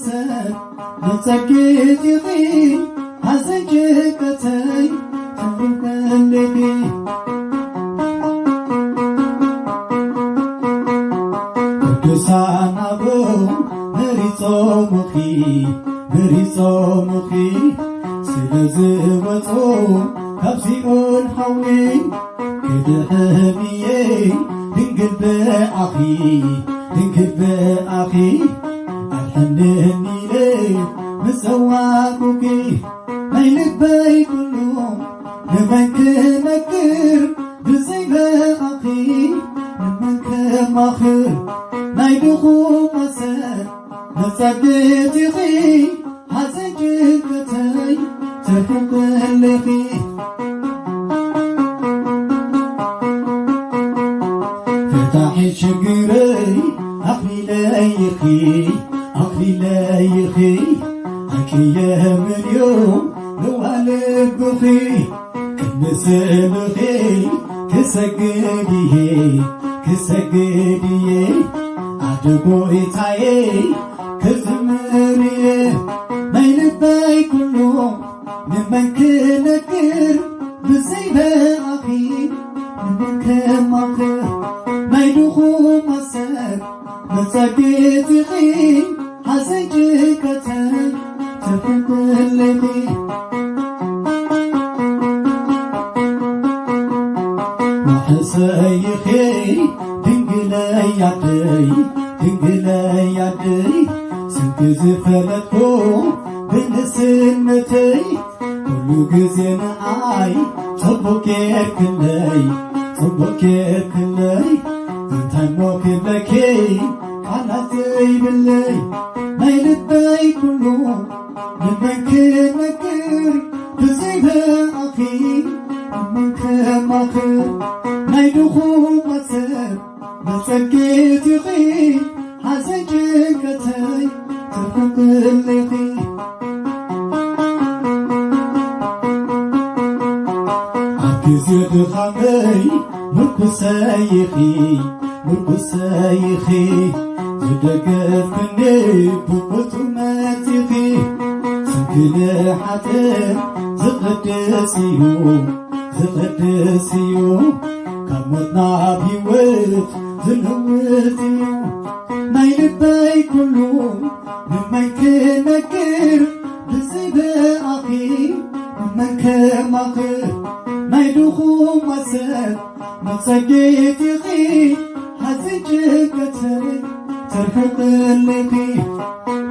ሰብ መጸጌት ኢኺ፣ ሓዘን ጭንቀተይ ትርፍልኺ። ቅዱሳን ኣበው መሪጾምኺ፣ መሪጾምኺ ስለ ዝወጹ ካብ ሲኦል ሓዊ። ክድሕን እየ ድንግል ብኣኺ፣ ድንግል ብኣኺ ኣድሕንኒ ኢለ ምስ ጸዋዕኩኪ። ናይ ልበይ ኩሉ ንመን ክነግር ብዘይ ብኣኺ፣ ንመን ከማኽር ናይ ድኹማት ሰብ መጸጌት ኢኺ፣ ሓዘን ጭንቀተይ ትርሕቕልኺ። ፈታሒ ችግረይ ኣኽሊለይ ኢኺ፣ ኣኽሊለይ ኢኺ፣ ኣቅየ ምልዮ ለዋልብኺ። ቅድሚ ስእልኺ ክሰግድ እየ፣ ክሰግድ እየ፣ ኣደ ጐይታየ ክዝምር እየ። ናይ ልበይ ኩሉ ንመን ክነግር ብዘይ ብኣኺ፣ ንመን ከማኽር ናይ ድኹማት ሰብ መጸጌት ኢኺ፣ ሓዘን ጭንቀተይ ትርሕቕልኺ። ዋሕሰይ ኢኺ ድንግለይ ኣደይ፣ ድንግለይ ኣደይ፣ ስምኪ ዝፈለጥኩ ብንእስነተይ፣ ኩሉ ግዜ ንዓይ ጽቡቕ ጌርክለይ፣ ጽቡቕ ጌርክለይ፣ እንታይ እሞ ክብለኪ ቃላት ዘይብለይ፣ ናይ ልበይ ኩሉ ንመን ክነግር ብዘይ ብኣኺ፣ ንመን ከማኽር ናይ ድኹማት ሰብ መጸጌት ኢኺ፣ ሓዘን ጭንቀተይ ትርሕቕልኺ። ኣብ ግዜ ድኻመይ ምርኩሰይ ኢኺ፣ ምርኩሰይ ኢኺ፣ ዝደገፍክኒ ብቕቱነት ኢኺ። ስምኪ ንሓጥእ ዝቕድስ እዩ፣ ዝቕድስ እዩ፣ ካብ ሞት ናብ ህይወት ዝልውጥ እዩ። ናይ ልበይ ኩሉ ንመን ክነግር ብዘይ ብኣኺ፣ ንመን ከማኽር ናይ ድኹማት ሰብ መጸጌት ኢኺ፣ ሓዘን ጭንቀተይ ተርሕቕልኺ።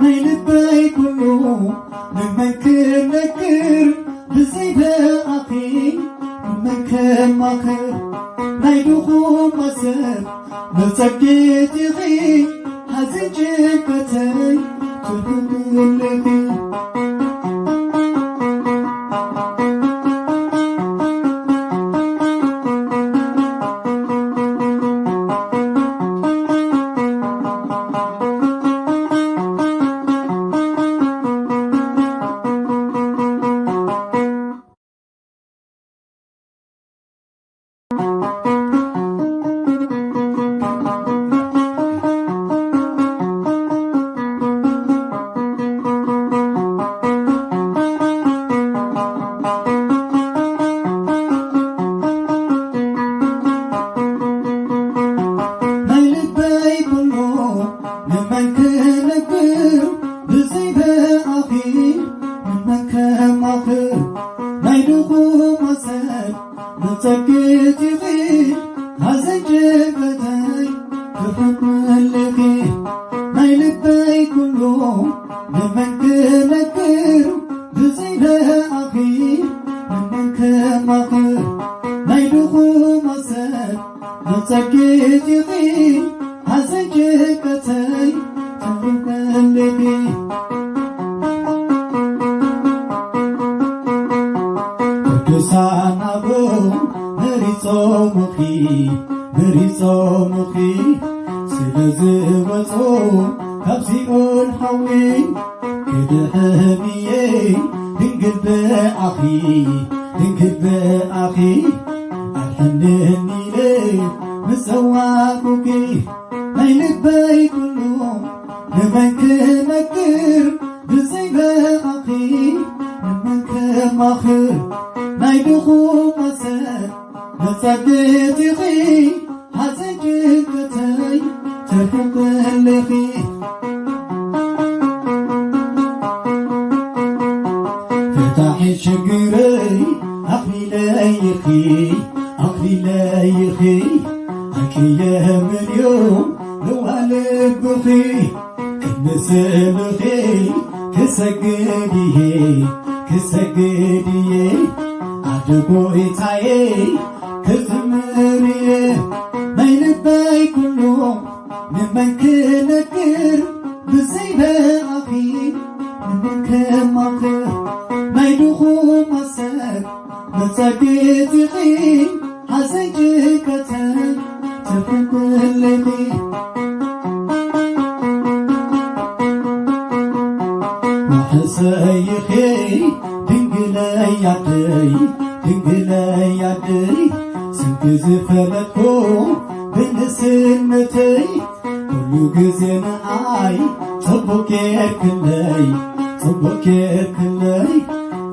ናይ ልበይ ኩሉ ንመን ክነግር ብዘይ ብኣኺ፣ ንመን ከማኽር ናይ ድኹማት ሰብ መጸጌት ኢኺ፣ ሓዘን ጭንቀተይ ትርሕቕልኺ። ናይ ልበይ ኩሉ ንመን ክነግር ብዘይ ብኣኺ፣ ንመን ከማኽር ናይ ድኹማት ሰብ መጸጌት ኢኺ፣ ሓዘን ጭንቀተይ ትርሕቕልኺ። ናይ ልበይ ኩሉ ንመን ክነግር ብዘይ ብኣኺ፣ ንመን ከማኽር ናይ ድኹማት ሰብ መጸጌት ኢኺ፣ ሓዘን ጭንቀተይ ተርሕቕልኺ። ቅዱሳን ኣበው መሪጾምኺ፣ መሪጾምኺ ስለ ዝወጹ ካብ ሲኦል ሓዊ። ክድሕን እየ ድንግል ብኣኺ፣ ድንግል ብኣኺ ኣድሕንኒ ኢለ ምስ ጸዋዕኩኪ። ናይ ልበይ ኩሉ ንመን ክነግር ብዘይ ብኣኺ፣ ንመን ከማኽር ናይ ድኹማት ሰብ መጻግዕቲ ኢኺ፣ ሓዘን ጭንቀተይ ተርሕቕለኺ። ፈታሒ ችግረይ ኣኽሊለይ ኢኺ፣ ኣኽሊለይ ኢኺ፣ ኣይቅየምን እዩ ለዋህ ልብኺ። ቅድሚ ስእልኺ ክሰግድ እየ፣ ክሰግድ እየ፣ ኣብ ጎይታየ ክዝምር እየ። ናይ ልበይ ኩሉ ንመን ክነግር ብዘይ ብኣኺ፣ ንመን ከማኽር ናይ ድኹማት ሰብ መጸግዕቲ ኢኺ፣ ሓዘን ጭንቀተይ ተርሕቕለይ ኢኺ። መሕሰይ ኢኺ ድንግለይ ኣደይ፣ ድንግለይ ኣደይ፣ ስምኪ ዝፈለጥኩ ብንእስነተይ፣ ኩሉ ግዜ ንዓይ ጽቡቕ ጌርክለይ፣ ጽቡቕ ጌርክለይ።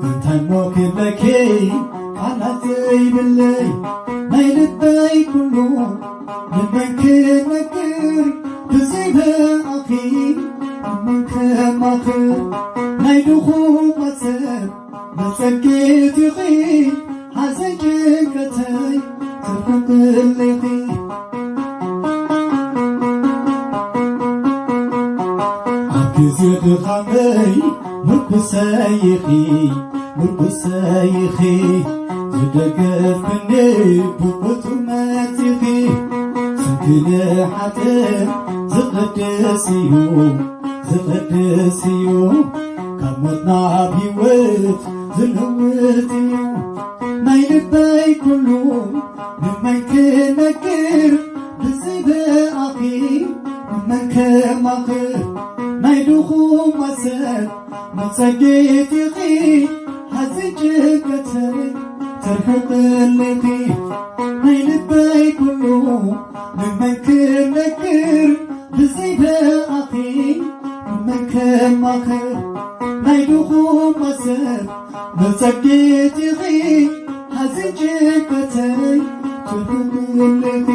እንታይ እሞ ክብለኪ ቃላት ዘይብለይ፣ ናይ ልበይ ኩሉ ንመን ክነግር ብዘይ ብኣኺ፣ ንመን ከማኽር ናይ ድኹማት ሰብ መጸግዕቲ ኢኺ፣ ሓዘን ጭንቀተይ ተርሕቕለይ ኢኺ። ኣብ ግዜ ድኻመይ ምርኩሰይ ኢኺ፣ ምርኩሰይ ኢኺ፣ ዝደገፍክኒ ብቕቱር መጺኺ። ስምኪ ንሓጥእ ዝቕድስ እዩ፣ ዝቕድስ እዩ፣ ካብ ሞት ናብ ህይወት ዝልውጥ እዩ። ናይ ልበይ ኩሉ ንመን ክነግር ብዘይ ብኣኺ፣ ንመን ከማኽር ናይ ድኹማት ሰብ መጸግዕቲ ኢኺ፣ ሓዘን ጭንቀተይ ተርሕቕለይ ኢኺ። ናይ ልበይ ኩሉ ንመን ክነግር ብዘይ ብኣኺ፣ ንመን ከማኽር ናይ ድኹማት ሰብ መጸግዕቲ ኢኺ፣ ሓዘን ጭንቀተይ ትርሕቕለይ ኢኺ።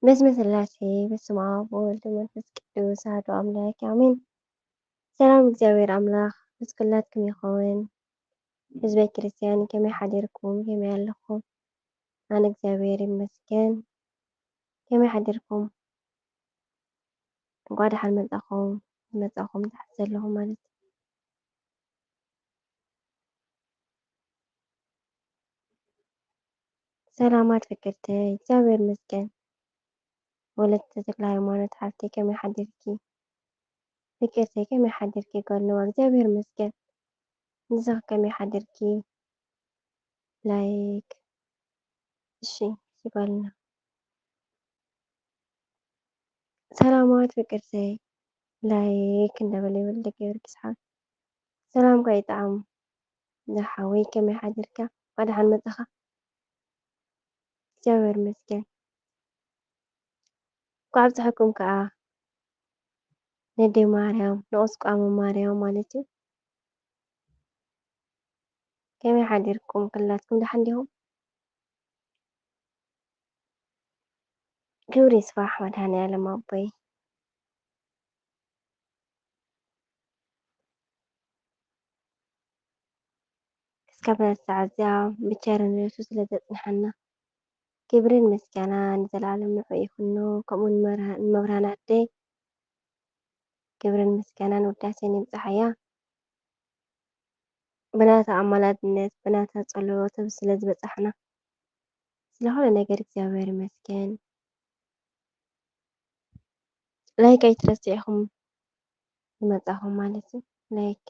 በስመ ስላሴ በስመ አብ ወወልድ ወመንፈስ ቅዱስ አሐዱ አምላክ አሜን። ሰላም እግዚኣብሔር ኣምላኽ ምስ ኩላትኩም ይኸውን። ህዝበ ክርስትያን ከመይ ሓዲርኩም? ከመይ ኣለኹም? ኣነ እግዚኣብሔር ይመስገን። ከመይ ሓዲርኩም? እንኳዕ ደሓን መጻኹም፣ መጻኹም ትሓት ዘለኹም ማለት እዩ። ሰላማት ፍቅርተይ፣ እግዚኣብሔር ይመስገን። ወለተ ተክለ ሃይማኖት ሓፍተይ ከመይ ሓዲርኪ? ፍቅርተይ ከመይ ሓዲርኪ? ጓልነዋ እግዚኣብሔር ይመስገን። ንስኺ ከመይ ሓዲርኪ? ላይክ። እሺ፣ እሺ ጓልና። ሰላማት ፍቅርተይ ላይክ እንዳበለ ይበል ደቂ ጊዮርጊስ ሓወይ። ሰላምካ ይጥዓም ዝሓወይ፣ ከመይ ሓዲርካ? እንኳዕ ደሓን መጻኻ። እግዚኣብሔር ይመስገን። እንኳዕ ኣብፀሐኩም ከዓ ነደይ ማርያም፣ ንቁስቋመ ማርያም ማለት እዩ። ከመይ ሓዲርኩም? ኩላትኩም ደሓን ዲኹም? ክብሪ ይስፋሕ መድኃኔዓለም ኣቦይ። እስካብ ነዚ ሰዓት እዚኣ ብቸርነቱ ስለ ዘጽንሓና ክብርን ምስጋናን ንዘለኣለም ንዕኡ ይኹኖ። ከምኡ ንመብርሃ-፣ ንመብርሃን ኣደይ ክብርን ምስጋናን ውዳሴን ይብጽሓያ። ብናታ ኣማላድነት፣ ብናታ ጸሎት ስለ ዝበጻሕና፣ ስለኹሉ ነገር እግዚኣብሔር ይመስገን። ላይክ ኣይትረስዑ ኢኹም ዝመጻኹም ማለት እዩ። ላይክ።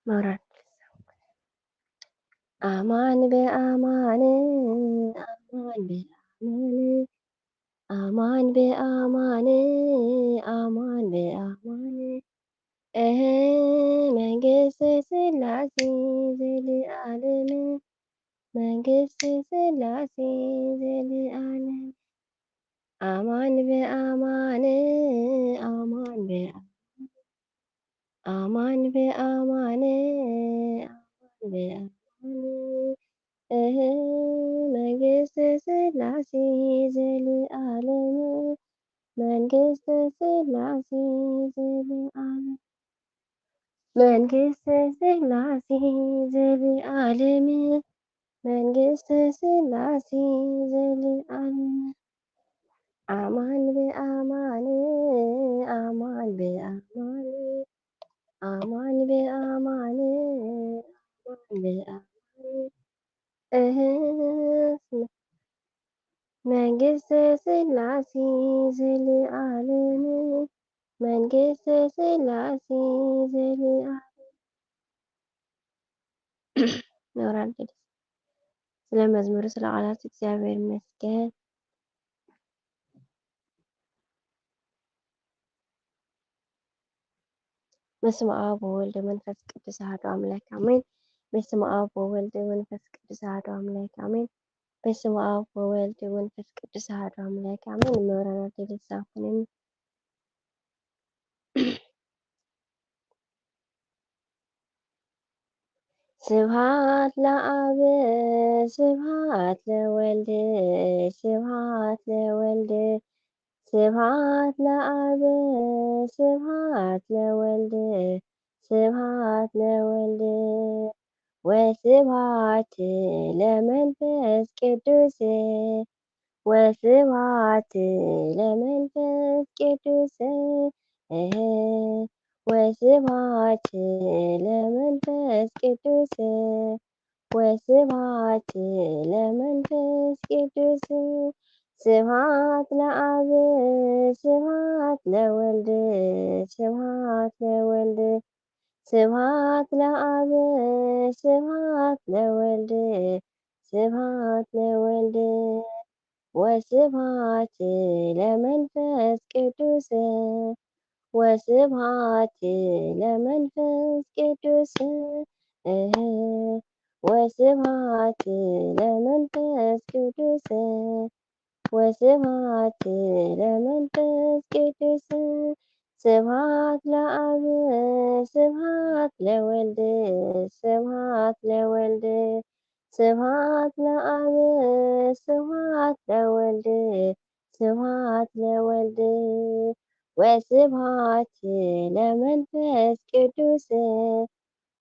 መብራት ኣማን ብኣማን ኣማን ብኣማን ኣማን ብኣማን ኣማን ብኣማን እህ መንግስቲ ስላሴ ዘልኣለም መንግስቲ ስላሴ ዘልኣለም ኣማን ብኣማን ኣማን ብኣማን ኣማን ብኣማን ኣማን ብኣማን እህ መንግስቲ ስላሴ ዘልኣለም መንግስቲ ስላሴ ዘልኣለም መንግስቲ ስላሴ ዘልኣለም መንግስቲ ስላሴ ዘልኣለም ኣማን ብኣማን ኣማን ብኣማን ኣማን ብኣማን ኣማን ብኣማን እህ መንግስተ ስላሴ ዘልኣለም መንግስተ ስላሴ ዘልኣለም ነውራን ቅዱስ ስለ መዝሙሩ ስለ ቃላት እግዚኣብሔር ይመስገን። በስመ አብ ወወልድ መንፈስ ቅዱስ አሐዱ አምላክ አሜን። በስመ አብ ወወልድ መንፈስ ቅዱስ አሐዱ አምላክ አሜን። በስመ አብ ወወልድ መንፈስ ቅዱስ አሐዱ አምላክ አሜን። መብራን አደለሳኩንን ስብሐት ለአብ ስብሐት ለወልድ ስብሐት ለወልድ ስብሐት ለአብ ስብሐት ለወልድ ስብሐት ለወልድ ወስብሐት ለመንፈስ ቅዱስ ወስብሐት ለመንፈስ ቅዱስ እህ ወስብሐት ለመንፈስ ቅዱስ ወስብሐት ለመንፈስ ቅዱስ ስብሐት ለአብ ስብሐት ለወልድ ስብሐት ለወልድ ስብሐት ለአብ ስብሐት ለወልድ ስብሐት ለወልድ ወስብሐት ለመንፈስ ቅዱስ ወስብሐት ለመንፈስ ቅዱስ እህ ወስብሐት ለመንፈስ ቅዱስ ወስብሐት ለመንፈስ ቅዱስ ስብሐት ለአብ ስብሐት ለወልድ ስብሐት ለወልድ ስብሐት ለአብ ስብሐት ለወልድ ስብሐት ለወልድ ወስብሐት ለመንፈስ ቅዱስ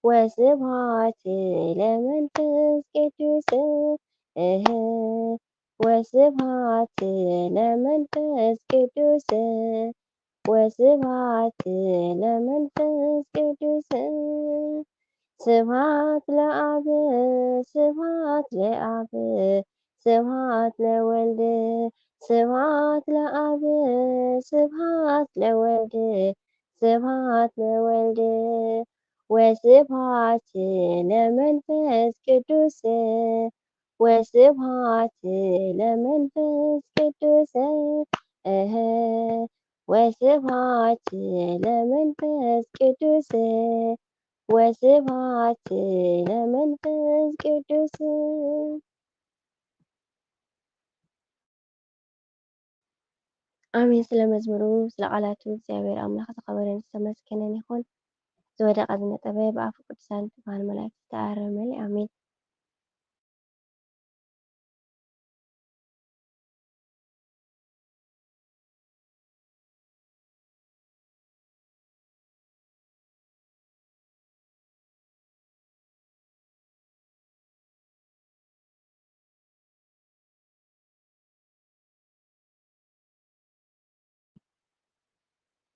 ወስብሐት ለመንፈስ ቅዱስ እህ፣ ወስብሐት ለመንፈስ ቅዱስ፣ ወስብሐት ለመንፈስ ቅዱስ። ስብሐት ለአብ፣ ስብሐት ለአብ፣ ስብሐት ለወልድ፣ ስብሐት ለአብ፣ ስብሐት ለወልድ፣ ስብሐት ለወልድ። ወስብሐት ለመንፈስ ቅዱስ፣ ወስብሐት ለመንፈስ ቅዱስ። እህ፣ ወስብሐት ለመንፈስ ቅዱስ፣ ወስብሐት ለመንፈስ ቅዱስ። ኣሜን። ስለ መዝሙሩ፣ ስለ ቃላቱ እግዚኣብሔር ኣምላኽ ዝተኸበረን ዝተመስገነን ይኹን። ዝወደቐ ዝነጠበ ብኣፉ ቅዱሳን ትጉሃን መላእክት ዝተኣረመ። ኣሜን።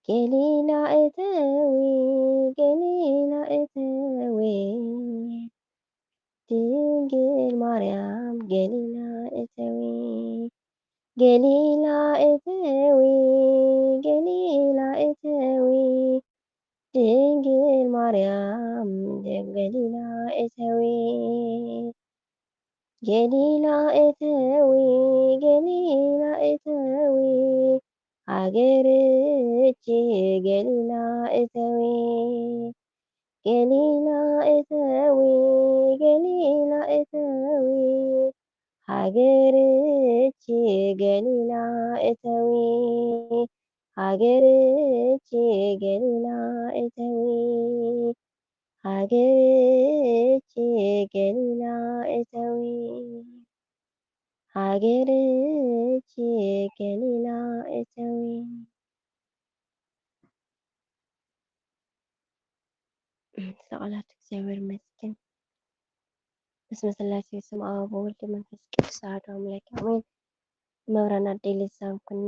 ገሊላ እተዊ፣ ገሊላ እተዊ፣ ድንግል ማርያም ገሊላ እተዊ፣ ገሊላ እተዊ፣ ገሊላ እተዊ፣ ድንግል ማርያም ገሊላ እተዊ፣ ገሊላ እተዊ፣ ገሊላ እተዊ፣ ሃገርኪ ገሊላ እተዊ፣ ገሊላ እተዊ፣ ገሊላ እተዊ፣ ሃገርኪ ገሊላ እተዊ፣ ሃገርኪ ገሊላ እተዊ፣ ሃገርኪ ገሊላ እተዊ፣ ሃገርኪ ገሊላ እተዊ። ስለ ቃላቱ እግዚኣብሔር ይመስገን። በስመ ሥላሴ ስም አብ ወወልድ መንፈስ ቅዱስ አሐዱ አምላክ አሜን። መብራን አደይ ልሳን ኩኒ፣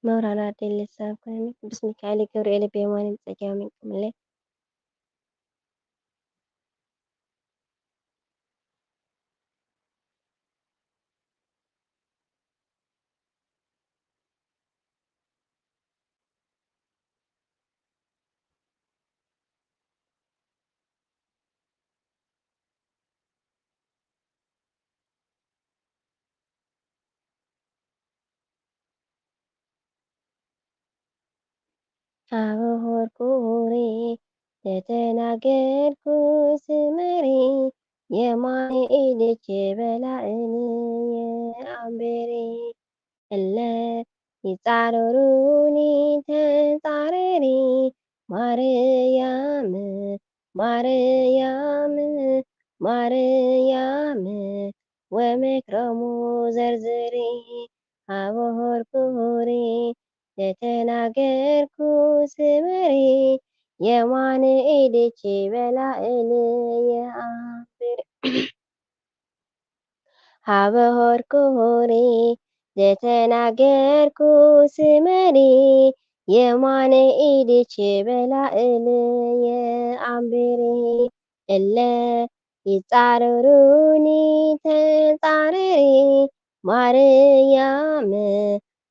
መብራን አደይ ልሳን ኩኒ፣ ቅዱስ ሚካኤል ገብርኤል ብየማንን ጸጋምን ቁምለይ። አበ ሆርኩሪ ተተናገርኩ ስመሪ የማነ ኢድች በላእኒ የአንበሪ እለ ይጻረሩኒ ተጻረሪ ማርያም ማርያም ማርያም ወመክረሙ ዘርዝሪ አበ ሆርኩሪ ዘተናገርኩ ስመሪ የማነ ኢድች በላእኒ የአንብር ሀበ ሆርኩሪ ዘተናገርኩ ስመሪ የማነ ኢድች በላእኒ የአንብሪ እለ ይጻረሩኒ ተጻረሪ ማርያም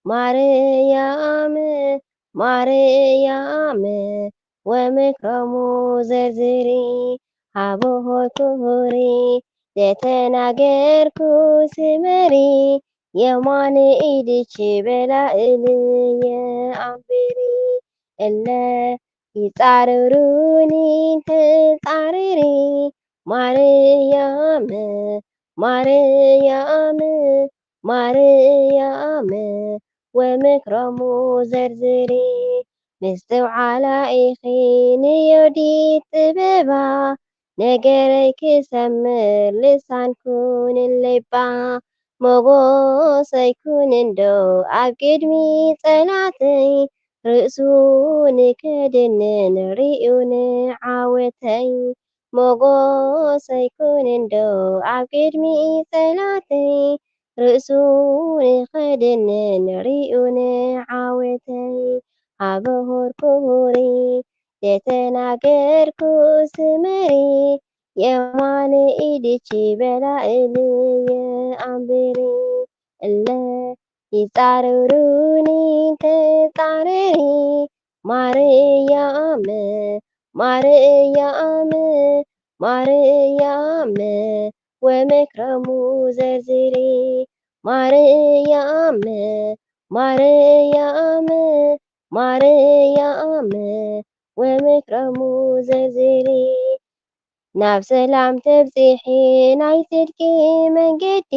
ማርያም ማርያም ወምክሮሙ ዘርዝሪ ሀበ ሆርኩሪ ዘተናገርኩ ስመሪ የማነ ኢድች በላእኒ የአንብሪ እለ ይጻረሩኒ ተጻረሪ ማርያም ማርያም ማርያም ወምክሮሙ ዘርዝሪ ምስትውዓላ ኢኺ ንዮዲት ጥበባ ነገረይ ክሰምር ልሳን ኩንለይ እባ ሞጎሰይ ኩን እንዶ ኣብ ቅድሚ ጸላተይ ርእሱ ንከድንን ርእዩ ንዓወተይ ሞጎሰይ ኩን እንዶ ኣብ ቅድሚ ጸላተይ፣ ርእሱ ንኸድንን ሪኡ ንዓወተይ። ሃበ ሆርኩ ሁሪ ዘተናገርኩ ስመሪ፣ የማነ ኢድቺ በላ እልየ ኣንብሪ። እለ ይጻረሩኒ ተጻረሪ፣ ማርያም፣ ማርያም፣ ማርያም፣ ወምክሮሙ ዘርዝሪ። ማርያም፣ ማርያም፣ ማርያም፣ ወምክሮሙ ዘርዝሪ። ናብ ሰላም ተብጽሒ ናይ ጽድቂ መንገዲ፣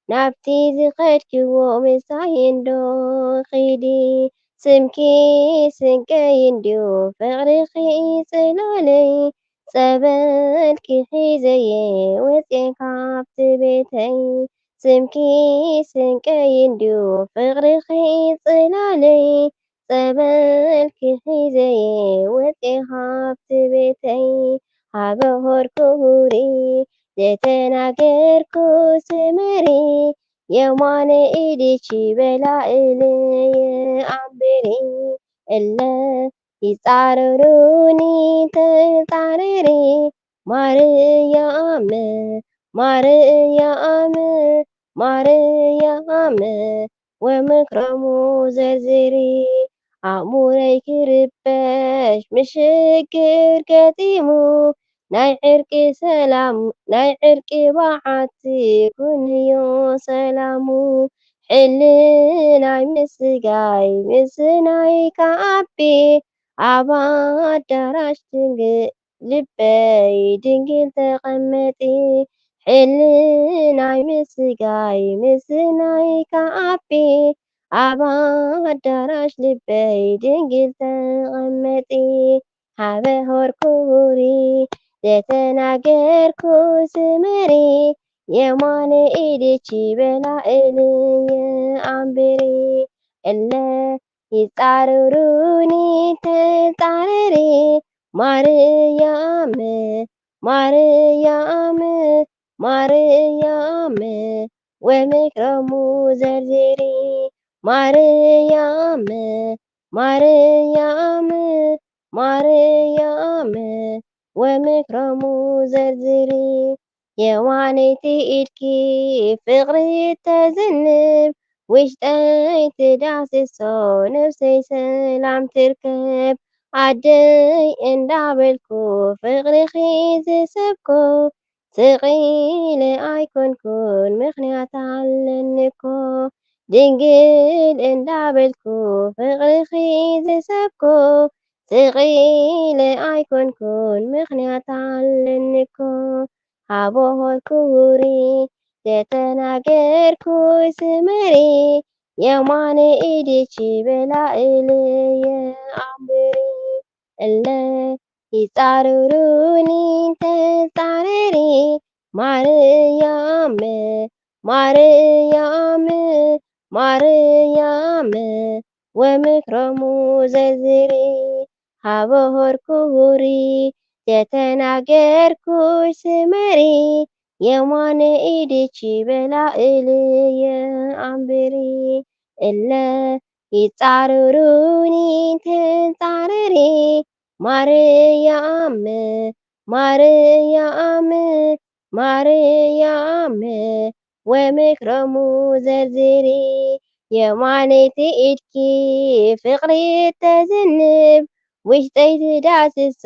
ናብቲ ዝኸድክዎ ምሳይ እንዶ ኺዲ። ስምኪ ስንቀይ እንድዩ ፍቕርኺ ጽላለይ፣ ጸበልኪ ሒዘየ ወጽየ ካብቲ ቤተይ። ስምኪ ስንቀይ እንድዩ ፍቕርኺ ጽላለይ፣ ጸበልኪ ሒዘየ ወጽየ ካብቲ ቤተይ። ሃበ ሆርኩ ሁሪ ዘተናገርኩ ስመሪ፣ የማነ ኢድቺ በላ እልየ ኣንብሪ። እለ ይጻረሩኒ ተጻረሪ፣ ማርያም፣ ማርያም፣ ማርያም፣ ወምክሮሙ ዘርዝሪ። ኣእሙረይ ክርበሽ ምሽግር ገጢሙ፣ ናይ ዕርቂ ሰላም፣ ናይ ዕርቂ በዓቲ ኩንዮ ሰላሙ። ሕልናይ ምስጋይ ምስናይ ከኣቢ፣ ኣብ ኣዳራሽ ድንግል ልበይ ድንግል ተቐመጢ። ሕልናይ ምስጋይ ምስናይ ከኣቢ፣ ኣብ ኣዳራሽ ልበይ ድንግል ተቐመጢ። ሃበ ሆርኩ ሁሪ ዘተናገርኩ ስመሪ፣ የማነ ኢድቺ በላ እልየ ኣንብሪ። እለ ይጻረሩኒ ተጻረሪ፣ ማርያም፣ ማርያም፣ ማርያም፣ ወምክሮሙ ዘርዝሪ። ማርያም፣ ማርያም፣ ማርያም፣ ወምክሮሙ ዘርዝሪ። የማነይቲ ኢድኪ ፍቕሪ ተዝንብ፣ ውሽጠይ ትዳስሶ ነፍሰይ ሰላም ትርከብ። ኣደይ እንዳበልኩ ፍቕርኺ ዝሰብኮ፣ ስቕ ኢለ ኣይኮንኩን ምኽንያት ኣለኒ እኮ። ድንግል እንዳበልኩ ፍቕርኺ ዝሰብኮ፣ ስቕ ኢለ ኣይኮንኩን ምኽንያት ኣለኒ እኮ። ሃቦ ሆርኩ ሁሪ ዘተናገርኩ ስመሪ፣ የማነ ኢድቺ በላ እልየ ኣንብሪ። እለ ይጻረሩኒ ተጻረሪ፣ ማርያም፣ ማርያም፣ ማርያም፣ ወምክሮሙ ዘርዝሪ። ሃበ ሆርኩ ሁሪ ዘተናገርኩ ስመሪ፣ የማነ ኢድቺ በላ እልየ ኣንብሪ። እለ ይጻረሩኒ ተጻረሪ፣ ማርያም፣ ማርያም፣ ማርያም፣ ወምክሮሙ ዘርዝሪ። የማነይቲ ኢድኪ ፍቕሪ ተዝንብ፣ ውሽጠይ ትዳስሶ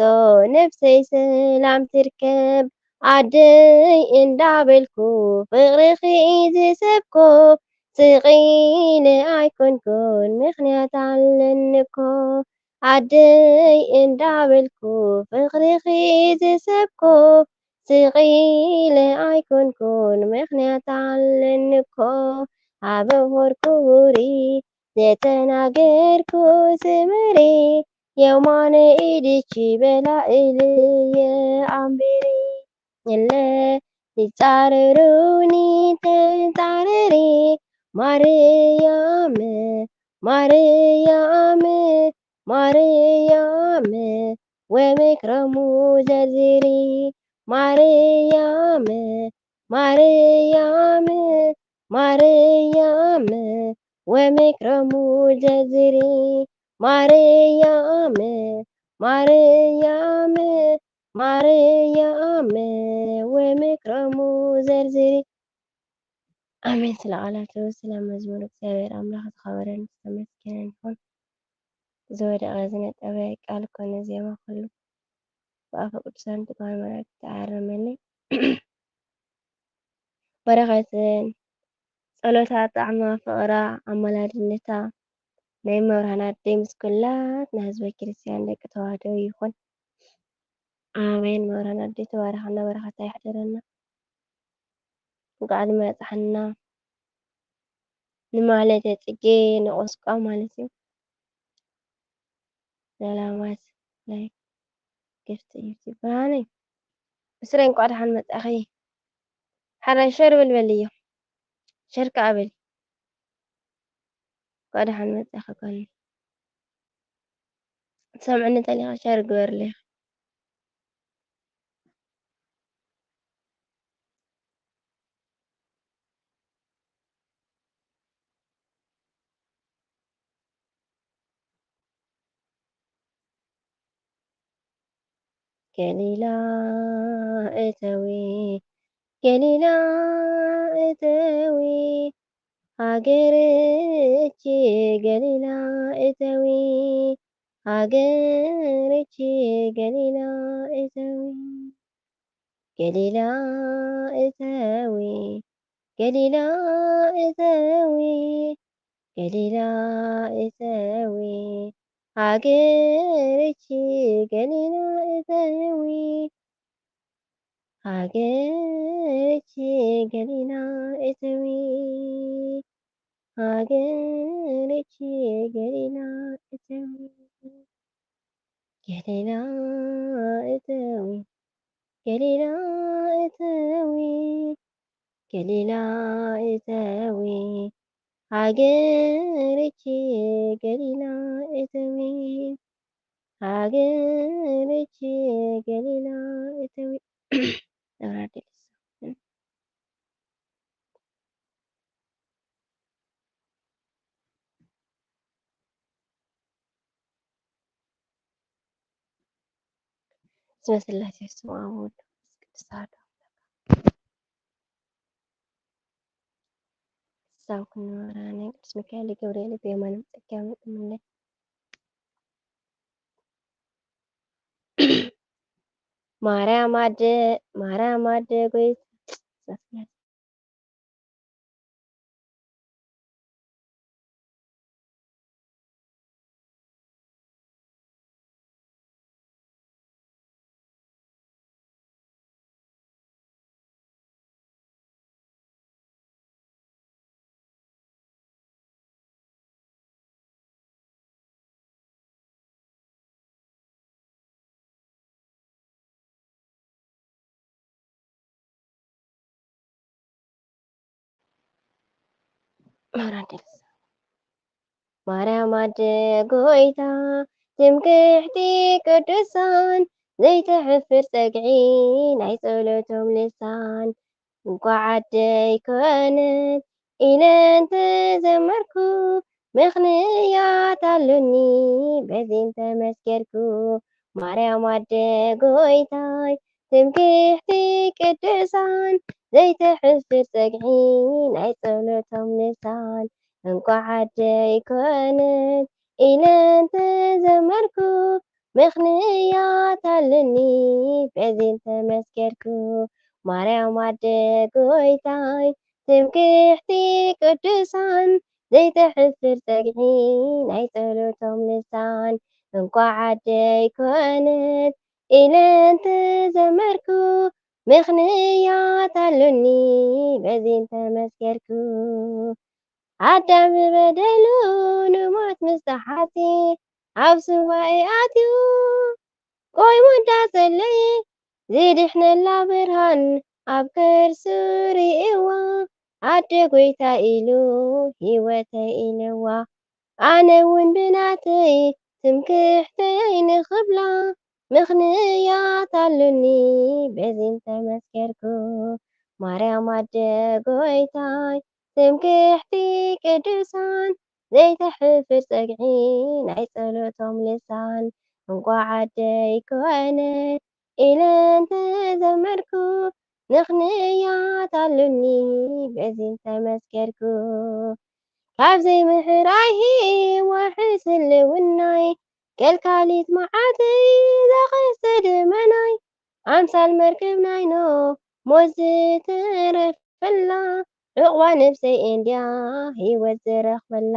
ነፍሰይ ሰላም ትርከብ። ኣደይ እንዳበልኩ ፍቕርኺ ዝሰብኮ፣ ስቕ ኢለ ኣይኮንኩን ምኽንያት ኣለኒ እኮ። ኣደይ እንዳበልኩ ፍቕርኺ ዝሰብኮ፣ ስቕ ኢለ ኣይኮንኩን ምኽንያት ኣለኒ እኮ። ሃበ ሆርኩ ሁሪ ዘተናገርኩ ስመሪ፣ የማነ ኢድቺ በላ እልየ ኣንብሪ። እለ ይጻረሩኒ ተጻረሪ፣ ማርያም፣ ማርያም፣ ማርያም፣ ወምክሮሙ ዘርዝሪ። ማርያም፣ ማርያም፣ ማርያም፣ ወምክሮሙ ዘርዝሪ። ማርያም፣ ማርያም፣ ማርያም፣ ወምክሮሙ ዘርዝሪ። ኣሜን። ስለ ቃላቱ፣ ስለ መዝሙር እግዚኣብሔር ኣምላኽ ዝኸበረን ዝተመስገነን ይኹን። ዝወደቐ ዝነጠበ ቃል ኮነ ዜማ ኩሉ ብኣፈ ቅዱሳን ትጓል መላእክት ተኣረመለይ። በረኸትን ጸሎታ፣ ጣዕማ፣ ፍቕራ፣ ኣማላድነታ ናይ መብርሃን ኣደይ ምስ ኩላትና ህዝበ ክርስቲያን ደቂ ተዋህዶ ይኹን። ኣሜን። መብርሃን ኣደይ ተባረኸና፣ በረኸታ ይሕደረና። እንኳዕ ድመጻሕና ንማለተ ጽጌ ንቆስቋ ማለት እዩ። ሰላማት ናይ ግፍቲ ግፍቲ ብርሃነይ ብስረይ እንኳዕ ደሓን መጻኺ። ሓራይ ሸር በል በልዮ። ሸር ከኣ በል። እንኳዕ ደሓን መጻኺ ጓለይ። ትሰምዕኒ እንተሊኻ ሸር ግበርለይ። ገሊላ እተዊ፣ ገሊላ እተዊ፣ ሃገርች ገሊላ እተዊ፣ ሃገርች ገሊላ እተዊ፣ ገሊላ እተዊ፣ ገሊላ እተዊ፣ ገሊላ እተዊ፣ ሃገርች ገሊላ እተዊ፣ ሃገርች ገሊላ እተዊ፣ ሃገርች ገሊላ እተዊ፣ ገሊላ እተዊ፣ ገሊላ እተዊ፣ ገሊላ እተዊ፣ ሃገርች ገሊላ እተዊ፣ ሃገርች ገሊላ እተዊ። ስመ ስላሴ ስም ኣብ ወወልድ ወመንፈስ ቅዱስ ኣሐዱ ኣምላክ። ሳም ክንወራ ናይ ቅዱስ ሚካኤል ገብርኤል ብየማነ ጸጋም ይቁምለይ። ማርያም ኣደ፣ ማርያም ኣደ ጎይታ ማርያም ኣደ ጎይታ ትምክሕቲ ቅዱሳን ዘይትሕፍር ጸግዒ ናይ ጸሎቶም ልሳን እንቋዕ ዓደይ ኮነት ኢለ እንተዘመርኩ ምኽንያት ኣሉኒ በዚ እንተመስከርኩ ማርያም ኣደ ጎይታይ ትምክሕቲ ቅዱሳን ዘይትሕፍር ጸግዒ ናይ ጸሎቶም ልሳን እንቋዕ ዓደይ ኮነት ኢለ እንተዘመርኩ ምኽንያት ኣለኒ በዚ እንተመስከርኩ ማርያም ኣደ ጎይታይ ትምክሕቲ ቅዱሳን ዘይትሕፍር ጸግዒ ናይ ጸሎቶም ልሳን እንቋዕ ዓደይ ኮነት ኢለ እንተዘመርኩ ምኽንያት ኣሉኒ በዚ እንተመስከርኩ ኣዳም ብበደሉ ንሞት ምስ ተሓቲ ኣብ ሱባኤ ኣትዩ ቆይሙ እንዳጸለየ ዝድሕነላ ብርሃን ኣብ ከርሱ ርእይዋ ኣደ ጎይታ ኢሉ ህይወተይ ኢልዋ ኣነ እውን ብናተይ ትምክሕተይ ንኽብላ ምኽንያት ኣሉኒ በዚ እንተመስከርኩ። ማርያም ኣደ ጎይታይ ትምክሕቲ ቅዱሳን ዘይተሕፍር ጸግዒ ናይ ጸሎቶም ልሳን። እንቋዕ ኣደይ ኮነ ኢለ እንተዘመርኩ ምኽንያት ኣሉኒ በዚ እንተመስከርኩ። ካብ ዘይምሕራይ ህይወት ህልውናይ ከልካሊት መዓተይ ዘኸሰ ደመናይ ኣምሳል መርከብ ናይ ኖህ ሞት ዝተረፈላ ዕቑባ ነፍሰይ እንድያ ህይወት ዝረኽበላ።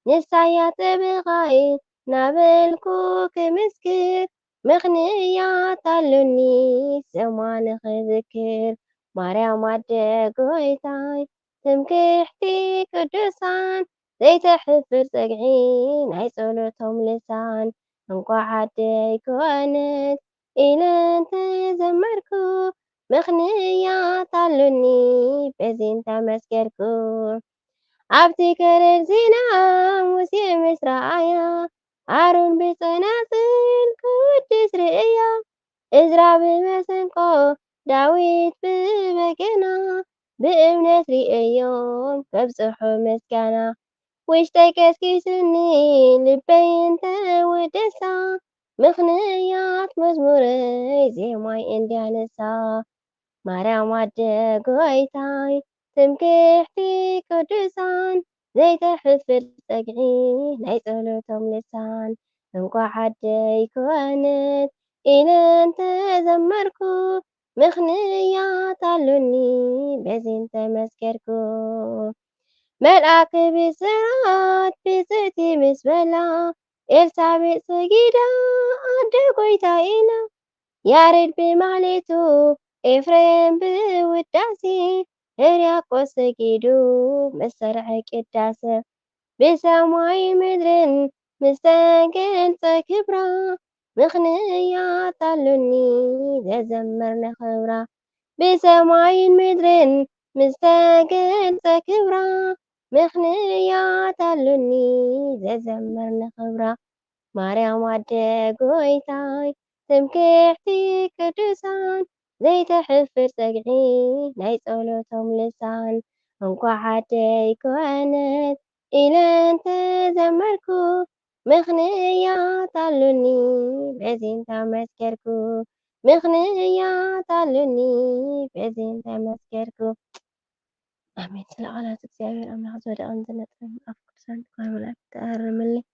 ንሳያ ጠበቓይ ናበልኩ ክምስክር ምኽንያት ኣሉኒ ስማ ንኽዝክር። ማርያም ኣደ ጎይታይ ትምክሕቲ ቅዱሳን ዘይተሕፍር ጸግዒ ናይ ጸሎቶም ልሳን። እንቋዕ ኣደይ ኮነት ኢለ እንተዘመርኩ ምኽንያት ኣሉኒ በዚ እንተመስከርኩ። ኣብቲ ገረብ ሲና ሙሴ ምስ ረኣያ ኣሮን ብጸናጽል ክውድስ ርእያ። እዝራ ብመሰንቆ ዳዊት ብበገና ብእምነት ርእዮም ከብጽሑ ምስጋና። ውሽጠይ ቀስቂሱኒ ልበይ እንተ ወደሳ ምኽንያት መዝሙረይ ዜማይ እንድያ ንሳ። ማርያም ኣደ ጎይታይ ትምክሕቲ ቅዱሳን ዘይተሕፍር ጸግዒ ናይ ጸሎቶም ልሳን። እንቋዕ ኣደይ ኮነት ኢለ እንተዘመርኩ ምኽንያት ኣሉኒ በዚ እንተመስከርኩ። መልኣክ ብስራት ብጽእቲ ምስ በላ ኤልሳቤጥ ሰጊዳ ኣደ ጎይታ ኢላ። ያሬድ ብማህሌቱ ኤፍሬም ብውዳሴ ሕርያቆስ ሰጊዱ ምስ ሰርዐ ቅዳሴ። ብሰማይ ምድርን ምስ ተገልጸ ክብራ ምኽንያት ኣሉኒ ዘዘምር ንኽብራ። ብሰማይን ምድርን ምስ ተገልጸ ክብራ ምኽንያት ኣሉኒ ዘዘምር ንኽብራ። ማርያም ኣደ ጎይታይ ትምክሕቲ ቅዱሳን ዘይተሕፍር ጸግዒ ናይ ጸሎቶም ልሳን። እንቋዕ ኣደይ ኮነት ኢለ እንተዘመርኩ ምኽንያት ኣሉኒ በዚ እንተመስከርኩ። ምኽንያት ኣሉኒ በዚ እንተመስከርኩ። ኣሜን። ስለ ቃላት እግዚኣብሔር ኣምላኽ ዝወደቐን ዝነጥፈን ኣፍ ቅዱሳን ትኳን መላእክት ተኣርምልኝ።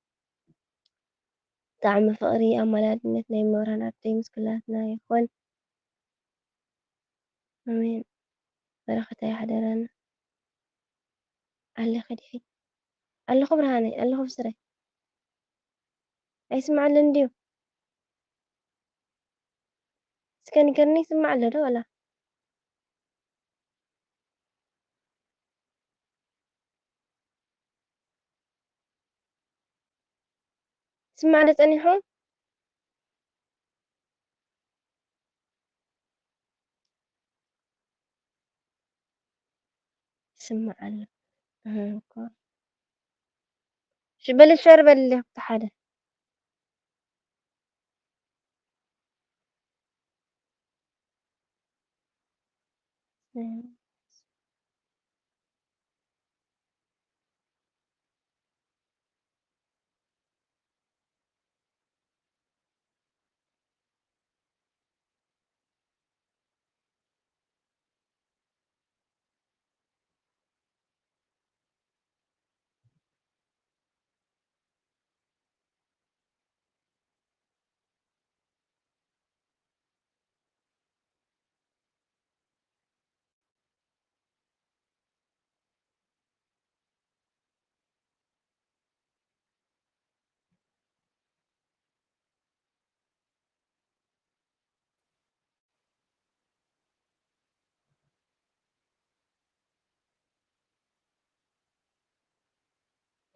ብጣዕሚ ፍቕሪ ኣማላድነት ናይ መብራን ኣደይ ምስ ኩላትና ይኹን። ኣሜን። በረኸታ ይሕደረና። ኣለኺ ድኺ? ኣለኹ ብርሃነይ፣ ኣለኹ ብስረይ። ኣይስማዕ ኣሎ እንድዩ? እስከ ንገርኒ፣ ይስማዕ ኣሎ ዶ ዋላ? ይስማዕ ዶ ጸኒሑ? ይስማዕ ኣሎ። እህ፣ እኮ። ሽ-፣ በሊ ሸር በልለይ፣ ክልተ ሓደ።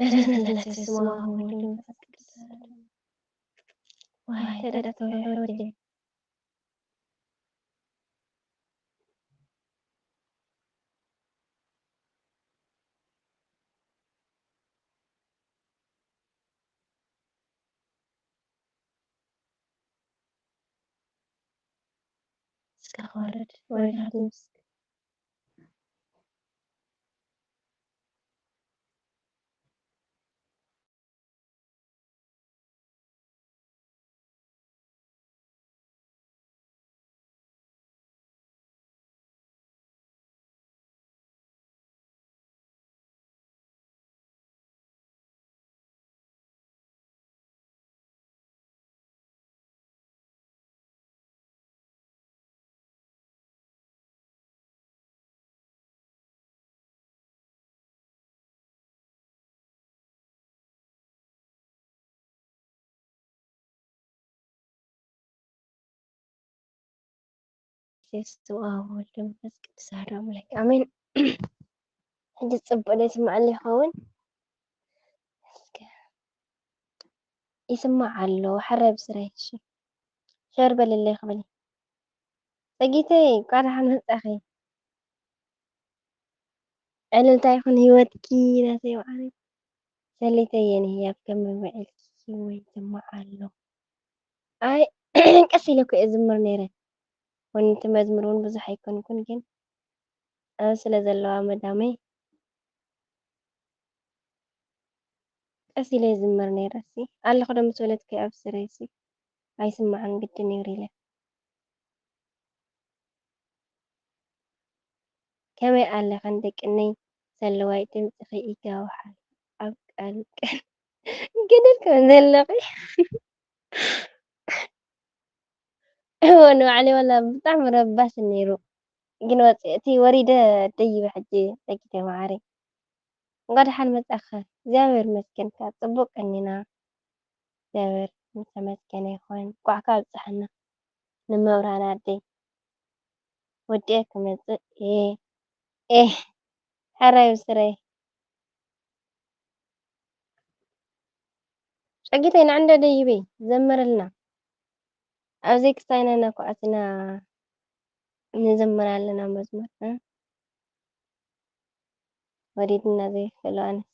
በስመ አብ ወወልድ ወመንፈስ ቅዱስ አሐዱ። ዋይ፣ ተደፍተው ወደይ። እስከ ክወርድ፣ ወሪድካ ትምስክ። በስመ አብ ወወልድ ወመንፈስ ቅዱስ አሐዱ አምላክ አሜን። ሕጂ ጽቡቕ ዶ ይስማዓኒ ይኸውን? እስከ ይስማዕ ኣሎ። ሕራይ ብስራይ፣ እሺ። ሸር በልለይ ክብል። ጸጊተይ፣ እንኳዕ ደሓን መጻኺ። ዕልልታ ይኹን ህይወትኪ ናተይ መዓረይ። ሰሊተይ የኔ ህያብ፣ ከመይ ውዒልኪ ወይ ይስማዕ ኣሎ? ኣይ፣ ቀስ ኢለ እኮ እየ ዝዝምር ነይረ። ወንቲ መዝሙር እውን ብዙሕ ኣይኮንኩን፣ ግን ኣብ ስለ ዘለዋ መዳመይ ቀስ ኢለ ይዝምር ነይረ። ሲ ኣለኹ ዶ ምስ በለትኪ ኣብ ስረይ ሲ ኣይስማዕን ግድን እዩ ኢለ። ከመይ ኣለኽን ደቅነይ ሰለዋይ ድምፅኺ ይጋውሓል ኣብ ቃል ቃል ገደል ከም ዘለኺ። እወ ንባዕለይ ወላ ብጣዕሚ ረባሽ ነይሩ፣ ግን ወፂ እቲ ወሪደ ደይበ ሕጂ ደጊተ መዓረይ። እንኳ ደሓን መጻኻ። እግዚኣብሔር ይመስገን ከኣ ጽቡቅ ቀኒና። እግዚኣብሔር ዝተመስገነ ይኹን። እንኳዕ ከኣ ኣብጽሓና። ንመብርሃን ኣደይ ወዲኤ ክመጽእ እየ። ኤህ፣ ሕራይ ብስረይ። ጸጊተይ ንዓንደ ደይበይ ዘምርልና። ኣብዚ ክሳይና እናኳዓትና ንዘምር ኣለና መዝሙር፣ እ? ወሪድና ዘይክእሎ ኣነስ።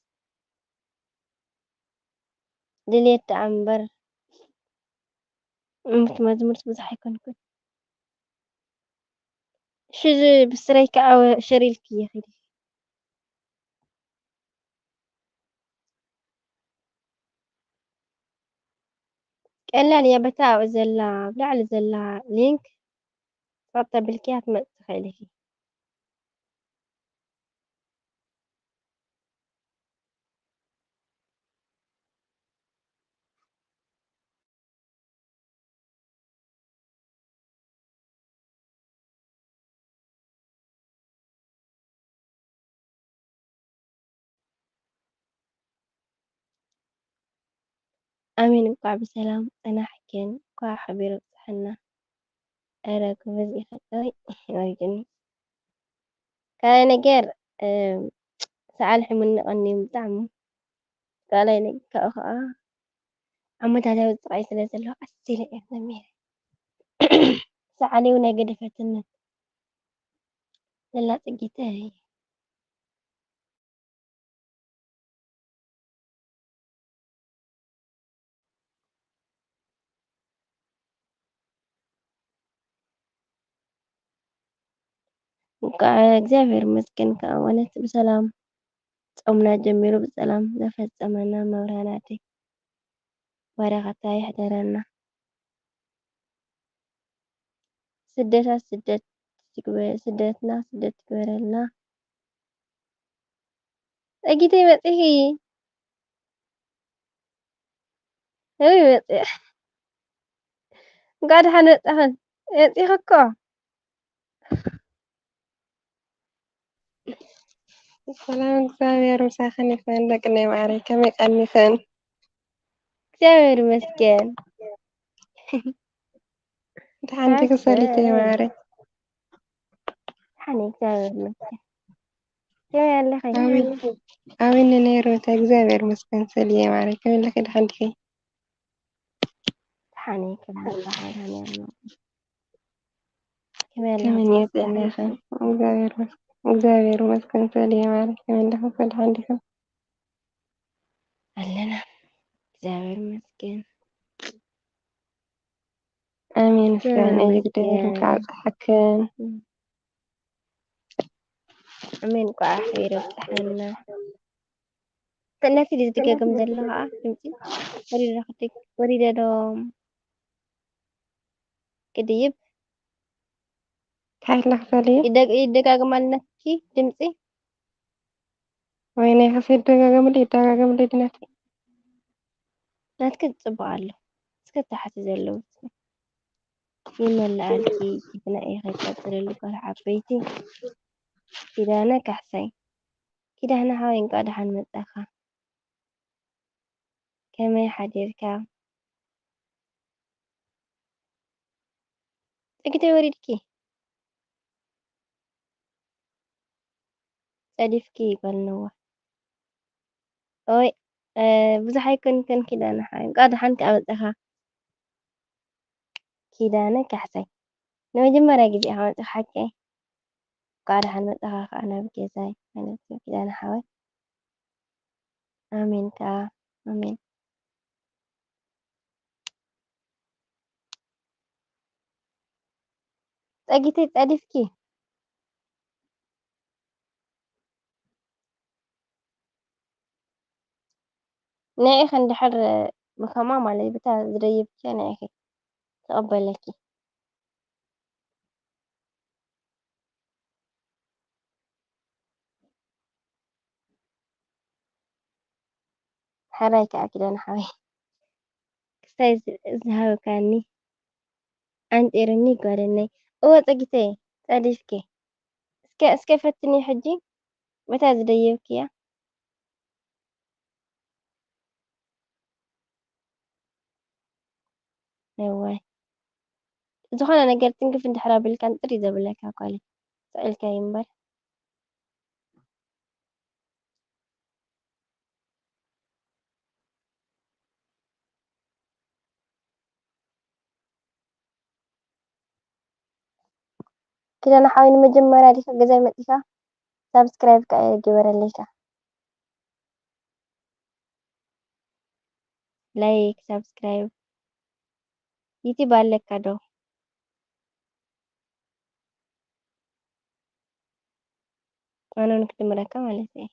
ድልየት ደኣ እምበር፣ እምት መዝሙርስ ብዙሕ ኣይኮንኩን። ሽዚ ብስረይ ከኣ ወ-፣ ሸር ኢልክዮ ኺዲ። ቀላል እያ፣ በታ ኣብኡ ዘላ፣ ኣብ ላዕሊ ዘላ ሊንክ ጸቕጥ ኣቢልክያ ክትመጽእ ትኽእሊ ኢኺ። ኣሜን። እንኳዕ ብሰላም ጸናሕክን፣ እንኳዕ ሓቢሩ ኣብጽሓና። ኧረ ጎበዝ ኢኺ። ኦይ፣ ወሪዱኒ። ካልኣይ ነገር፣ እም፣ ሰዓል ሕሙኒ ቀንዩ ብጣዕሚ። ካልኣይ ነገር ካብኡ ከዓ ዓመታታዊ ጥራይ ስለ ዘለዎ ቀስ ኢለ እየ ዘሚረ። ሰዓሊ እውን ኣይገደፈትንን። ዘላ ጽጌተይ። እንኳዕ እግዚኣብሔር ይመስገን ከዓ ማለት ብሰላም ጾምና ጀሚሩ ብሰላም ዘፈጸመና መብርሃናተይ በረኸታ ይሕደረና። ስደታት ስደት ትግበ-፣ ስደትና ስደት ትግበረልና። ጸጊተይ መጺኺ? ኣበይ መጺኺ? እንኳዕ ደሓን መጻኽን። መጺኺ እኮ። ሰላም እግዚኣብሔር ምሳኽን ይኹን ደቅነይ ማዓረይ፣ ከመይ ቀኒኽን? እግዚኣብሔር ይመስገን። ደሓን ዲኺ ሰሊተይ ማዓረይ? ደሓን እየ እግዚኣብሔር ይመስገን። ከመይ ኣለኺ? ኣሜን። ኣሜን ነይሩ እታ እግዚኣብሔር ይመስገን ሰልየ ማዓረይ፣ ከመይ ኣለኺ? ደሓን ዲኺ? ደሓን እየ፣ ክብሪ ንመድሃኔዓለም። ከመይ ኣለኺ? ከመይ እኒኦ ጥዕናኺ? እግዚኣብሔር ይመስገን፣ እግዚኣብሔር ይመስገን ሰልየ ማዓረይ፣ ከመይ ኣለኺ? ደሓን ዲኺ? ኣለና፣ እግዚኣብሔር ይመስገን። ኣሜን። ፍሬን፣ ኣሜን። ይግደል፣ እንኳዕ ኣብፀሐክን። ኣሜን። እንኳዕ ኣሕቢሩ ኣብፀሐና። ነቲ ድዩ ዝደጋገም ዘሎ ከዓ ድምፂ? ወሪደ ክድግ-፣ ወሪደ ዶ ክድይብ? እንታይ ኢላ ክፈለየ? ይደግ-፣ ይደጋገም ኣሎ ነቲ ድምፂ? ወይኔ፣ ከስ ይደጋገምለይ፣ ይደጋገምለይ ድነቲ። ናትኪ ጽቡቕ ኣሎ። እስከ ታሕቲ ዘለዉ ይመልኣልኪ፣ ጅግና ኢኺ፣ ቀጽልሉ ጓል ዓበይቲ። ኪዳነ ካሕሳይ። ኪዳነ ሓወይ፣ እንቋዕ ደሓን መጻኻ። ከመይ ሓዲርካ? ጸጊተይ ወሪድኪ? ጸዲፍኪ ጓል ነዋሕ። ኦይ፣ እ፣ ብዙሕ ኣይኮንክን ኪዳነ ሓወይ። እንቋዕ ደሓን ከኣ መጻኻ። ኪዳነ ካሕሳይ። ንመጀመርያ ግዜ ኢኻ መጺኻ ሓቀይ? እንቋዕ ደሓን መጻኻ ከኣ ናብ ገዛይ ማለት እዩ ኪዳነ ሓወይ። ኣሜን ከኣ፣ ኣሜን። ጸጊተይ ጸዲፍኪ። ንዒኺ እንድሕር ብኸምኣ ማለት በታ ዝደየብክያ ንዒኺ ትቕበለኪ። ሕራይ ከኣ ኪዳነ ሓወይ ክሳይ ዝ-፣ ዝሃብካኒ ኣንጢርኒ ጓደነይ። እወ ጸጊተይ ጸዲፍኪ። እስከ፣ እስከ ፈትኒ ሕጂ በታ ዝደየብክያ። እዋይ። ዝኾነ ነገር ትንክፍ እንድሕር ኣቢልካ እንጥር እዩ ዘብለካ ጓለይ። ስቕ ኢልካዮ እምበር። ኪዳነ ሓወይ ንመጀመርያ ዲኻ ገዛይ መጺኻ? ሳብስክራይብ ከኣ ግበረለይ ከኣ። ላይክ፣ ሳብስክራይብ። ዩቲብ ኣለካ ዶ? ኣነ እውን ክድምረካ ማለት እየ።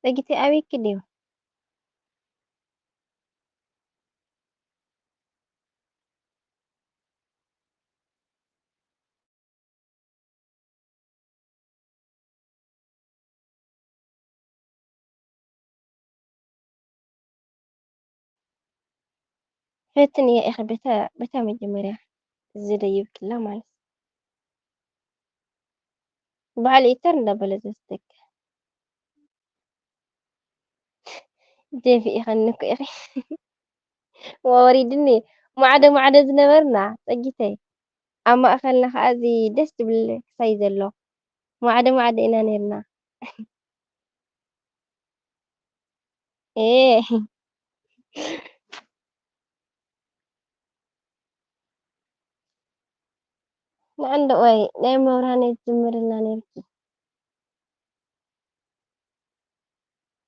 ጸጊተይ ኣበይኪ ድዩ? ፈትንያ ኢኺ በታ፣ በታ መጀመርያ ዝደየብክላ ማለት። በዓል ኢተር እንዳበለ ዘስተካ። ደፊእኽኒ እኮ ኢኺ። ወሪድኒ። ማዕዶ ማዕዶ ዝነበርና ጸጊተይ። ኣብ ማእከልና ከኣ እዚ ደስ ዝብል ክሳይ ዘሎ። ማዕዶ ማዕዶ ኢና ኔርና። ኤ። ንዕንድወይ ናይ መብርሃን የትዝምርልና ኔርኪ።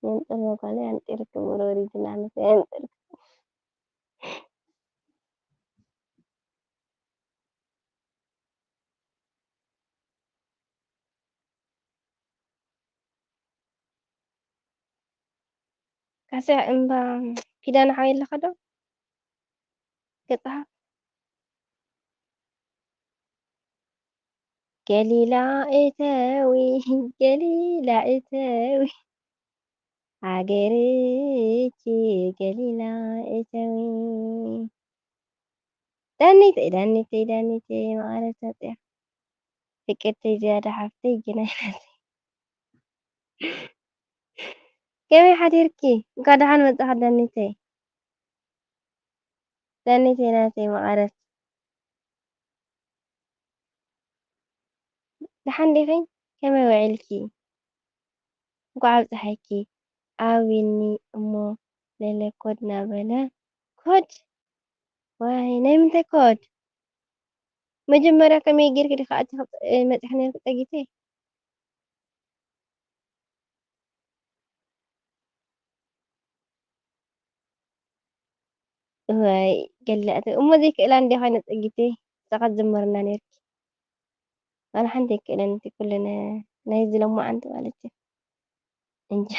የንጥር መጓለ ያንጥር ክምሮ ሪጅና ምስ ያንጥር። ካስያ እምባ ኪዳነ ሓወይ ኣለኻ ዶ? ገጽኻ። ገሊላ እተዊ፣ ገሊላ እተዊ፣ ሃገርኪ ገሊላ እተዊ። ዳኒተይ፣ ዳኒተይ፣ ዳኒተይ፣ መቐረት መፅያ። ፍቅርተይ ዝያዳ ሓፍተይ፣ ግናይ ናተይ። ከመይ ሓዲርኪ? እንኳዕ ደሓን መጻኺ ዳኒተይ። ዳኒተይ ናተይ መቐረት። ደሓን ዲኺ? ከመይ ውዒልኪ? እንኳዕ ኣብፀሐኪ። ኣቢኒ እሞ ለለ ኮድ ናበለ። ኮድ? ዋይ፣ ናይ ምንታይ ኮድ? መጀመርያ ከመይ ጌርኪ ዲኺ ኣቲኺ፣ እ፣ መጺኺ ኔርኪ ጸጊተይ? እዋይ ገለ እተ-፣ እሞ ዘይክእላ እንዴ ኮይነ ጸጊተይ፣ ንስኻ ትዝምርና ኔርኪ። ዋላ ሓንቲ ኣይክእለን እቲ ኩለን ናይዚ ሎማዓንቲ ማለት እዩ። እንጃ።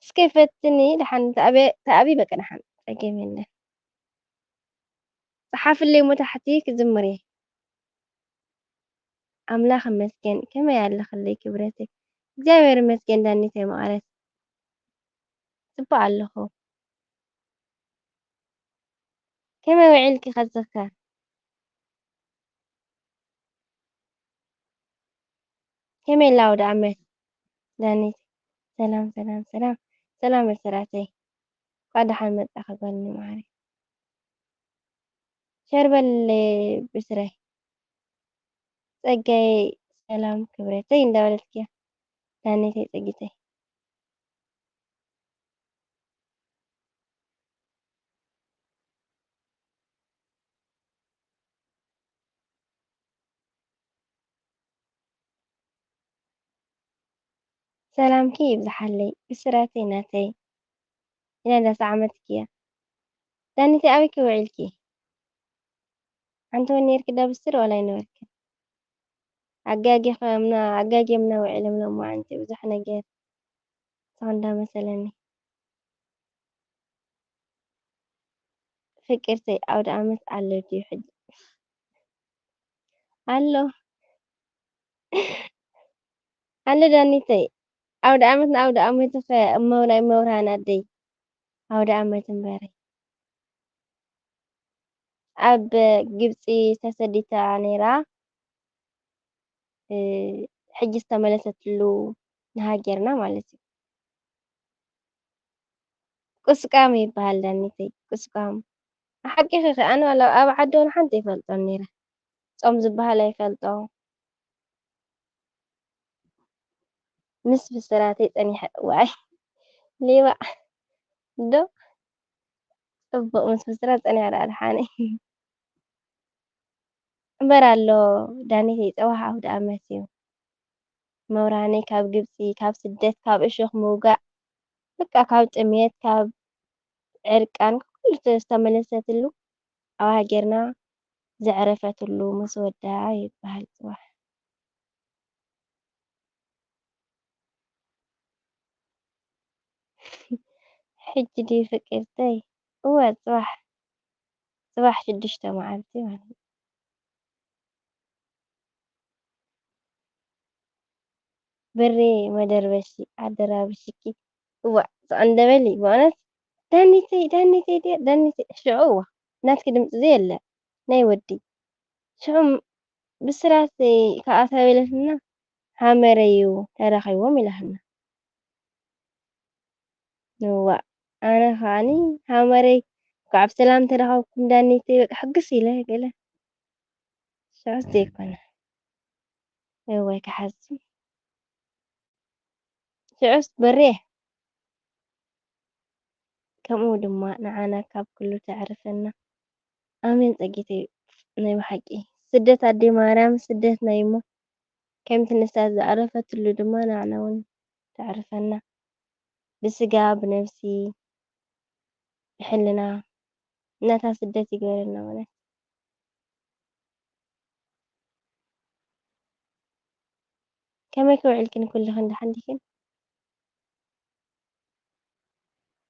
እስከ ፈትኒ ደሓን ተኣቢ፣ ተኣቢ በቃ ደሓን ጸገም የለን። ጸሓፍለይ እሞ ታሕቲ ክዝምር እየ። ኣምላኽ ይመስገን። ከመይ ኣለኽለይ ክብረተይ? እግዚኣብሔር ይመስገን ዳኒተይ መቐረት። ጽቡቕ ኣለኹ። ከመይ ውዒልኪ ከዝኸ? ከመይ ኣላ ኣውደ ኣመት? ዳኒት ሰላም ሰላም ሰላም ሰላም ብስራተይ። እንኳዕ ደሓን መጻኺ ጓል መዓረይ። ሸር በል ብስረይ። ጸጋይ ሰላም ክብረተይ እንዳበለትኪ እያ። ዳኒተይ ጸጊተይ። ሰላምኪ ይብዝሓለይ ብስራተይ ናተይ። ኢና ዳስ ዓመትኪ እያ። ዳኒተይ ኣበይኪ ውዒልኪ? ሓንቲ እውን ኔርኪ ዶ ብስር ዋላ ኣይነበርክን? ኣጋጊኸምና፣ ኣጋጊምና ውዒሎም ሎማዓንቲ ብዙሕ ነገር። ንስኻ እንዳመሰለኒ። ፍቅርተይ ኣውደ ኣመት ኣሎ ድዩ ሕጂ? ኣሎ። ኣሎ ዳኒተይ። ኣውደ ኣመት ንኣውደ ኣመት ኸ እሞ ናይ መብርሃን ኣደይ። ኣውደ ኣመት እምበሪ። ኣብ ግብጺ ተሰዲታ ነይራ፣ እ፣ ሕጂ ዝተመለሰትሉ ንሃገርና ማለት እዩ። ቁስቋም ይበሃል ዳኒተይ፣ ቁስቋም። ሓቂኺ፣ ኣነ ዋላ ኣብ ዓዲ እውን ሓንቲ ኣይፈልጦን ነይረ። ጾም ዝበሃል ኣይፈልጦ። ምስ ብስራተይ ጸኒሐ፣ ዋይ፣ ሌባ ዶ? ጽቡቕ፣ ምስ ብስራት ጸኒሐ ደኣ ደሓነይ። እምበር ኣሎ ዳኒተይ፣ ጽባሕ ኣውደ ኣመት እዩ። መብርሃነይ ካብ ግብጺ፣ ካብ ስደት፣ ካብ እሾኽ ምውጋእ፣ በቃ ካብ ጥሜት፣ ካብ ዕርቃን፣ ካብ ኩሉ ዝተመለሰትሉ፣ ኣብ ሃገርና ዘዕረፈትሉ ምስ ወዳ ይበሃል ጽባሕ። ሕጂ ድዩ ፍቅርተይ? እወ፣ ጽባሕ፣ ጽባሕ ሽዱሽተ መዓልቲ ማለት እዩ። ብሬ መደርበሺ ኣደራብሽኪ። እዋእ፣ ስቕ እንደ በሊ፣ በእውነት። ዳኒተይ፣ ዳኒተይ ድያ? ዳኒተይ፣ ሽዑ እዋ፣ ናትኪ ድምጺ ዘየለ፣ ናይ ወዲ። ሽዑ ብስራት ከኣ ተበለትና፣ ሃመረዩ ተራኺቦም ኢላትና። እዋእ፣ ኣነ ከኣኒ፣ ሃመረይ፣ እንኳዕ ብሰላም ተራኸብኩም ዳኒተይ፣ በቃ፣ ሕግስ ኢለ፣ ገለ። ሽዑስ ዘይኮነ። እዋይ፣ ክሓዝን። ሽዑስ በሬ። ከምኡ ድማ ንዓና ካብ ኩሉ ተዕርፈና። ኣሜን ጸጊተይ ናይ ብሓቂ። ስደት ኣደይ ማርያም ስደት ናይ እሞ ከምቲ ንሳ ዝዓረፈትሉ ድማ ንዓና እውን ተዕርፈና። ብስጋ ብነብሲ ብሕልና እናታ ስደት ይግበረና ማለት። ከመይ ክውዕልክን ኩልኽን ደሓን ዲክን?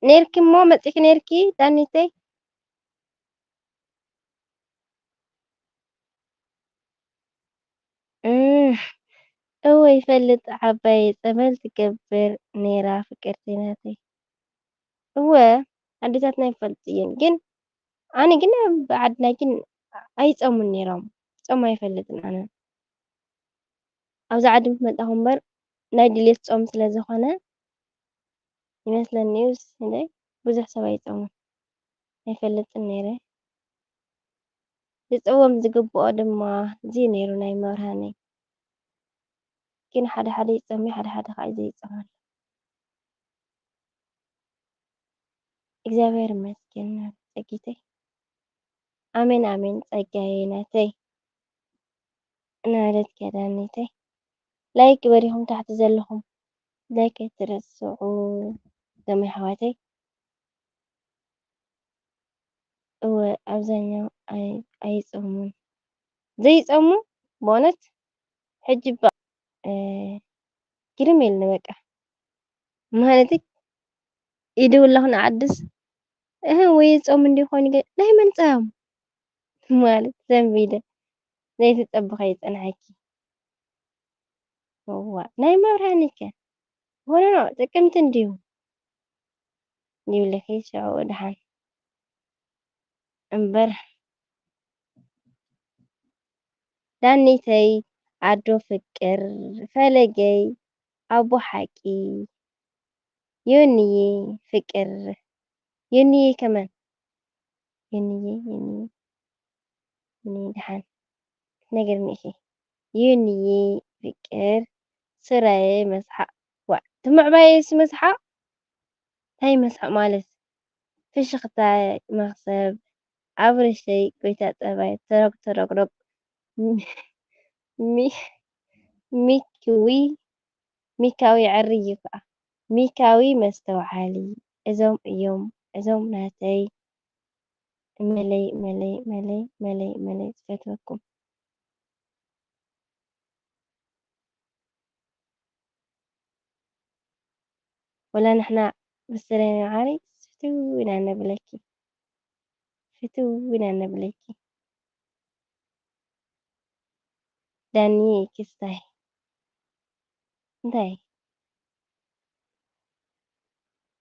ኔርኪ እሞ መጺኪ ኔርኪ ዳኒተይ? እህ፣ እወ ይፈልጥ ዓባይ ጸበል ትገብር ኔራ ፍቅርቲ ናተይ። እወ ኣዴታትና ይፈልጥ እየን ግን ኣነ ግን ኣብ ዓድና ግን ኣይጸሙን ኔሮም። ጾም ኣይፈልጥን ኣነ። ኣብዚ ዓዲ ምስ መጻኹ እምበር ናይ ድሌት ጾም ስለ ዝኾነ ይመስለኒ እዩስ እንደ ብዙሕ ሰብ ኣይጸሙን። ኣይፈልጥን ኔረ። ዝጸወም ዝግብኦ ድማ እዚ ኔሩ ናይ መብርሃነይ። ግን ሓደ ሓደ ይጸምዩ ሓደ ሓደ ከዓ ዘይጸመሉ። እግዚኣብሔር ይመስገን ጸጊተይ። ኣሜን ኣሜን ጸጋየ ናተይ። እናበለት ከዳኒተይ ላይክ ግበሪኹም ታሕቲ ዘለኹም ላይክ ኣይትረስዑ ደሞ ኣሕዋተይ። እወ ኣብዛኛው ኣይ ኣይጾሙን። ዘይጾሙ ብእውነት ሕጂ በ እ ግርም ኢልኒ በቃ። ማለተይ ይድውለኹ ንዓድስ እህ ወይ ጾም እንዲ ኾይኑ ገ ናይ መን ጾም ማለት ዘንቢለ ዘይትጸብኸ ይጸንሐኪ። እዋ ናይ መብርሃኒ ከ ሆኖ ጥቅምቲ እንዲዩ ይብለኪ ሽዑ ደሓን እምበር ዳኒተይ ኣዶ ፍቅር ፈለገይ ኣቦ ሓቂ ዮኒየ ፍቅር ዮኒየ ከማን ዮኒየ ዮኒየ ዮኒየ ደሓን ክትነግርኒ ኢኺ ዮኒየ ፍቅር ስራየ መስሓቕ ዋእ እቲ ምዕባየሲ መስሓቕ እንታይ መስሓቕ ማለት ፍሽኽታይ መኽሰብ ኣብርሸይ ጎይታ ጸባይ ተረግ ተረግረግ ሚ ሚኪዊ ሚካዊ የዐሪ እዩ ከኣ ሚካዊ መስተውዓሊ እዞም እዮም እዞም ናተይ መለይ መለይ መለይ መለይ መለይ ዝፈትወኩም። ወላ ንሕና ብስረይ መዓረይ ፍትው ኢና ነብለኪ ፍትው ኢና ነብለኪ ዳኒ ክስታይ እንታይ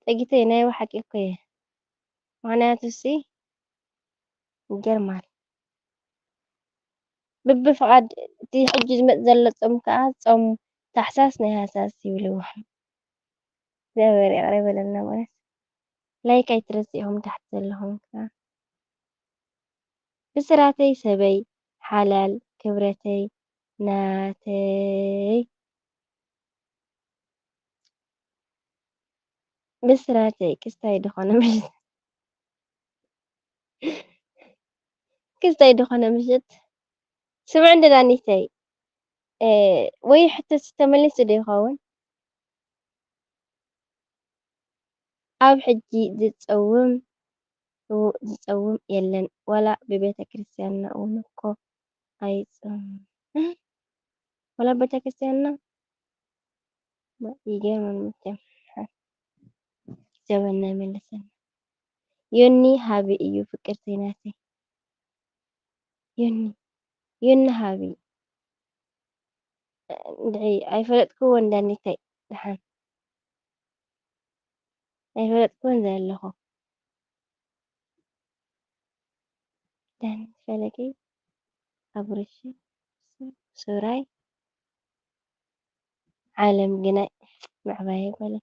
ጸጊተይ ናይ ብሓቂ እኮ እየ ምኽንያቱሲ ይገርማል። ብብፍቓድ እቲ ሕጂ ዝመጽእ ዘሎ ጾም ከኣ ጾም ታሕሳስ ናይ ሃሳስ ይብልዎ። እግዚኣብሔር ይቕረ ይበለልና በእውነት። ላይክ ኣይትረስዑ ኢኹም ታሕቲ ዘለኹም ከኣ። ብስራተይ ሰበይ ሓላል ክብረተይ ናተይ። ብስራተይ ክስታይ ድኾነ ምሽት ክስታይ ድኾነ ምሽት ስምዕ እንደ ዳኒተይ ወይ ሕቶስ ተመሊሱ ዶ ይኸውን? ኣብ ሕጂ ዝጸውም ዝጸውም የለን ዋላ ብቤተ ክርስትያንና እውን እኮ ኣይጸውምን ዋላ ቤተ ክርስትያንና ይገርመን መቸም ዘበና ይመልሰና ዮኒ ሃቢ እዩ ፍቅርተይ ናተይ ዮኒ ዮኒ ሃቢ እንድዒ ኣይፈለጥክዎን ዳኒተይ ደሓን ኣይፈለጥክዎን ዘለኹ ዳኒ ፈለገይ ኣብርሽ ሱራይ ዓለም ግናይ ምዕባየ በለ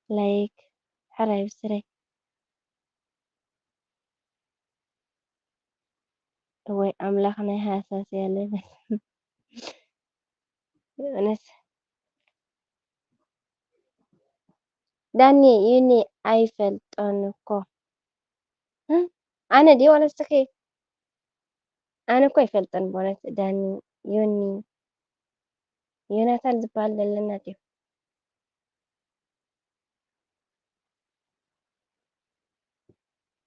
ላይክ ሕራይ ብስረይ እወይ ኣምላኽ ናይ ሃሳስ ያለ በእውነት ዳኒ ዩኒ ኣይፈልጦን እኮ ኣነ ድየ ዋላ ንስኺ ኣነ እኮ ኣይፈልጦን ብእውነት ዳኒ ዮኒ ዮናታን ዝበሃል ዘለና ድዩ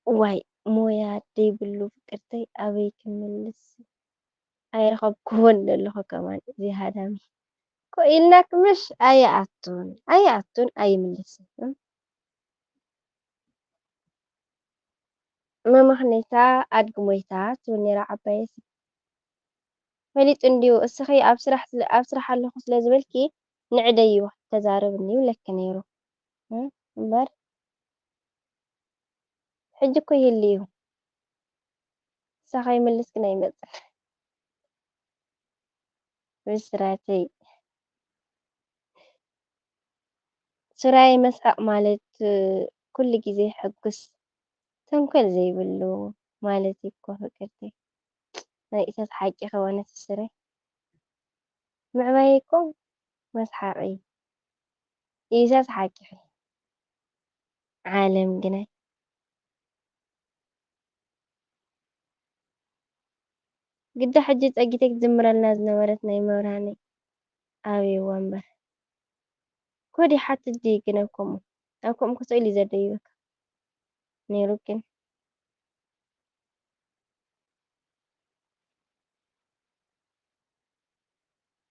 ዋይ ሞያ ደይብሉ ፍቅርተይ ኣበይ ክምልስ ኣይረኸብክዎን ዘለኹ ከማን እዚ ሃዳሚ ኮ ኢልናክ ምሽ ኣይኣቱን ኣይኣቱን ኣይምልስን መመኽነይታ ኣድጊ ሞይታ ትብል ነይራ ዓባየይ ፈሊጡ እንድዩ እስኺ ኣብ ስራሕ ስለ ኣብ ስራሕ ኣለኹ ስለ ዝበልኪ ንዕደይዋ ተዛረብኒ ይብለኪ ነይሩ እምበር ሕጂ እኮ ይህሉ እዩ ንሳ ከይምልስ ግን ኣይመጽን ብስራተይ ስራይ መስሓቕ ማለት ኩሉ ግዜ ሕጉስ ተንኮል ዘይብሉ ማለት እዩ እኮ ፍቅርተይ ናይ ኢሳት ሓቂ ከወነት ስረይ ምዕባይ እኮ መስሓቕ እዩ ኢሳት ሓቂ ዓለም ግናይ ግዳ ሕጂ ጸጊተይ ክትዝምረልና ዝነበረት ናይ መብርሃነይ ኣብይዋ እምበር ኮድ ይሓትት ድዩ ግን ኣብ ከምኡ ኣብ ከምኡ ክስእል እዩ ዘደይበካ ነይሩ ግን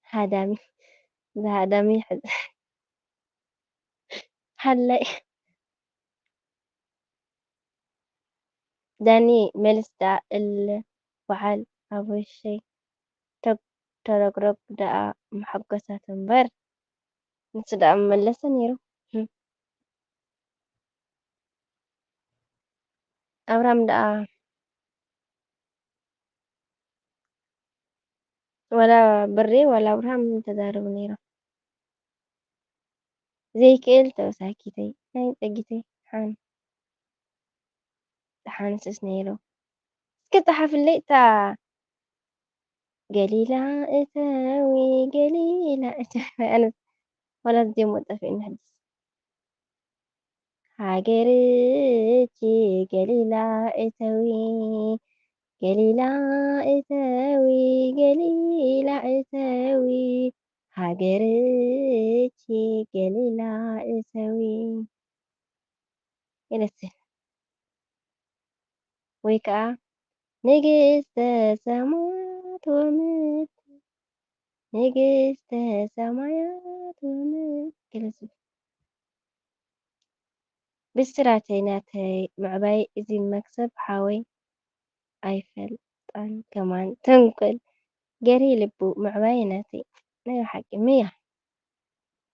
ሃዳሚ፣ እዛ ሃዳሚ ሕዚ ሃላይ። ዳኒ መልስ ደኣ እል በዓል ኣቦሸይ፣ ተግ-፣ ተረግረግ ደኣ መሐጎሳት እምበር፣ ንሱ ደኣ ምመለሰ ነይሩ። ህም። ኣብራም ደኣ ወላ ብሬ ወላ ኣብርሃም ተዛረቡ ነይሮም። ዘይክእል ተወሳኪተይ ናይ ጸጊተይ ሓን ሓንስስ ነይሩ። እስኪ ጸሓፍለይ እታ ገሊላ እተዊ ገሊላ እተዊ። ኣነ ወላ ዜሞ ጠፊእኒ ሕጅስ። ሃገርኪ ገሊላ እተዊ፣ ገሊላ እተዊ፣ ገሊላ እተዊ፣ ሃገርኪ ገሊላ እተዊ። ይለስን ወይ ከኣ ንግስተ ሰማያት ወምድር፣ ንግስተ ሰማያት ወምድር። ይለስን። ብስራተይ ናተይ ምዕባይ እዚ መክሰብ ሓወይ ኣይፈልጣን ከማን ተንኮል ገሪ ልቡ ምዕባይ ናተይ ናይ ሓቂ ምያ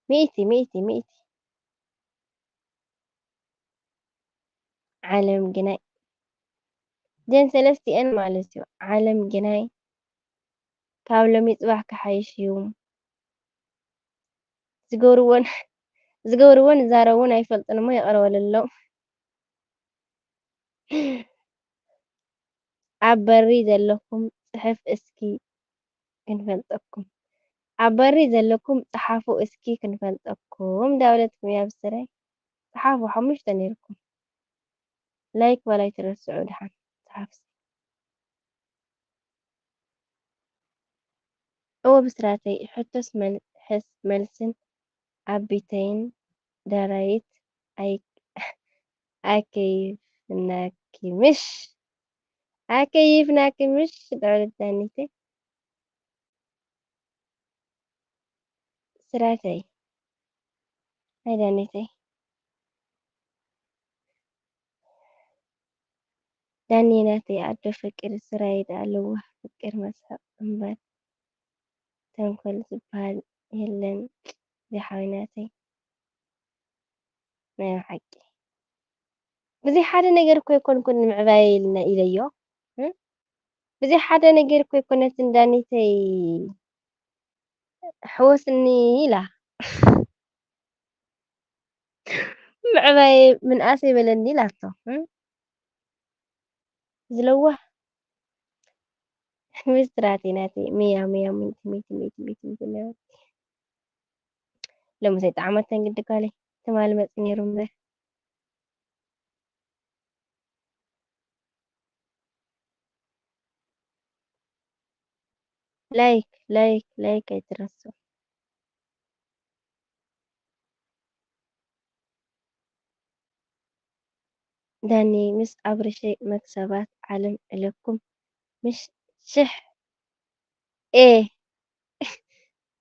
ሚእቲ ሚእቲ ሚእቲ ዓለም ግናይ ጀን ሰለስቲኤን ማለት እዩ ዓለም ግናይ ካብ ሎሚ ጽባሕ ክሓይሽ እዩ ዝገብርዎን ዝገብርዎን ዝዛረብዎን ኣይፈልጡን እሞ ይቕረ በለሎም። ኣብ በሪ ዘለኩም ጽሕፍ እስኪ ክንፈልጠኩም። ኣብ በሪ ዘለኩም ጽሓፉ እስኪ ክንፈልጠኩም። ዳውለትኩም እያ ብስረይ። ጽሓፉ ሓሙሽተ ነይርኩም። ላይክ ዋላ ኣይትረስዑ ድሓን። ጽሓፍ እስኪ። እወ ብስራተይ፣ ሕቶስ መል-፣ ሕስ-፣ መልስን ኣቢተይን ዳራይት ኣይ-፣ ኣከይፍናኪ ምሽ? ኣከይፍናኪ ምሽ? ልዕሊ ዳኒተይ። ስራተይ። ኣይ ዳኒተይ። ዳኒ ናተይ ኣዶ ፍቅር ስራይ ደኣ ለዋህ ፍቅር መስሓቕ እምበር ተንኮል ዝበሃል የለን ዝሓወይ ናተይ ናይ ብሓቂ ብዘይ ሓደ ነገር እኮ ኣይኮንኩን ንምዕባየ ኢልና ኢለዮ እ ብዘይ ሓደ ነገር እኮ ኣይኮነትን ዳኒተይ ሕወስኒ ኢላ ምዕባየ ምንኣስ የበለኒ ኢላቶ እ ዝለዋህ ሚስትራተይ ናተይ ምያ ምያ ሚእቲ ሚእቲ ሚእቲ ሚእቲ ሚእቲ ነበርቲ ሎምስ ኣይጠዓመተን ግዲ ጓለይ ትማሊ መፂ ነይሩ እምበር ላይክ ላይክ ላይክ ኣይትረስዑ። ዳኒ ምስ ኣብርሸይ መክሰባት ዓለም እለኩም ምሽ ሽሕ ኤ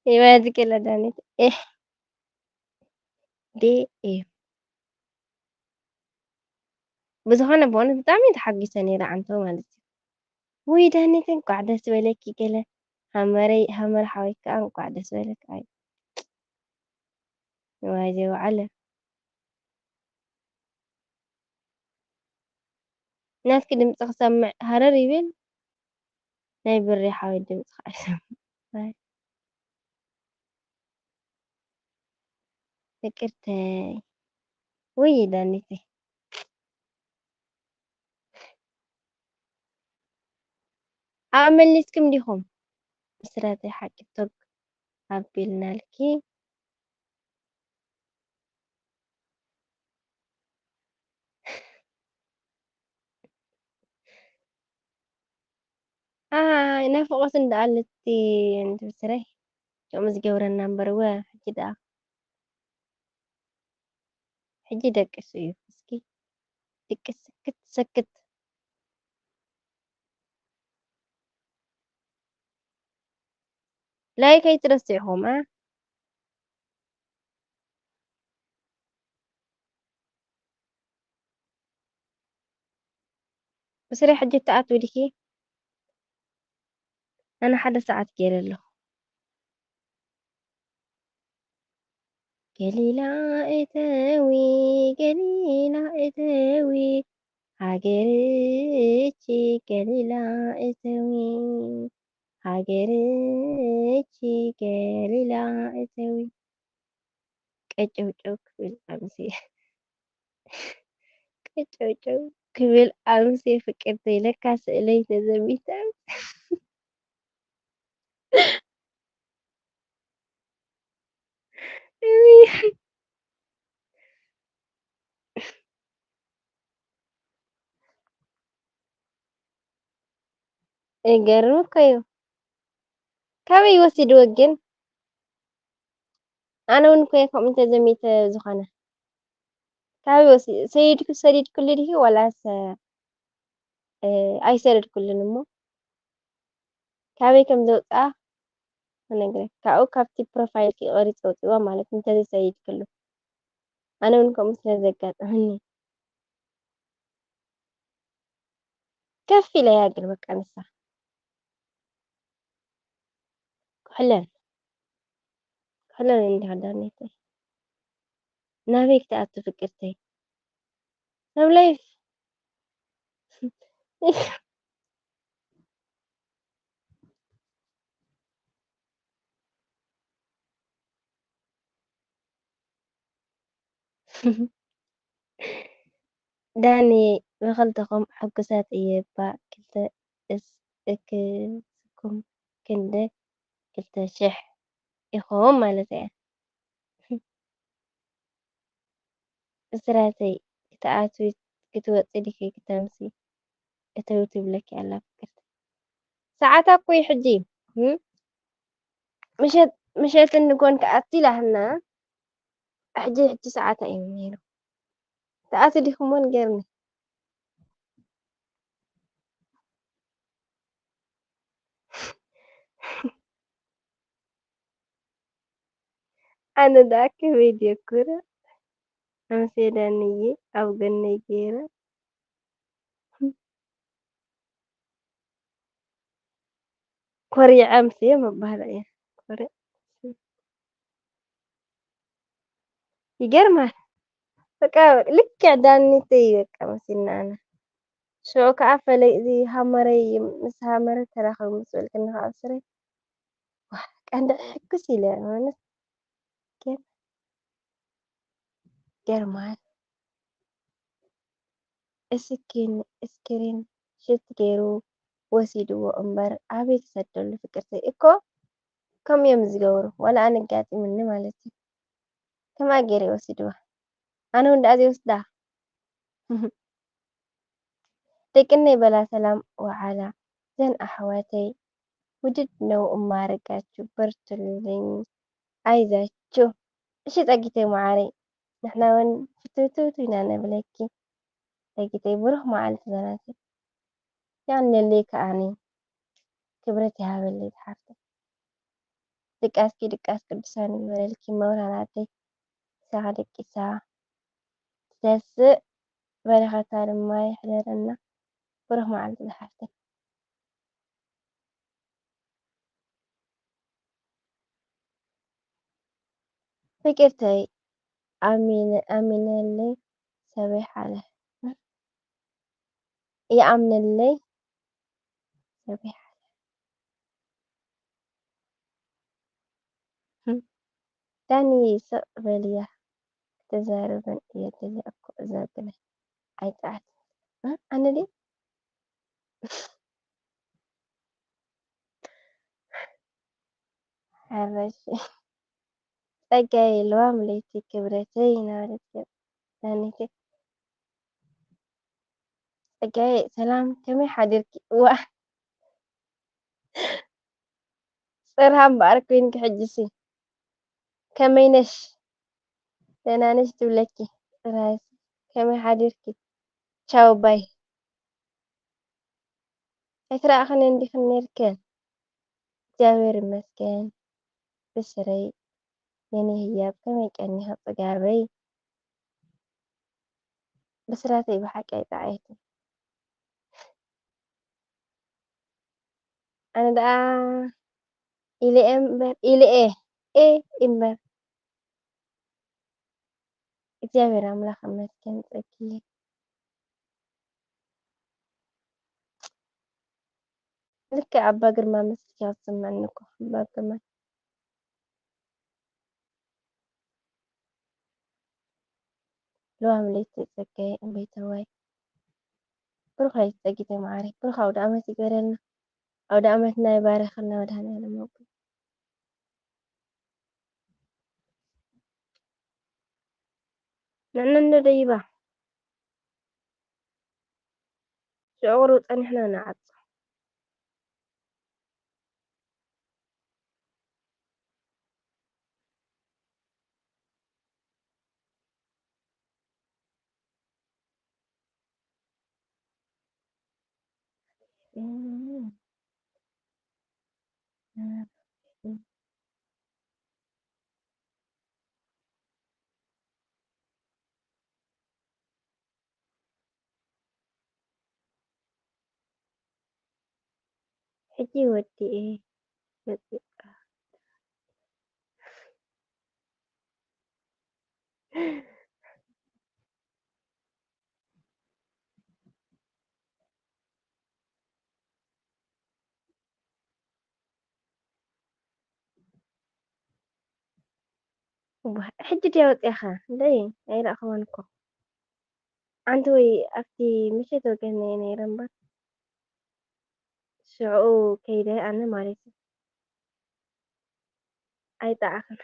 ይበዝግለ ዳኒት ኤ ዴ ኤ ብዝኾነ ብእውነት ብጣዕሚ ተሓጊሰ ነይረ ዓንቶ ማለት እዩ። ውይ ዳኒት እንኳዕ ደስ በለኪ ገለ ሃመረይ ሃመር ሓወይ ከዓ እንኳዕ ደስ በለካ ኣይ ንዋይ ዘይወዓለ ናትኪ ድምፂ ክሰምዕ ሃረር ይብል ናይ ብሬ ሓወይ ድምፂ ከዓ ይሰምዕ ፍቅርተይ ወይ ዳኒተይ ኣመሊስክም ዲኹም ብስራተይ ሓቂ ቶግ ኣቢልናልኪ ኣይ ናፍቖት እንዳ ኣለቲ እንትን ስረይ ከምኡ ዝገብረና እምበር እወ ሕጂ ደኣ ሕጂ ደቂሱ እዩ እስኪ ድቂ ስክት ሰክት። ላይክ ኣይትረስዕኹም፣ እ? ብስሪ ሕጂ ትኣትዊ ዲኺ? ኣነ ሓደ ሰዓት ገይረ ኣለኹ። ገሊላ እተዊ፣ ገሊላ እተዊ፣ ሃገርኪ ገሊላ እተዊ፣ ሃገርኪ ገሊላ እተዊ። ቀጨውጨው ክብል ኣምስየ፣ ቀጨውጨው ክብል ኣምስየ ፍቅርተይ፣ ለካ ስእለይ ተዘሚተ። ይገርም እኮ እዩ። ካበይ ወሲድዎ ግን? ኣነ እውን እኮ እየ ከምኡ እንተዘሚተ ዝኾነ። ካበይ ወሲ-፣ ሰይድኩ-፣ ሰዲድኩሉ ዲኺ ዋላስ፣ እ፣ ኣይሰደድኩሉን እሞ ካበይ ከም ዘውፅኣ ክነግረኪ። ካብኡ ካብቲ ፕሮፋይልኪ ቆሪፀ ኣውፅእዋ ማለት እንተዘይሰይድክሉ። ኣነ እውን ከምኡ ስለ ዘጋጠመኒ። ከፍ ኢለያ ግን በቃ ንሳ። ኩሕለን። ኩሕለን እንዲኻ ዳርኔተይ። ናበይ ክትኣቱ ፍቅርተይ? ናብ ላይፍ። ዳኒ፣ ብኽልተኹም ሕጉሳት እየ እባ፣ ክልተ እስ-፣ እክስኩም ክንደ ክልተ ሽሕ ኢኹም ማለት እየ። ብስራተይ ክትኣትዊ ክትወፂ ዲኺ ክተምሲ እተዊ ትብለኪ ኣላ ፍቅርቲ። ሰዓታ እኮ እዩ ሕጂ፣ እም? ምሸት፣ ምሸትን ንጎን ክኣቲ ኢላትና፣ ሕጂ፣ ሕጂ ሰዓታ እዩ ነይሩ። ትኣቲ ዲኹሞ ንገርኒ። ኣነ ደኣ ከመይ ድየ ኩረ፣ ኣምስየ ዳንየ ኣብ ጎነይ ገይረ። ኮሪዐ ኣምስየ ምባል እየ። ኮሪዐ። ይገርማል። በቃ ልክዕ ዳኒተይ በቃ መሲልና ኣነ። ሽዑ ከኣ ፈለይ እዚ ሃመረይ ምስ ሃመረ ተራኸቡ ምስ በልክኒ ከኣ ብስረይ። ዋህ፣ ቀንዲ ሕጉስ ኢለ ማለት ግን ገርማል። እስኪን ስክሪን ሽት ገይሩ ወሲድዎ እምበር ኣበይ ክሰደሉ ፍቅርተይ እኮ ከምኡ እዮም ዝገብሩ ዋላ ኣነ ኣጋጢሙኒ ማለት እዩ። ከምኣ ገይረ እየ ወሲድዋ ኣነ እውን ደኣ ዘይወስዳ። ደቅነይ በላ ሰላም ወዓላ ዘን ኣሕዋተይ ውድድ ነው እማረጋችሁ በርቱልኝ ኣይዛችሁ። እሺ ጸጊተይ መዓረይ ንሕና እውን ፍትውትውት ኢና ነብለኪ ጸጊተይ ብሩኽ መዓልቲ ዘናትይ። ያንለለይ ከኣኒ ክብረት ይሃበለይ ዝሓፍተይ። ድቃስኪ ድቃስ ቅዱሳን ይግበረልኪ መብርሃን ኣደይ። ንስኻ ደቂሳ ትተስእ በረኸታ ድማ ይሕደረና። ብሩኽ መዓልቲ ዝሓፍተይ። ፍቅርተይ ኣሚነ-፣ ኣሚነለይ ሰበይ ሓለ። ይኣምነለይ ሰበይ ሓለ። ዳኒ ስቕ በልያ ክተዛርበን እየ ደልየ እኮ እዛ ግናይ ኣይጥዓት። እ? ኣነ ድየ? ሕርሽ ጸጋይ ለዋም ለይቲ ክብረተይ እናበለት እያ ዳኒተይ። ጸጋይ ሰላም ከመይ ሓዲርኪ? እዋ ጽርሃ እምበኣር ኮይንኪ ሕጅሲ ከመይ ነሽ? ደህና ነሽ ትብለኪ ጽርሃ። ከመይ ሓዲርኪ? ቻው ባይ። ኣይትረኣኽንን ዲኽን ነይርክን? እግዚኣብሔር ይመስገን። ብስረይ የኔ ህያብ ከመይ ቀኒኻ ጽጋበይ? ብስራተይ ብሓቂ ኣይጠዓየትን። ኣነ ደኣ ኢለ እየ እምበር፣ ኢለ እየ፣ ኤ እምበር። እግዚኣብሔር ኣምላኽ ይመስገን ጸጊ። ልክዕ ኣባ ግርማ መስልኪ ክትስምዕኒ እኮ ኣባ ግርማ። ለዋም ለይቲ ጸጋይ እምበይተዋይ። ብሩኽ ለይቲ ጸጊተይ መዓረይ። ብሩኽ ኣውደ ኣመት ይግበረልና። ኣውደ ኣመትና ይባረኸልና መድኃኔዓለም ኣቦይ። ንዕነነ ደይባ ሽዑ ቁሩብ ጸኒሕና ንዓጾ። ሕጂ ወዲኤ መጺኣ። እዋ፣ ሕጂ ድያ ወፂኣኻ? እንደይ ኣይረእኽዋን እኮ። ኣንቲ ወይ ኣብቲ ምሸት ወገን እየ ነይረ እምበር፣ ሽዑ ከይደ ኣነ ማለት እዩ። ኣይጠዓኽን።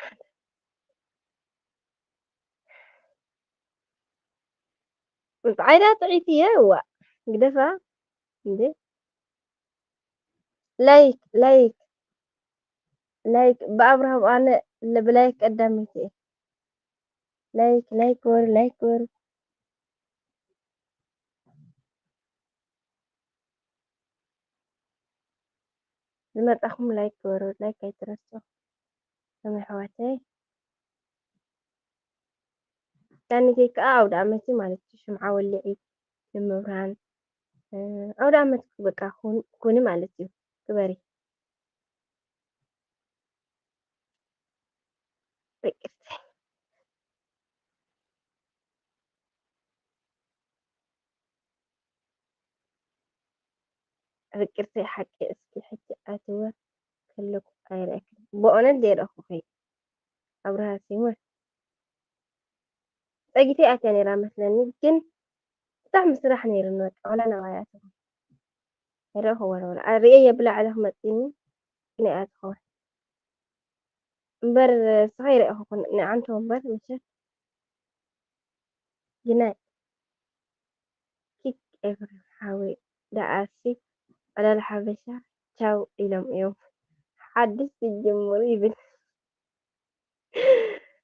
ጣዕዳ ጥዒት እየ። እዋ፣ ግደፋ እንዴ። ላይክ፣ ላይክ፣ ላይክ። ብኣብርሃም ኣነ ለ-፣ ብላይክ ቀዳመይቲ እየ። ላይክ፣ ላይክ ግበሩ፣ ላይክ ግበሩ። ዝመጻኹም ላይክ ግበሩ፣ ላይክ ኣይትረስዑ። ሰላም ኣሕዋተይ። ዳኒተይ ከኣ ኣውደ ኣመት እዩ ማለት እዩ። ሽምዓ ወልዒ፣ ንምብርሃን፣ እ፣ ኣውደ ኣመት በቃ ኩን-፣ ኩኒ ማለት እዩ። ክበሪ። ፍቅርተይ። ፍቅርተይ ሓቂ እስኪ ሕጂ ኣትወ ከለኩ ኣይረኣክን። ብኦነት ዘይረኣኹኺ ኣብርሃ ሲሞን። ጸጊተይ ኣትያ ነይራ መስለኒ፣ ግን ብጣዕሚ ስራሕ ነይሩኒ፣ በቃ፣ ወላ ናባይ ኣተኹ። ኣይረኣኹ ወላ፣ ወላ። ኣርእየ የብላ ዓለ ክመጽእኒ፣ ግን ኣይኣተኹ። እምበር፣ ስኻ ይረኣኹ፣ ንዓንተ እምበር፣ መቸም። ግናይ። ኪክ ኤፍሬም ሓወይ ደኣሲ ዕላል ሓበሻ ቻው ኢሎም እዮም። ሓድሽ ትጅምሩ ይብል።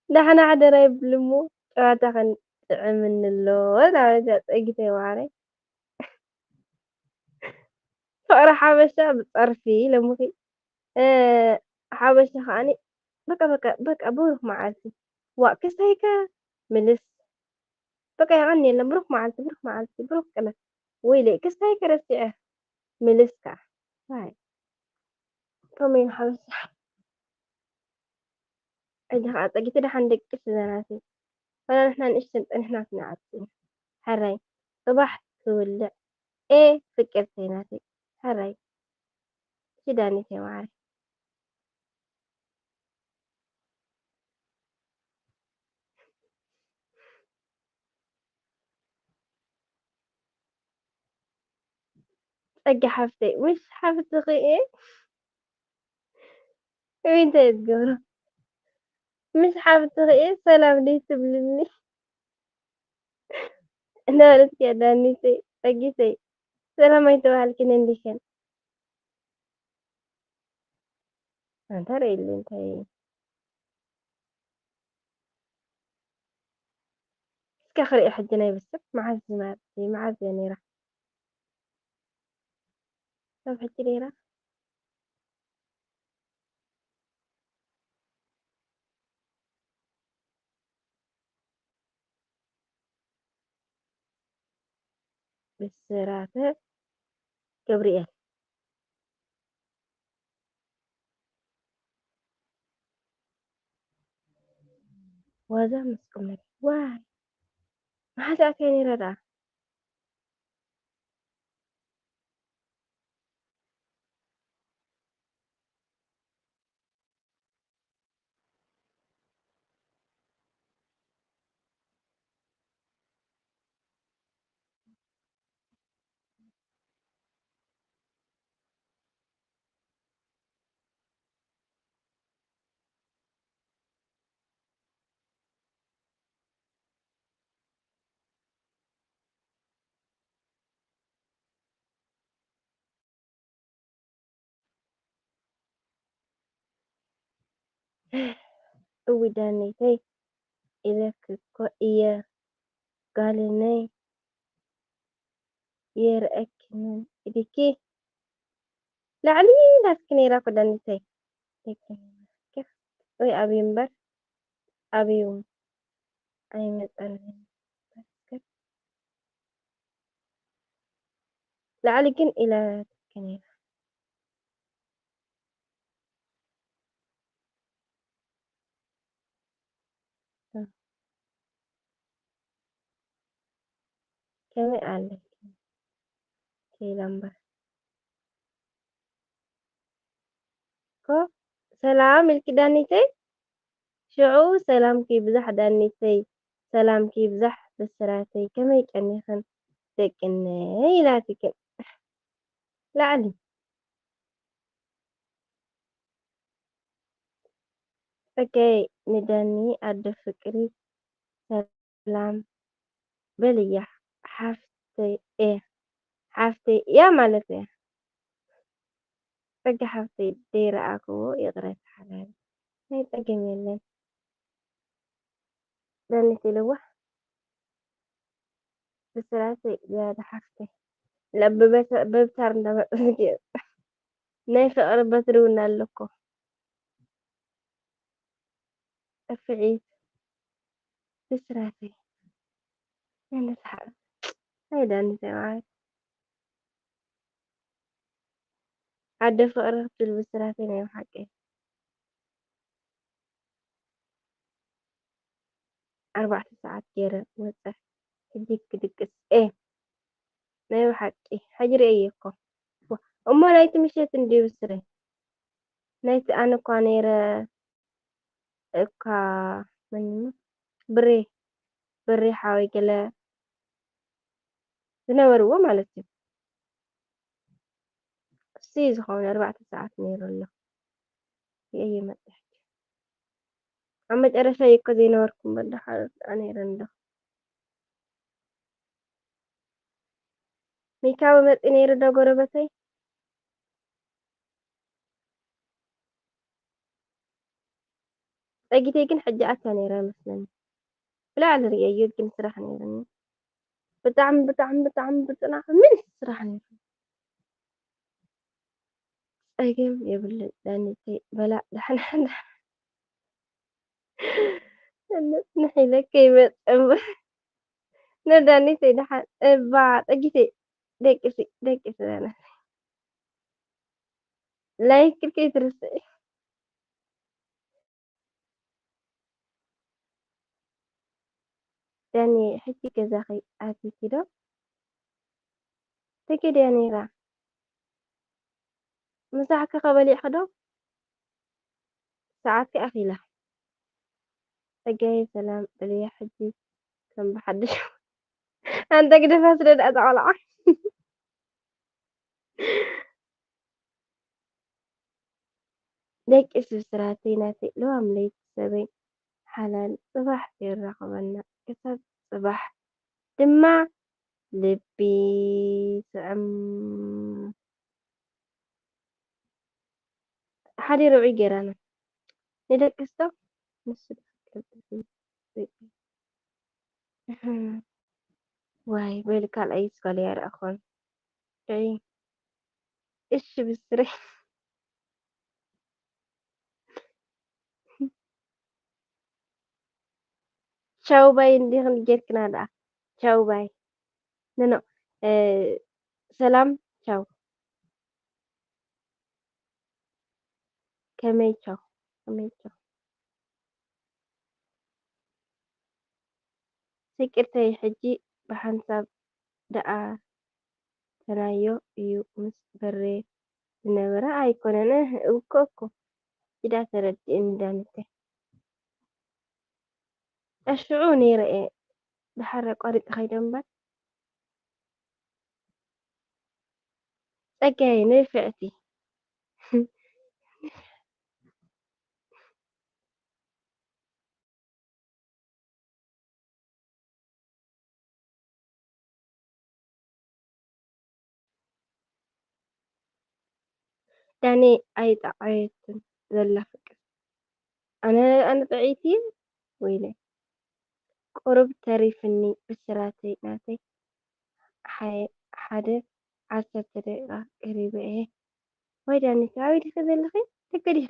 ዳሕና ሓደራ ይብል እሞ ጨዋታ ከንጥዕምኒ ኣሎ። ዳዊት ጸጊተይ ማዓረይ። ፍቕሪ ሓበሻ ብጸርፊ ኢሎምኺ። እ፣ ሓበሻ ከዓኒ በቃ፣ በቃ፣ በቃ፣ ብሩኽ መዓልቲ። ዋእ፣ ክስታይከ ምልስ። በቃ፣ የቐንየለን። ብሩኽ መዓልቲ፣ ብሩኽ መዓልቲ፣ ብሩኽ ቅነ። ወይለይ፣ ክስታይከ ረሲዐ ምልስ ከኣ። ዋይ። ከመይ ሓበሻ። ሕጂ ከኣ ጸጊቲ ደሓን ደቂስ እዛ ናተይ። ዋላ ንሕና ንእሽተን ጸኒሕና ክንዓቢ ኢና። ሕራይ ጽባሕ ክውልዕ። ኤ ፍቅርተይ ናተይ። ሕራይ። እሺ ዳኒተይ ማዓረይ። ጸጊ ሓፍተይ፣ ምስ ሓፍትኺ እየ። ወይ እንታይ እየ ዝገብሮ? ምስ ሓፍትኺ እየ ሰላም ደይ ትብልኒ? እናበለት እያ ዳኒተይ፣ ጸጊተይ። ሰላም ኣይተባሃልክን እንዲኽን። ኣንታ ርእይሉ እንታይ እዩ? እስከ ክርኢ ሕጂ ናይ ብስር መዓዝ ዝመ-፣ መዓዝ እያ ነይራ? ካብ ሕጂ ነይራ? ብስራተ ገብርኤል። ዋዛ ምስ ቁም ነገር። ዋይ! መሓዛ ኣትያ ነይራ ደኣ። እውይ ዳነይተይ ኢለኪ እኮ እየ ጓልነይ የርእየኪ ምን ኢልኪ ላዕሊ ኢላትኪ ነይራ እኮ ዳነይተይ። ወይ ኣብዩ እምበር ኣብዩ ኣይመጸንን። ላዕሊ ግን ኢላትኪ ነይራ። ከመይ ኣለኪ? ከይላ እምበር። እኮ ሰላም ኢልኪ ዳኒተይ። ሽዑ ሰላምኪ ይብዛሕ ዳኒተይ፣ ሰላምኪ ይብዛሕ ብስራተይ፣ ከመይ ቀኒኽን ደቅነይ ኢላትክን ላዕሊ። ጸጋይ ንዳኒ ኣደ ፍቅሪ ሰላም በልያ ሓፍተይ እያ፣ ሓፍተይ እያ ማለት እያ። ጸጋ ሓፍተይ ደይረኣክዎ ይቕረታ ሓላል ናይ ጸገም የለን። ዳኒት ኢልዋ ብስራተይ ዝያዳ ሓፍተይ ለብበተ በብታር እንዳመጠ ናይ ፍቕሪ በትሪ እውን ኣለኮ። ጠፍዒት ብስራተይ ነንስሓቕ ኣይዳኒ ተባዓት ዓደ ፍቕሪ ክትብል ብስራተይ ናይ ብሓቂ ኣርባዕተ ሰዓት ገይረ ወፀ ሕጂ ክድቅስ እየ ናይ ብሓቂ ሕጂ ርእየ እኮ እሞ ናይቲ ምሸት እንድዩ ብስረይ ናይቲ ኣነ እኳ ነይረ እኳ መን እሞ ብሬ ብሬ ሓወይ ገለ ዝነበርዎ ማለት እዩ። እሱ ዝኸውን ኣርባዕተ ሰዓት ነይሩ ኣሎ። ይእየ መፅሕ ኣብ መጨረሻ እየ እኮ ዘይነበርኩም በዳሓ ነይረ እንዶ ሚካዊ መፂ ነይሩ ዶ ጎረበተይ? ጸጊተይ ግን ሕጂ ኣትያ ነይራ ይመስለኒ። ብላዕሊ ርእየዮ ግን ስራሕ ነይሩኒ። ብጣዕሚ ብጣዕሚ ብጣዕሚ ብጽናሕ ምን ስራሕ ነይሩ። ጸገም የብልን ዳኒተይ በላ ዳሕና ንሒለ ከይመጽእ እምበር ነዳኒተይ ደሓን እባ ጸጊተይ ደቂሲ ደቂሲ ዳና ላይክ ክልከይ ትርስዒ ዳኒ ሕጂ ገዛኺ ኣቲኪ ዶ ተገድያ ነይራ ምሳሕኪ ከበሊዕኺ ዶ ሰዓትኪ ኣኺላ ጸጋየ ሰላም በልያ ሕጂ ከም ብሓድሽ ኣንተ ግደፋ ስለ ደኣ እዛ ቆልዓ ደቂ ስብስራተይ ናተይ ለዋም ለይቲ ሰበይ ሓላል ጽባሕ የራኽበና ክሳብ ጽባሕ ድማ ልቢ ስዕም ሓደ ርብዒ ገይራና ንደቅስ ዶ ንሱ ዋይ በሊ ካልኣይ ስኳል ያረኣኹን። እይ እሺ ብስረይ። ቻው ባይ እንዲኽን ጌርክና ደኣ። ቻው ባይ። ኖ፣ ኖ። እ፣ ሰላም፣ ቻው። ከመይ ቻው? ከመይ ቻው? ይቅርተይ፣ ሕጂ ብሓንሳብ ደኣ ተናዮ እዩ ምስ በሬ ዝነበረ ኣይኮነን። እህ፣ እኮ፣ እኮ። ኪዳ ተረድእኒ ዳኒተ። ኣሽዑ ነይረ እየ። ድሓር ኣቋሪጸ ከይደ እምበር። ጸጋየ ንፍዕቲ። ዳኒ ኣይጠዓየትን ዘላ ፍቅር። ኣነ፣ ኣነ ጥዕይቲ እየ ወይለይ። ቁሩብ ተሪፍኒ ብስራተይ ናተይ። ሓየ-፣ ሓደ ዓሰርተ ደቂቃ ቀሪበ እየ። ወይ ዳኒተ፣ ኣበይ ዲኺ ዘለኺ? ደገ ዲኺ?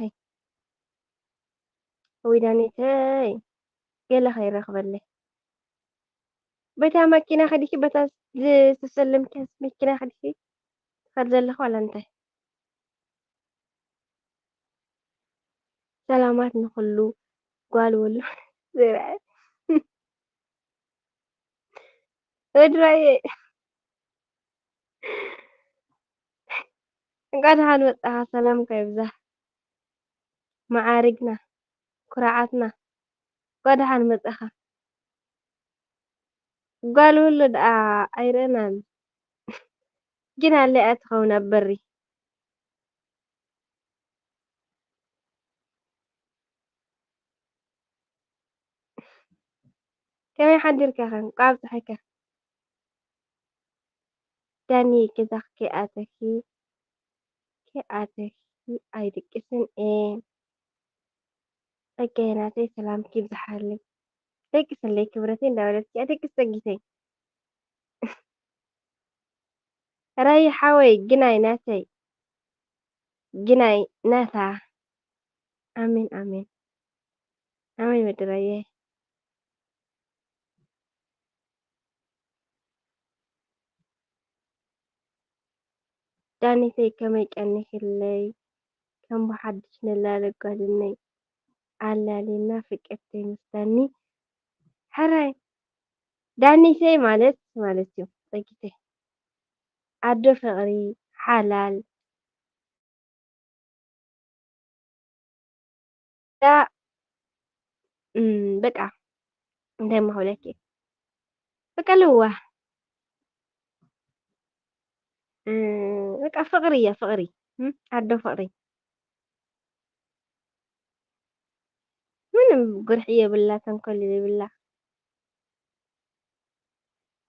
ወይ ዳኒተይ፣ ገለ ከይረኽበለይ። በታ መኪና ከዲኺ፣ በታ ዝተሰለምክያ መኪና ከዲኺ ትኸድ ዘለኺ ዋላ እንታይ? ሰላማት ንኹሉ ጓል ወሎ። ወድራየ። እንኳዕ ደሓን መጻኻ፣ ሰላምካ ይብዛሕ። መዓርግና፣ ኩርዓትና፣ እንኳዕ ደሓን መጻኻ። ጓል ወሎ ደኣ ኣይረእናን። ግን ኣለያ ትኸውን ኣብ በሪ። ከመይ ሓዲርካ ኸ? እንቋዕ ኣብጽሐካ። ዳኒ፣ ገዛኺ ከይኣተኺ፣ ከይኣተኺ ኣይድቅስን እየ። ጸጋየ ናተይ፣ ሰላምኪ ይብዝሓለይ። ደቅስለይ ክብረተይ እንዳበለትኪ፣ ኣደቅስ ጸጊተይ። ራይ ሓወይ፣ ግናይ ናተይ፣ ግናይ ናታ። ኣሜን፣ ኣሜን። ኣሜን ወዲ ራየ። ዳኒተይ ከመይ ቀኒኽለይ? ከም ብሓድሽ ንላለ ጓልነይ ኣላሊና ፍቅርተይ ምስ ዳኒ። ሕራይ ዳኒተይ ማለት ማለት እዩ ጸጊተይ። ኣዶ ፍቕሪ፣ ሓላል፣ ዳ-፣ እም፣ በቃ እንታይ እሞ ክብለኪ፣ በቃ ለዋህ፣ እ፣ በቃ ፍቕሪ እያ፣ ፍቕሪ፣ እም፣ ኣዶ ፍቕሪ። ምንም ጉርሒ የብላ፣ ተንኮል የብላ።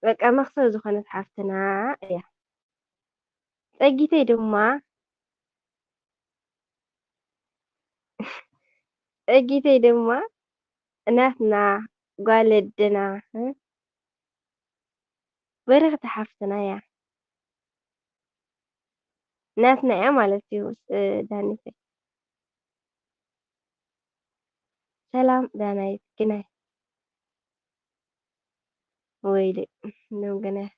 በቃ መኽሰብ ዝኾነት ሓፍትና እያ። ጸጊተይ ድማ፣ ጸጊተይ ድማ ናትና ጓል ኣደና፣ እ፣ በረኽቲ ሓፍትና እያ። ናትና እያ ማለት እዩ፣ እ፣ ዳኒተይ። ሰላም ዳናይት ግናይ። ወይለይ፣ እንደው ግናይ።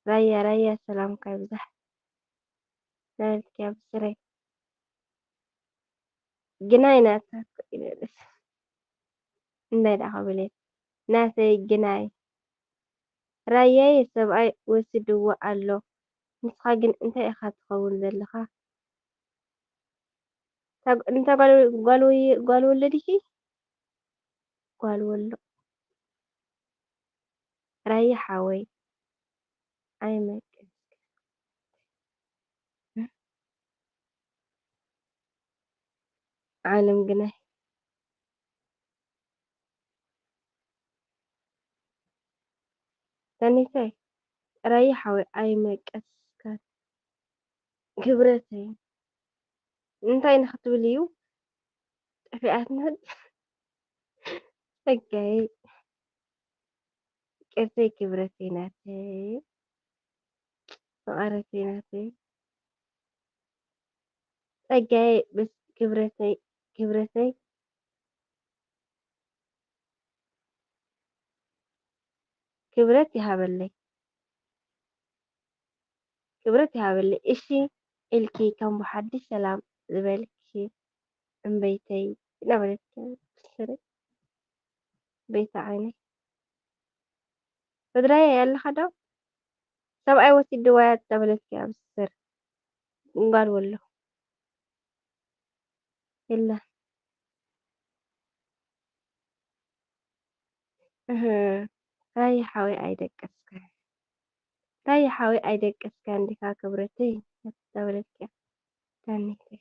ራያ፣ ራያ ሰላምካ ይብዛሕ። ናበልኪ ብስረይ። ግናይ ናታ እኮ ኢለ ደስ። እንታይ ደኣ ክብል እየ? ናተይ ግናይ። ራያየ ሰብኣይ ወሲድዎ ኣሎ። ንስኻ ግን እንታይ ኢኻ ትኸውን ዘለኻ? እታ ግ-፣ እንታ ጓል፣ ጓል ወይ-፣ ጓል ወሎ ዲኺ? ጓል ወሎ። ራያ ሓወይ። ኣይመቅስ። ዓለም ግናይ። ዳኒተይ፣ ራያ ሓወይ ኣይመቀስካን ክብረተይ። እንታይ ንኽትብል እዩ ጠፊኣትና? ጸጋይ። ፍቅርተይ ክብረተይ ናተይ መቐረተይ ናተይ ጸጋየ በስ ክብረተይ ክብረተይ ክብረት ይሃበለይ ክብረት ይሃበለይ እሺ ኢልኪ ከም ብሓድሽ ሰላም ዝበልኪ እምበይተይ እናበለትኪ ብስሪ እምበይተ ዓይነይ በድራየ ኣለኻ ዶ ሰብኣይ ወሲድዋ እያ እናበለትኪ ኣብ ስር እምባል ወሎ የለን እህ ራያ ሓወይ ኣይደቀስካን ራያ ሓወይ ኣይደቀስካን ዲኻ ክብረተይ እናበለትኪ እያ ዳኒተይ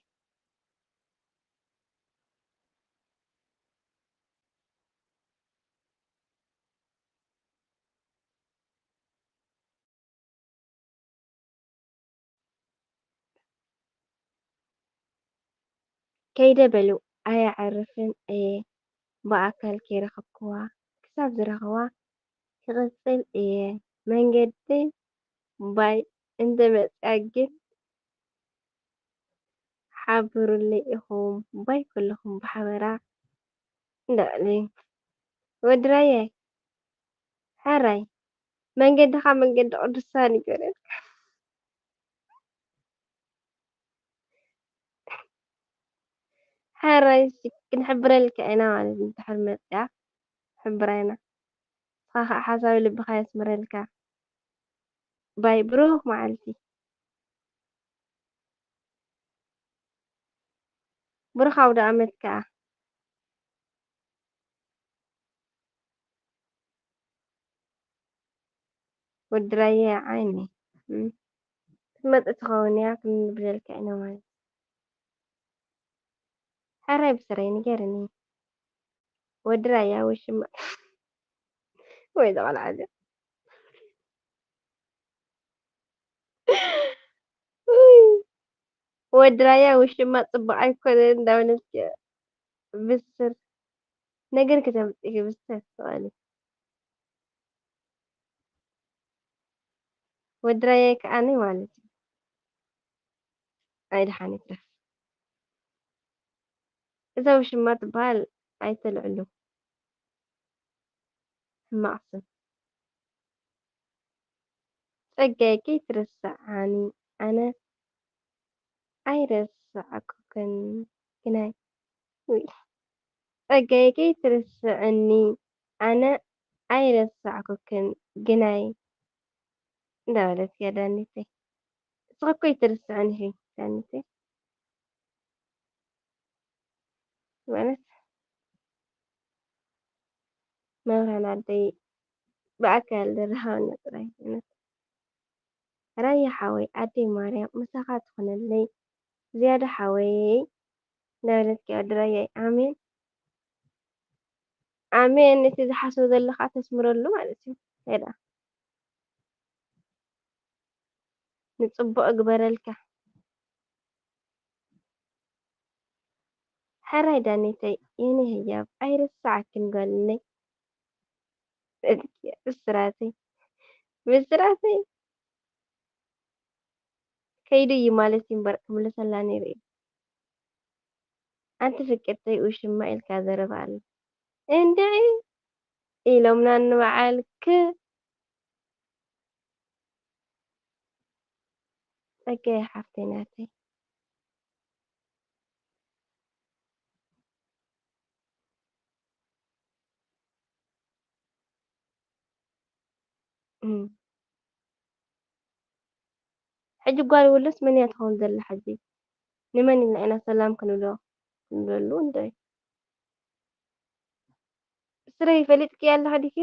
ከይደ በሉ ኣየዕርፍን እየ ብኣካል ከይረኸብክዋ ክሳብ ዝረኽባ ክቕጽል እየ መንገዲ ባይ እንተመጽያ ግን ሓብሩለይ ኢኹም ባይ ኩልኹም ብሓበራ እንዳበለ ወዲ ራየ ሕራይ መንገድኻ መንገዲ ቅዱሳን ይግበረልካ። ሕራይ ክንሕብረልካ ኢና ማለት እንድሕር መፅያ ሕብራ ኢና። ንስኻ ከዓ ሓሳዊ ልብኻ የስምረልካ። ባይ ብሩኽ መዓልቲ። ብሩኽ ኣውደ ኣመት ከኣ። ወዲ ራያ ዓይኒ እም፣ ክትመጽእ ትኸውን እያ ክንብለልካ ኢና ማለት እዩ። ሕራይ ብስረይ ንገርኒ። ወዲ ራያ ወይ ሽማ ወይ ዘቐልዓለ ወዲ ራያ ውሽማ ጽቡቕ ኣይኮነን እንዳበለት ብስር ነገር ከተምጽኢ ብስር ትኽእሊ ወዲ ራያ ከዓኒ ማለት እዩ። ኣይ ደሓን ይትረፍ እዛ ውሽማ ትበሃል ኣይተልዕሉ። ሕማቕ ስም። ጸጋይ ከይትርስዓኒ ኣነ ኣይረሳዕኩክን ግናይ ውይ ጸጋይ ከይትርስዕኒ ኣነ ኣይረሳዕኩክን ግናይ እንዳበለት እያ ዳኒተይ። ንስኺ እኮ ኣይትርስዕን ኢኺ ዳኒተይ። ማለት መብርሃን ኣደይ ብኣካል ዝረኸበና ጥራይ እውነት ራያ ሓወይ ኣደይ ማርያም ምሳኻ ትኹነለይ ዝያዳ ሓወይ እንዳበለትኪ ኣደ ራያይ ኣሜን ኣሜን እቲ ዝሓስቦ ዘሎ ከዓ ተስምረሉ ማለት እዩ ታይ ደኣ ንፅቡቕ እግበረልካ። ሕራይ ዳኒተይ የኔ ህያብ ኣይረስዓክን ጓልነይ ብስራተይ ብስራተይ ከይዱ እዩ ማለት እዩ እምበር ክምልሰላ ነይሩ እዩ። ኣንቲ ፍቅርተይ ውሽማ ኢልካ ዘረባ ኣሎ እንድዒ ኢሎምና ንበዓልክ ጸጋየ ሓፍተይ ናተይ። ሕጂ ጓል ወሎስ መን እያ ትኸውን ዘላ ሕጂ? ንመን ኢልና ኢና ሰላም ክንብሎ ክንብለሉ እንድዒ? ስረይ ፈሊጥክያ ኣለኺ ዲኺ?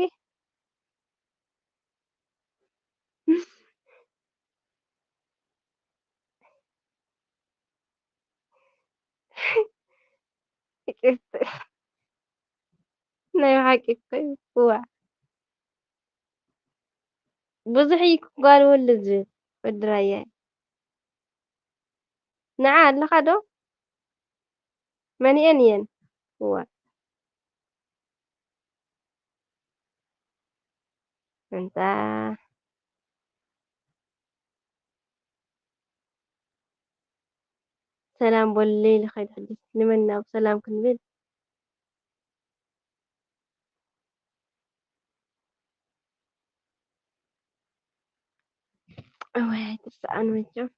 ይቅርታ ናይ ብሓቂ እኮ እዩ። እዋ ብዙሕ እዩ ጓል ወልድ ዝብል ወዲ ራያ እዩ። ንዓ ኣለኻ ዶ? መኒኤን እየን? እዋ። እንታ ሰላም በሉለይ ልኸይድ ሕጂ ንመን ናብ ሰላም ክንብል? እዋይ ኣይትስኣን መቸም።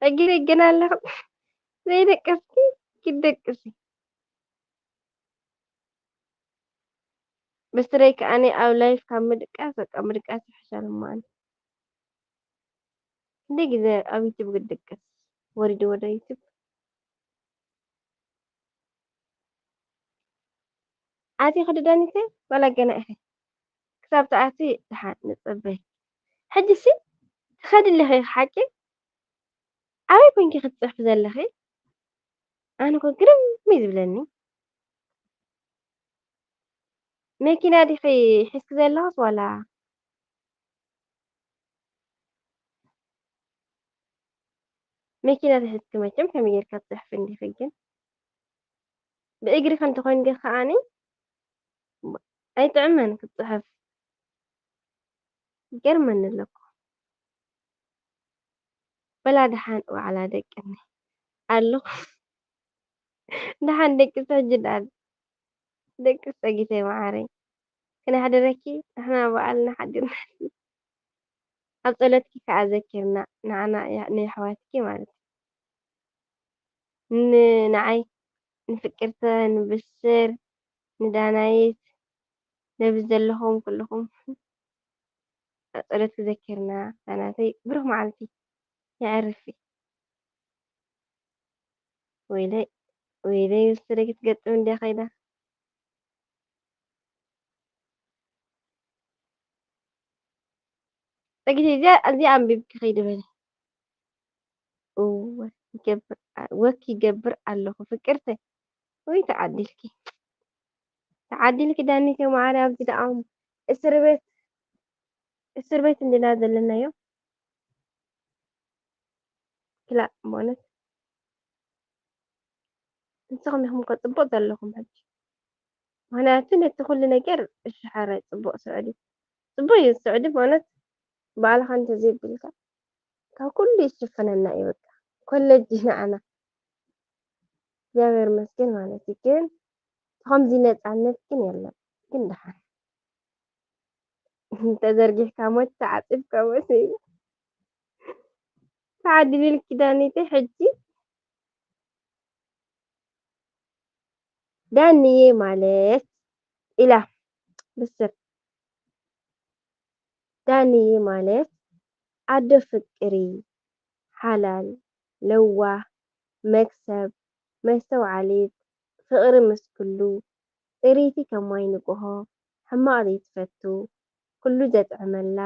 ሕጊ ደገና ኣለኹ ዘይደቀስኪ ክትደቅሲ ብስረይ ከኣኒ ኣብ ላይፍ ካብ ምድቃስ በቃ ምድቃስ ይሕሻል እሞ ኣነ ክንደይ ግዜ ኣብ ዩቱብ ክድቅስ ወሪድዎ ዶ ዩቱብ ኣቲ ክዲ ዳኒተ ዋላ ገና ኢኺ ክሳብ ትኣቲ ደሓን ንጽበይ ሕጂሲ ትኸዲ ኣለኺ ሓቂ ኣበይ ኮንኪ ክትጽሕፊ ዘለኺ ኣነ ኮ ግርም እዩ ዝብለኒ መኪና ዲኺ ሒዝኪ ዘለኽስ ዋላ መኪና ተሒዝኪ መቸም ከመይ ጌርካ ትፅሕፊ እንዲኺ ግን ብእግሪ ከንተ ኮይንኪ ከዓኒ ኣይጥዕመን ክትፅሕፍ ይገርመኒ ኣለኩ በላ ደሓን ዋዕላ ደቅኒ ኣለኹ ደሓን ደቂ ሕጂ ደኣ ደቂ ፀጊተይ መዓረይ ክነሕድረኪ ንሕና በዓልና ሓዲርና ኣብ ጸሎትኪ ከኣ ዘኪርና ንዓና ንየሕዋትኪ ማለት እዩ ንዓይ ንፍቅርተ ንብስር ንዳናይት ነብዚ ዘለኹም ኩልኹም ኣብ ጸሎትኪ ዘኪርና ዳናተይ ብሩኽ መዓልቲ የዕርፊ ወይለይ ወይለይ ወስደኪ ትገጥም እንድያ ከይዳ ጸጊት እዚኣ እዚኣ ኣንቢብኪ ከይዲ በለ እወ ይገብር ወክ ይገብር ኣለኹ ፍቅርተ ወይ ተዓዲልኪ ተዓዲልኪ ዳኒተ ማዕረ ኣብዚ ደኣ እስር ቤት እስር ቤት እንዲና ዘለናዮ ክላእ በእውነት ንስኹም ኢኹም እኮ ፅቡቅ ዘለኹም ሕጂ ምክንያቱ ነቲ ኩሉ ነገር እሺ ሓራይ ፅቡቅ ስዑዲ ፅቡቅ እዩ ስዑዲ በእውነት ባዕልኻ እንተዘይብልካ ካብ ኩሉ ይሽፍነና እዩ በቃ ኮለጅ እዩ ንዓና እግዚኣብሔር ይመስገን ማለት እዩ ግን ከምዚ ነፃነት ግን የለን ግን ደሓን ተዘርጊሕካ ሞት ተዓፂፍካ ሞት እዩ ተዓዲልልኪ ዳኒተይ ሕጂ ዳንዬ ማለት ኢላ ብስር ዳንዬ ማለት ኣዶ ፍቅሪ ሓላል ለዋህ መክሰብ መስተውዓሊት ፍቅሪ ምስ ኩሉ ፅሪቲ ከም ማይ ንጎሆ ሕማቅ ዘይትፈቱ ኩሉ ዘጥዕመላ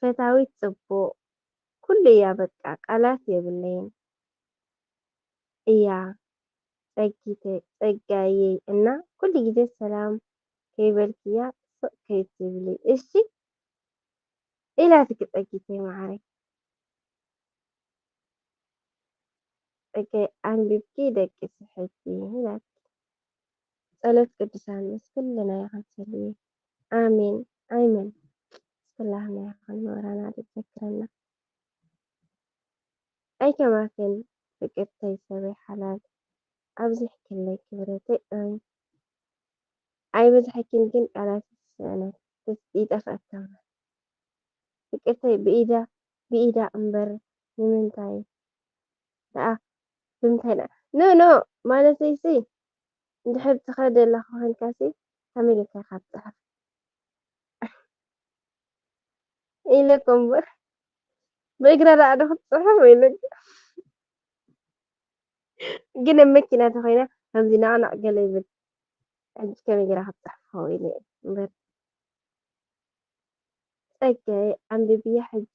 ፈታዊት ጽቡቕ ኩሉ እያ በቃ ቃላት የብለይን እያ ጸጊተይ ጸጋየይ እና ኩሉ ግዜ ሰላም ከይበልክያ ስቕ ከይትብሊ እሺ ኢላትኪ ጸጊተይ መዓረይ። ጸጋይ ኣንቢብኪ ደቂሲ ሕጂ ኢላትኪ። ጸሎት ቅዱሳን ምስ ኩልና ይኹን ሰልሚ። ኣሜን ኣይመን ስላህና ይኹን መብራና ዘዘክረና። ኣይከማክን ፍቅርተይ ሰበይ ሓላል ኣብዚሕክለይ ክብረተይ ኣሜን። ኣይበዝሐክን ግን ቃላት ይስእነት ይጠፍኣካ ፍቅርተይ ብኢዳ ብኢዳ እምበር ንምንታይ ደኣ ብምንታይ ደኣ ኖ ኖ ማለተይሲ እንድሕር ትኸደላ ኮይንካሲ ከመይ ኢልካ ኢኻ ትፅሕፍ ኢለኮ እምበር ብእግራ ደኣ ዶ ክትፅሕፍ ኢለኮ ግን ኣብ መኪና ተኮይና ከምዚ ናቕናቕ ገለ ይብል ሕጂ ከመይ ገይራ ክትፅሕፎ ኢለ እየ እምበር ፀጋይ ኣንብብያ ሕጂ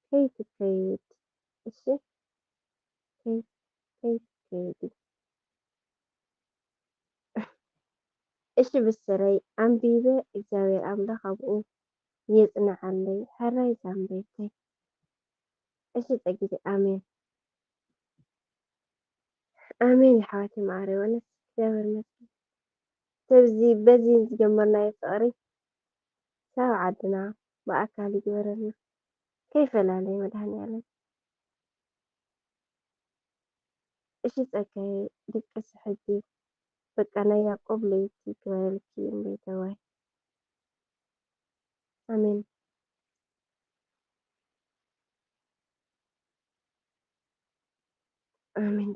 ከይትከይድ እሺ ከይትከይድ እሺ ብስረይ ኣንቢበ እግዚኣብሔር ኣምላኽ ኣብኡ የፅንዓለይ ሕራይ ዛንበይተይ እሺ ፀጊተይ ኣሜን ኣሜን የሕዋተይ መዓረይ ወነት እግዚኣብሔር ይመስገን ሰብዚ በዚ ዝጀመርናዮ ፍቕሪ ሳብ ዓድና ብኣካል ይግበረልና። ከይፈላለየ መድሃኒኣለም። እሺ ጸጋዬ ድቅሲ ሕጂ በቃ ናይ ያቆብ ለይቲ ክበረልኪ እምበይተዋይ። ኣሜን። ኣሜን።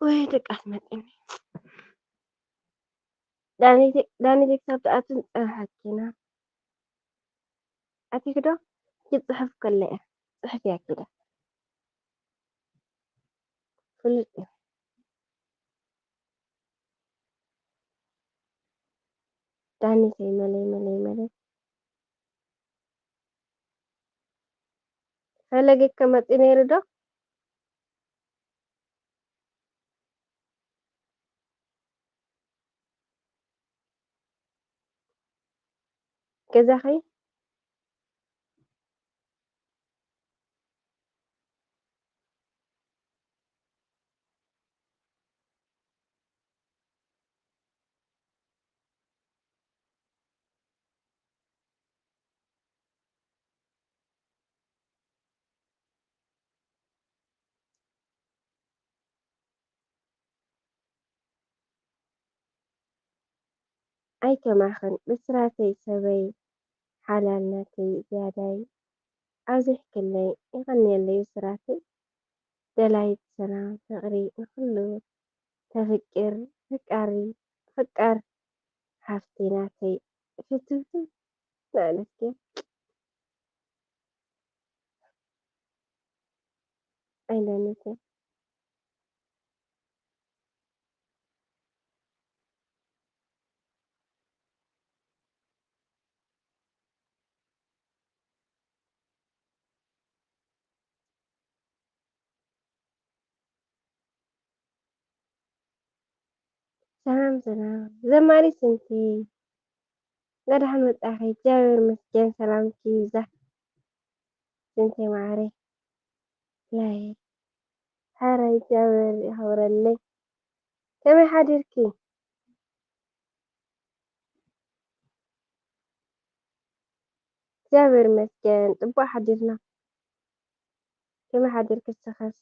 ወይ ደቃስ መጥኒ። ዳኒ ቴክ ሳብ ትኣቱ ንጸንሓኪና። ኣቲኪ ዶ? ኪድ ጽሑፍ ከለ እያ። ጽሑፍ እያ ኪዳ። ፍሉጥ እዩ። ዳኒ ተይ መለይ መለይ መለይ። ፈለገ ከመጺ ነይሩ ዶ? ገዛኺ? ኣይከማኽን ብስራተይ ሰበይ ሓላል ናተይ ዝያዳይ ኣብዚሕክለይ የቐንየለይ ብስራተይ ደላይት ሰላም ፍቕሪ ንኹሉ ተፍቅር ፈቃሪ ፈቃር ሓፍተይ ናተይ ፍትውትው ማለት እየ። ኣይደለትን። ሰላም ሰላም ዘማሪት ስንቲ፣ እንኳዕ ደሓን መጻኺ። እግዚኣብሔር ይመስገን ሰላምኪ ይብዛሕ ስንቴ ማዓረይ። ላይ ሓራይ እግዚኣብሔር ይኸብረለይ። ከመይ ሓዲርኪ? እግዚኣብሔር ይመስገን ጽቡቕ ሓዲርና። ከመይ ሓዲርኪ እስኸስ?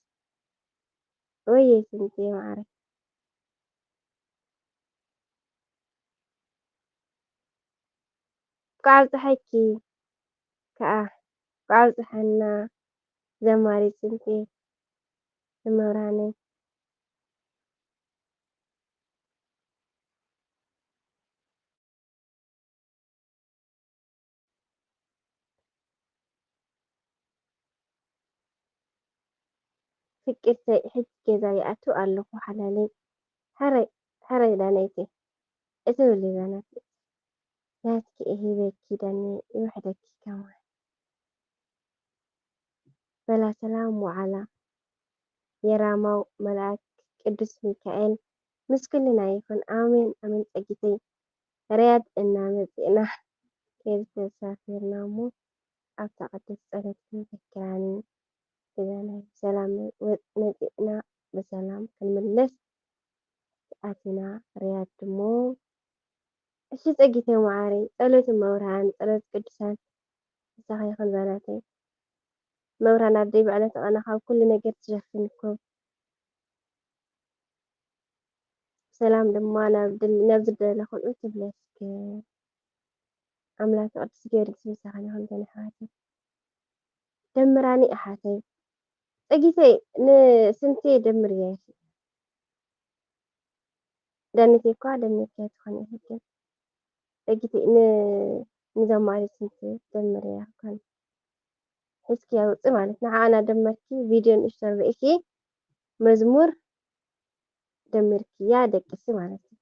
ወየ ስንቴ ማዓረይ። እንኳዕ ኣብፀሐኪ ከዓ እንኳዕ ኣብፀሐና ዘማሪት ስንቴ ንመብርሃነይ። ፍቅርተይ ሕጂ ገዛ ይኣቱ ኣለኹ ሓላለይ። ሕራይ ዳነይተይ እትብሊ ዛናት ናትኪ እሂበኪ ዳኒ ይውሕደኪ ከማን። በላ ሰላም ወዓላ የራማው መልኣክ ቅዱስ ሚካኤል ምስ ኩልና ይኹን። ኣሜን ኣሜን። ጸጊተይ ርያድ እና መጺእና ከይተሳፊርና እሞ ኣብታ ቅድስት ጸሎት ክንዘክራኒ ገዛና ብሰላም መጺእና ብሰላም ክንምለስ ኣቲና ርያድ እሞ። እሺ ጸጊተይ መዓረይ ጸሎት መብርሃን ጸሎት ቅዱሳን ምሳኺ ይኹን ዛናተይ። መብርሃን ኣደይ ብዕለተ ቐና ካብ ኩሉ ነገር ትሸፍንኩም። ሰላም ድማ ናብ ድል-፣ ናብ ዝደለኹም እትብለስክ ኣምላክ ቅዱስ ጊዮርጊስ ምሳኻን ይኹን። ገና ኣሕዋተይ ደምራኒ ኣሓተይ ጸጊተይ ንስንቴ ደምርያ ኢኺ። ደምቴ እኳ ደምቴ ትኾን ኢኺ ግን ጸጊተይ ን-፣ ንዘማሪ ስንቴ ደምርያ እኳ ሒዝኪ ኣውፂ ማለት ንዓኣ እናደመርኪ ቪድዮ ንእሽቶ ርኢኺ መዝሙር ደሚርክያ ደቅሲ ማለት እዩ።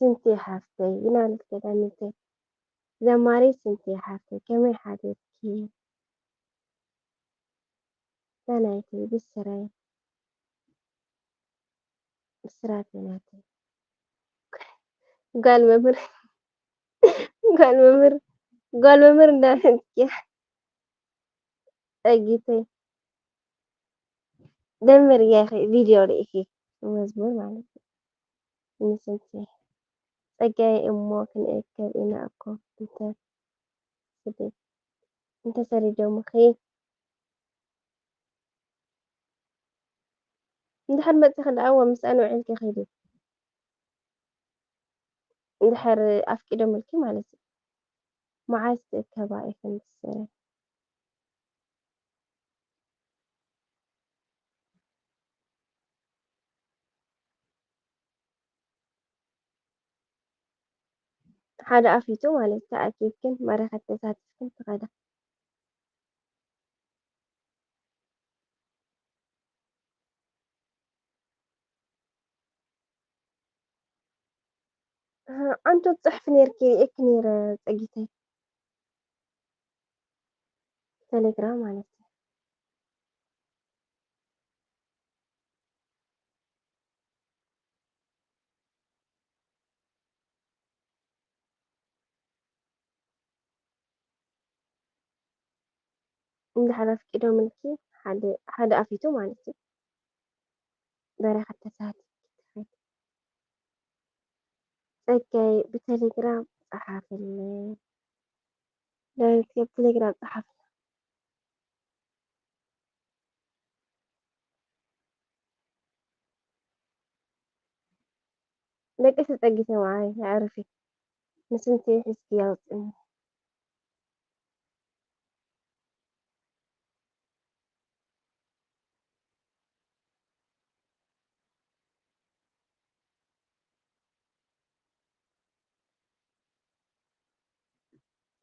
ስንትየ ሓፍተይ፣ ይናልክ ገዳሚተይ፣ ዘማሪት ስንትየ ሓፍተይ፣ ከመይ ሓዲርኪ? ዳናይተይ፣ ብስራይ፣ ብስራተይ ናተይ። ጓል መምህር፣ ጓል መምህር፣ ጓል መምህር እንዳበልክያ። ጸጊተይ፣ ደምርያ ኢኺ ቪድዮ ርኢኺ፣ መዝሙር ማለት እዩ። ንስንትየ፣ ጸጋየ እሞ ክንእከብ ኢና እኮ፣ እንተ ስደት፣ እንተ ሰዲዶምኺ፣ እንድሕር መጺኺ ደኣ እወ ምስኣን ውዒልኪ ኺዲ። እንድሕር ኣፍቂዶምልኪ ማለት እዩ። መዓስ ትእከባ ኢኽን ትስዕሪ? ሓደ ኣፊቱ ማለት ተኣኪብክን መረኸት ተሳቲፍክን ትኸዳ። ኣንቱ ትጽሕፊ ኔርኪ ርኤኪ ኔረ ጸጊተይ። ቴሌግራም ማለት እዩ። እንድሕር ኣፍቂዶምልኪ ሓደ፣ ሓደ ኣፊቱ ማለት እዩ። በረኸት ተሳቲፍኪ ትኸዲ። ጸጋይ ብቴሌግራም ጸሓፍለይ። ዳዊት ብቴሌግራም ጸሓፍለይ። ደቂ ተጸጊተ መዓይ ኣዕርፊ። ንስንቲ ሒዝኪ ኣውጽእኒ።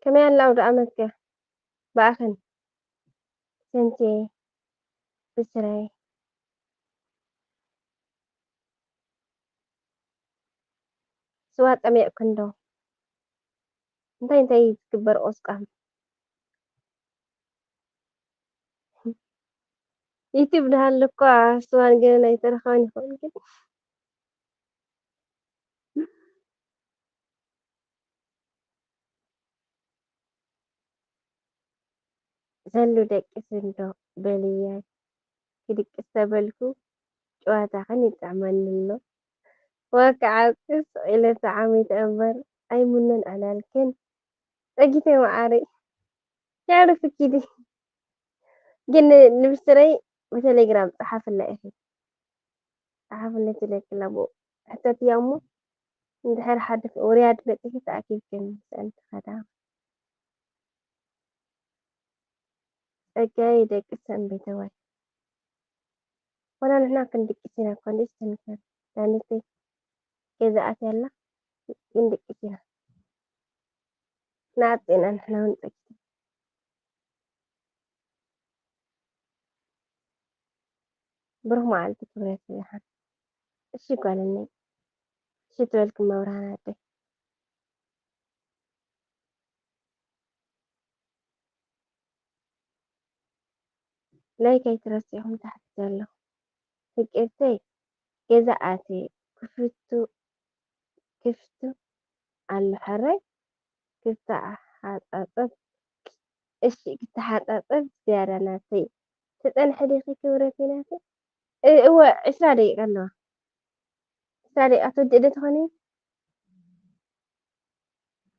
ከመይ ኣላ ኣውደ ኣመትከ ብኣኽን? ሰንትየ ብስራይ። ስዋ ጠሚቕክን ዶ? እንታይ እንታይ እዩ ዝግበር ቁስቋም? ዩቱብ እናሃለ እኳ ስዋን ገለን ኣይተረኸበን ይኸውን ግን። ዘሉ ደቂ ስንዶ በልያ ክድቅስ ተበልኩ ጨዋታኽን ይጥዕመኒ ኣሎ። ወከዓ ስቕ ኢለ ተዓሚተ እምበር ኣይምኖን ዕላልክን። ጸጊተይ መዓረይ። ያዕርፍ ኪዲ። ግን ንብስረይ ብቴሌግራም ጸሓፍላ ኢኺ። ጸሓፍለይ ትለክላ ብኡ። ሕተትያ እሞ እንድሕር ሓድፍ ውርያድ በጺሒ ተኣኪብክን ምስአን ትኸዳ። ጸጋይ ደቂ ሰንበይተዋይ። ወላ ንሕና ክንድቅስ ኢና እኮ እንዴ ስተንከር። ዳኒተይ ገዛ ኣትያ ኣላ ክንድቅስ ኢና። ንዓጽ ኢና ንሕና እውን ጸጊት። ብሩኽ መዓልቲ ክብረት ይብልኻ። እሺ ጓለነይ። እሺ ትበልኪ መብርሃን ኣደይ። ላይክ ኣይትረስዑ ታሕቲ ዘሎ። ፍቅርተይ ገዛ ኣትየ ክፍቱ ክፍቱ ኣሎ ሕራይ ክተሓጻጸብ እሺ ክተሓጻጸብ ዝያዳ ናተይ ትጸንሒ ዲኺ ክብረተይ ናተይ እ- እወ ዕስራ ደቂቃ ኣለዋ ዕስራ ደቂቃ ትወድእ ዶ ትኾኒ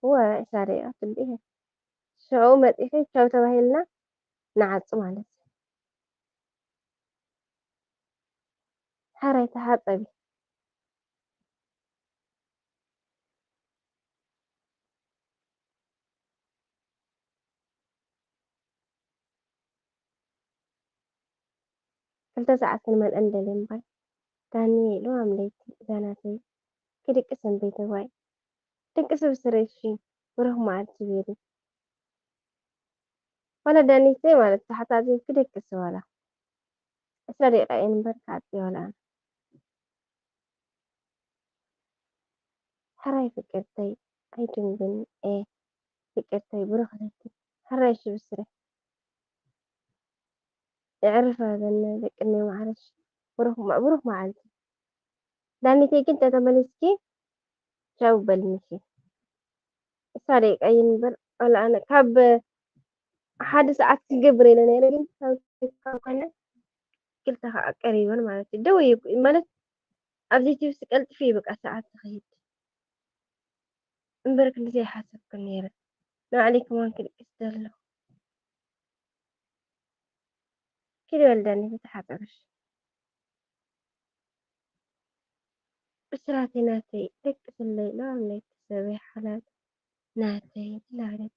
እወ ዕስራ ደቂቃ ትወድእ እየ ሽዑ መጺኺ ቻው ተባሂልና ንዓጹ ማለት እዩ ሕራይ ተሓጸቢ ክልተ ሰዓት ክንመልአ ንደሊ እምበር ዳኒ ሎማም ለይቲ እዛ ናተይ ክድቅስ እምበይ ተባይ ድቅሲ ብስረይ እሺ ብሩክ መዓልቲ ቤሪ ዋላ ዳኒተይ ማለት ተሓታቲት ክድቅስ ዋላ ዕስራ ደቂቃ እየን እምበር ክዓጽ ዋላ ኣነ ሕራይ ፍቅርተይ ኣይትንጉን ኤ ፍቅርተይ ብሩኽ ለይቲ ሕራይ ሽብስረ የዕርፋ ዘነ ደቅነይ ማዕረሽ ብሩኽ ብሩኽ መዓልቲ ዳኒተይ ግን ተተመሊስኪ ቻው በልኒ እሺ። እሳ ደቂቀይን እምበር ዋላ ኣነ ካብ ሓደ ሰዓት ክገብር ኢለ ነይረ ግን ካብ ዘይኮነ ክልተ ከዓ ቀሪበን ማለት እዩ። ደው እዩ ማለት ኣብዚ ቲቪ ቀልጥፊ እዩ በቃ ሰዓት ትኸይድ እምበር ክንዲ ዘይሓሰብኩ ነይረ። ንባዕለይ ከማን ክድቅስ ዘለኹ ኪዲ በል ዳኒ ተተሓፀበሽ። ብስራተይ ናተይ ደቂ ስለይ ለዋም ናይ ተሰበይ ሓላል ናተይ ላለት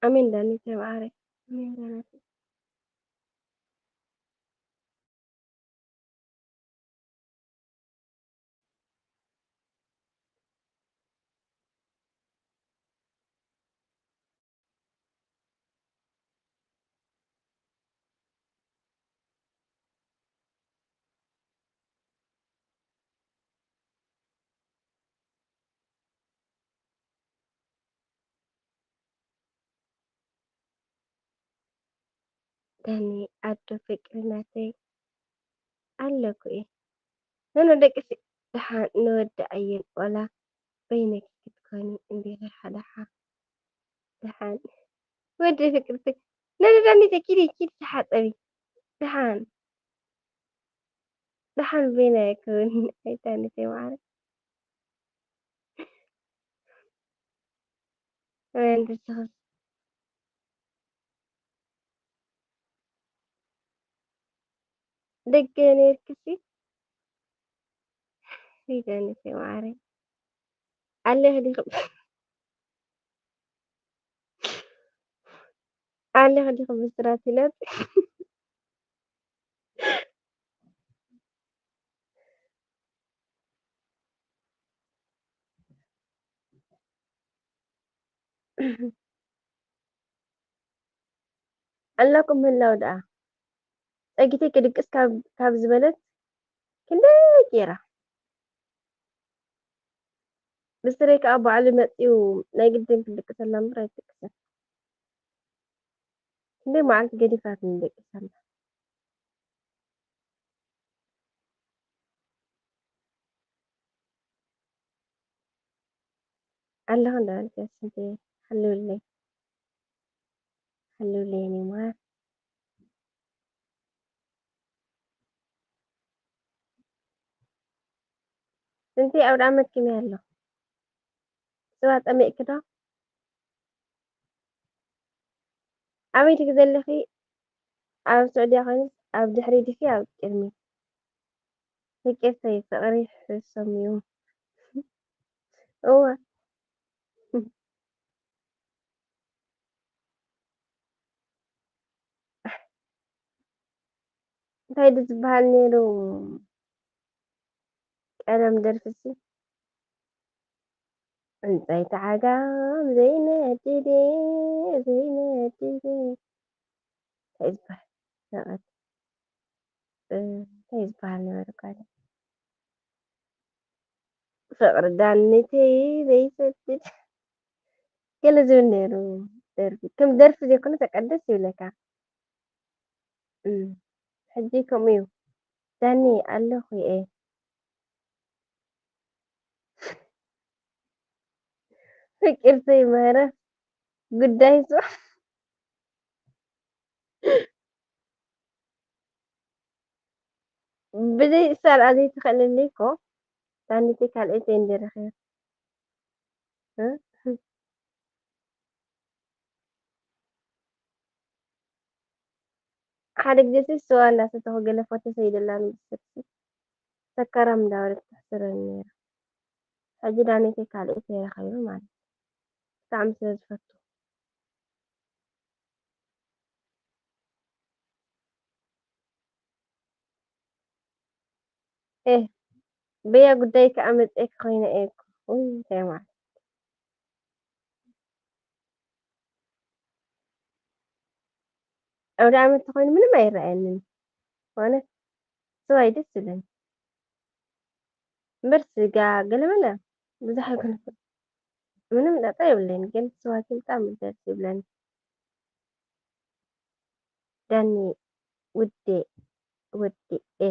ኣሜን ዳኒ ተባረክ። ኣሜን ዳኒ። ዳኒ ኣዶ ፍቅሪ ናተይ ኣለኩ እየ። ነኖ ደቂ ሲ- ደሓን ንወዲ ኣየን ቆላ በይነኪ ክትኮኒ እንዲኺ ሓዳሓ ደሓን ወዲ ፍቅርቲ ነኖ ዳኒ ተኪዲ ኪዲ ተሓፀቢ ደሓን ደሓን በይና ክውን ኣይታኒ ተይማዓረ ኣበይ ንስኽስ ደገ ኔርክሲ ሪደኒ ማዓረይ ኣለኺ ዲኺ ኣለኺ ዲኺ ብስራት ኢለት ኣላኩም ምህላው ደኣ ጸጊተይ ክድቅስ ካብ ዝበለት ክንደይ ጌራ ብስረይ ከዓ ባዕሉ መጺኡ ናይ ግድን ክድቅሰላ እምበር ኣይትድቅስን ክንደይ መዓልቲ ገዲፋትኒ ደቂሳ ኣላ። ኣለኹ እንዳበልኪ ስንተይ ሃልውለይ ሃልውለይ የኔ ማር። ስንተይ ኣውደ ኣመት ኪመይ ኣሎ ስዋ ጸሚእኪ ዶ? ኣበይ ዲኺ ዘለኺ ኣብ ስዑድያ ኮይንስ ኣብ ድሕሪት ዲኺ ኣብ ቅድሚት? ፍቂርተይ ፍቅሪ ሕሶም እዩ እወ እንታይ ድዩ ዝበሃል ነይሩ ቀደም ደርፊ ሲ ዕንፀይቲ ዓጋም ዘይነድድ ዘይነድድ እንታይ ዝበሃል ሰቐት እንታይ ዝበሃል ነበረ ጓል ፍቅሪ ዳኒተይ ዘይሰድድ ገለ ዝብል ነይሩ ደርፊ ከም ደርፊ ዘይኮነ ተቀደስ ይብለካ ሕጂ ከምኡ እዩ ዳኒ ኣለኹ እየ ፍቅርተይ ማራ ጉዳይ ሱ ብዘይ እሳ ደኣ ዘይትኽእለለይ እኮ ዳኒተይ ካልኣይተይ እንድየ ረኺበ። ሓደ ግዜሲ ስዋ እንዳሰተኹ ገለ ፎቶ ሰይደላ ንብስርሲ ሰካራም እንዳበለት ተሕስረኒ ነይራ። ሕጂ ዳኒተይ ካልኣይተይ ረኺበ ማለት እዩ። ብጣዕሚ ስለ ዝፈቱ። ኤህ በያ ጉዳይ ከኣ መጺኤኪ ኮይነ እየ እኮ ውይ እንታይ ማለት ኣውደ ዓመት ተኾይኑ ምንም ኣይረኣየንን። በእውነት ስዋ እዩ ደስ ዝብለኒ። እምበር ስጋ ገለመለ ብዙሕ ኣይኮነኩን። ምንም ጣጣ የብለይን፣ ግን ስዋ ግን ብጣዕሚ ደስ ይብለኒ። ዳኒ ውዴ፣ ወዲ ኤ፣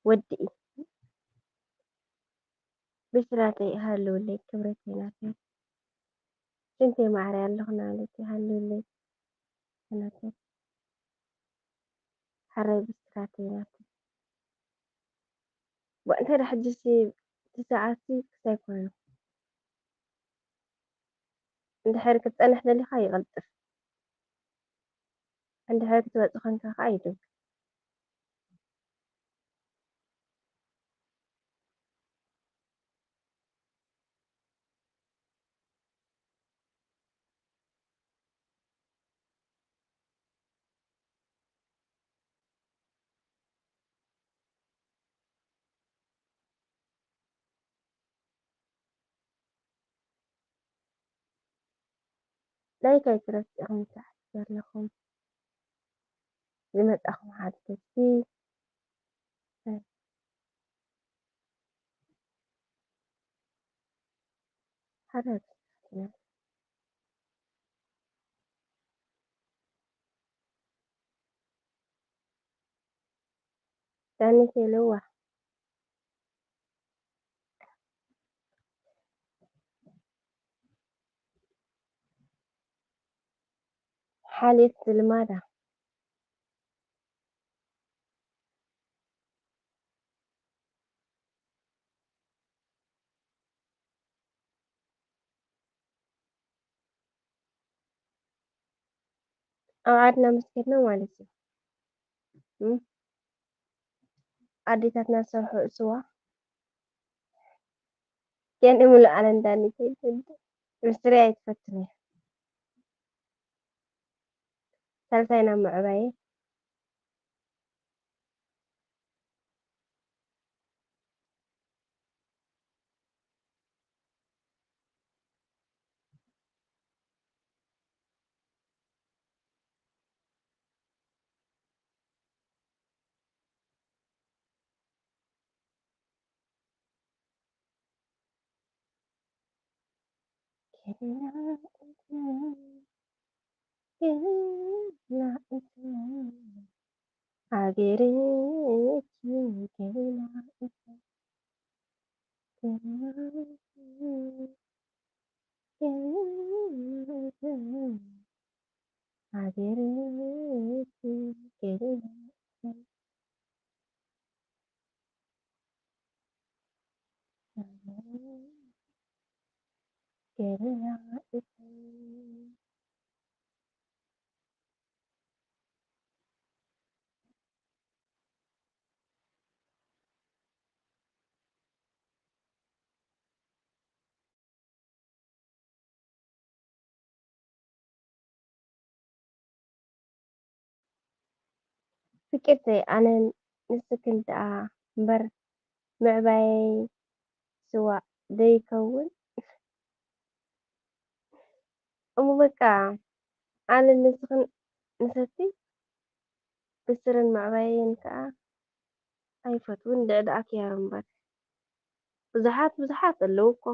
ወዲ ኢ። ብስራተይ ሃልውለይ ክብረተይ ናተይ። ሽንተይ ማዕረይ ኣለኹ ናለኪ ሃልውለይ ናተይ። ሓራይ ብስራተይ ናተይ። ዋ፣ እንታይ ደኣ ሕጂሲ እቲ ሰዓትሲ ክሳይ ኮይኑ? እንድሕር ክትጸንሕ ደሊኻ ይቕልጥፍ። እንድሕር ክትወጽእ ኮንካ ከኣ ይድንክ። ላይክ ኣይትረስዑ፣ ከምቲ ዘለኹም ዝመጻኹም ሓተትቲ። ሓደ ዳኒት የለዋ። ሓልየት ዝልማዳ። ኣብ ዓድና ምስ ከድና ማለት እዩ። እም? ኣዴታትና ዝሰርሕኦ ስዋ፣ ያን ሙሉእ ዓለም ዳኒ ከይትብል፣ ምስሪ ኣይትፈትን እያ። ሳልሳይ ናብ ምዕባየ። ገና እታ፣ ገና እታ ሃገረይ ገና እታ፣ ገና እታ፣ ገና እታ ሃገረይ ገና እታ። ፍቅርተይ፣ ኣነ ንስክን ደኣ እምበር ምዕባየይ ስዋእ ዘይከውን። እሞ በቃ፣ ኣነ ንስኽን ንሰቲ ብስርን ምዕባየይን ከኣ ኣይፈትውን፣ ድዕድኣ ክያር እምበር። ብዙሓት፣ ብዙሓት ኣለዉ እኮ።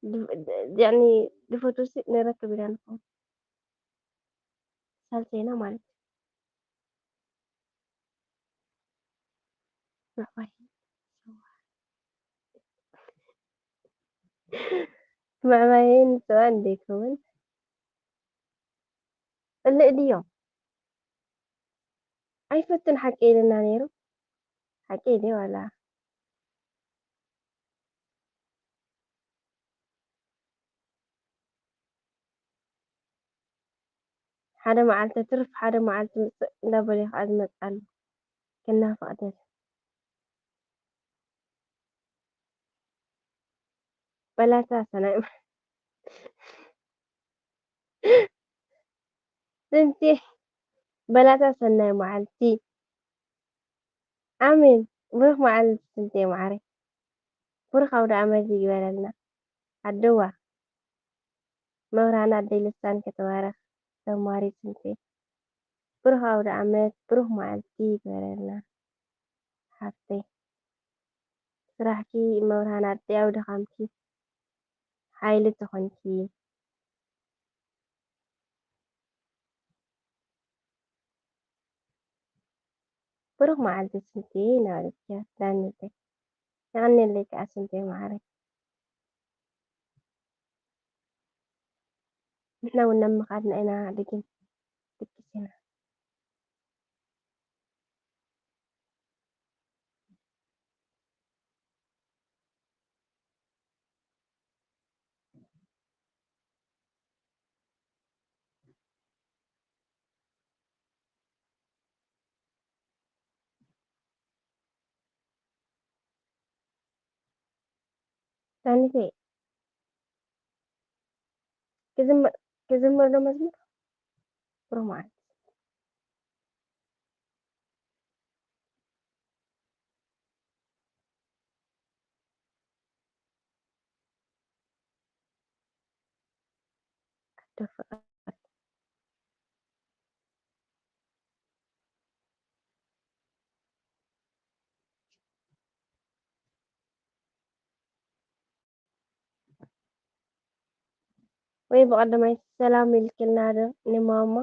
ድ-፣ ድ-፣ ያኒ ድፈትውሲ ንረክብ ኢና ንኸውን። ሳልሰይና ማለት እዩ። ምዕባይ ምዕባየይ ንስዋ እንዴ ይከውን? እልእ ድዮም? ኣይፈቱን ሓቂ ኢልና ነይሩ። ሓቂ ኢለ ዋላ። ሓደ መዓልቲ ትርፍ፣ ሓደ መዓልቲ ምጽእ እንዳበለ ከዓ ዝመጽእ ኣሎ። ክናፍቕ ደል። በላታ ሰናይ ስንቲ፣ በላታ ሰናይ መዓልቲ። ኣሜን። ብሩኽ መዓልቲ ስንቴ ማዓረይ። ብሩኽ ኣውደ ኣመት ይግበረልና። ኣደዋ መብርሃን ኣደይ ልሳንኪ ትባረኽ። ዘማሪት ስንቴ። ብሩኽ ኣውደ ኣመት፣ ብሩኽ መዓልቲ ይግበረልና ሓፍተይ። ስራሕኪ እመብርሃን ኣጥዕያ፣ ኣብ ድኻምኪ ሓይሊ ትኹንኪ። ብሩኽ መዓልቲ ስንትየ እናበለትኪ እያ ዳኒተይ። የቐንየለይ ከኣ ስንትየ መዓረይ። ንሕና እውን ናብ ምኻድና ኢና ድግም ድቅስ ኢና። ዳኒተይ፣ ክዝምር፣ ክዝምር ዶ መዝሙር? ሮማን። ኣዶ ፍቕሪ። ወይ ብቐዳማይ ሰላም ኢልክልና ዶ ንማማ?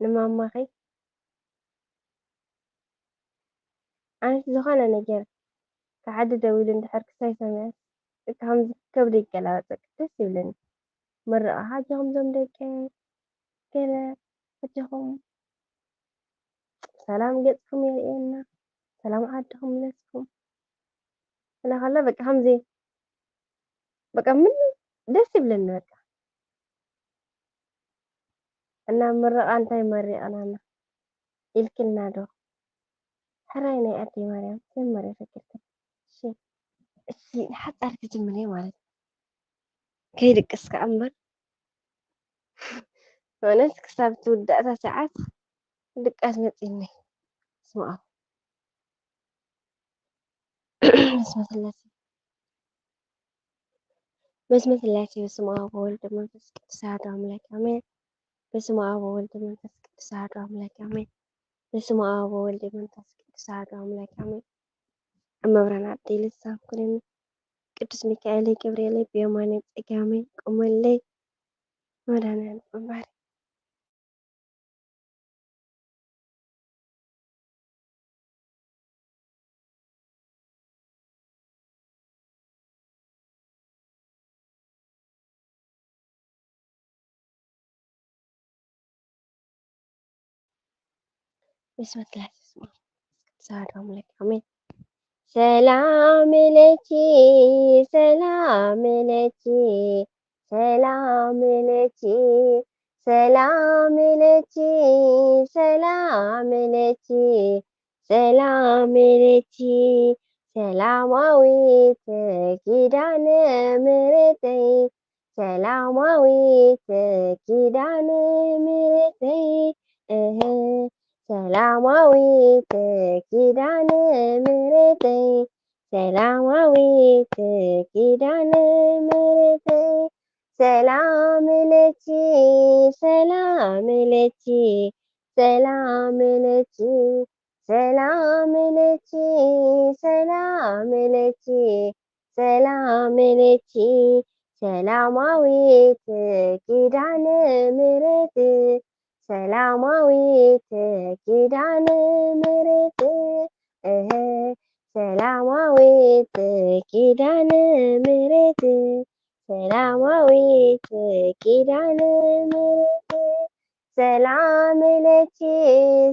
ንማማኺ? ኣነስ ዝኾነ ነገር ካብ ዓዲ ደዊሉ እንድሕር ክሳይ ሰምዐ፣ ከምዚ ከብደይ ይገላበጥ፣ በቃ ደስ ይብለኒ። መርቓ፣ ኣጆኹም ዞም ደቀይ፣ ገለ፣ ኣጆኹም፣ ሰላም ገጽኩም የርእየና፣ ሰላም ዓድኹም ይመልስኩም። ኢለ ከላ በቃ ከምዚ፣ በቃ ምን ደስ ይብለኒ በቃ። እና ምርቓ እንታይ መሪቕናና ኢልክልና ዶ? ሕራይ ናይ ኣደይ ማርያም ዘመረ ፈኪርክን። እሺ፣ እሺ፣ ንሓጻር ክጅምር እየ ማለት እዩ። ከይድቅስ ከኣ እምበር። ማለት ክሳብ ትውዳእ እታ ሰዓት ድቃስ መጺኒ። ስምዓ። በስመ ስላሴ። በስመ ስላሴ፣ በስመ አብ ወወልድ ወመንፈስ ቅዱስ አሐዱ አምላክ አሜን። በስመ አብ ወወልድ ወመንፈስ ቅዱስ አሐዱ አምላክ አሜን። በስመ አብ ወወልድ ወመንፈስ ቅዱስ አሐዱ አምላክ አሜን። እመብርሃን ኣደይ ልሳን ኩነኒ፣ ቅዱስ ሚካኤለይ ገብርኤለይ ብየማነይ ጸጋመይ ቁመለይ፣ መድኃኒዓለም መምሃሪ። በስመ ስላሴ ስማ ቅዱስ አሐዱ አምላክ አሜን። ሰላም ለኪ ሰላም ለኪ ሰላም ለኪ ሰላም ለኪ ሰላም ለኪ ሰላም ለኪ ሰላማዊት ኪዳነ ምሕረተይ ሰላማዊት ኪዳነ ምሕረተይ እህ ሰላማዊት ኪዳነ ምሕረተይ ሰላማዊት ኪዳነ ምሕረተይ ሰላም ለኪ ሰላም ለኪ ሰላም ለኪ ሰላም ለኪ ሰላም ለኪ ሰላም ለኪ ሰላማዊት ኪዳነ ምሕረት ሰላማዊት ኪዳነ ምሕረት እህ ሰላማዊት ኪዳነ ምሕረት ሰላማዊት ኪዳነ ምሕረት ሰላም ለኪ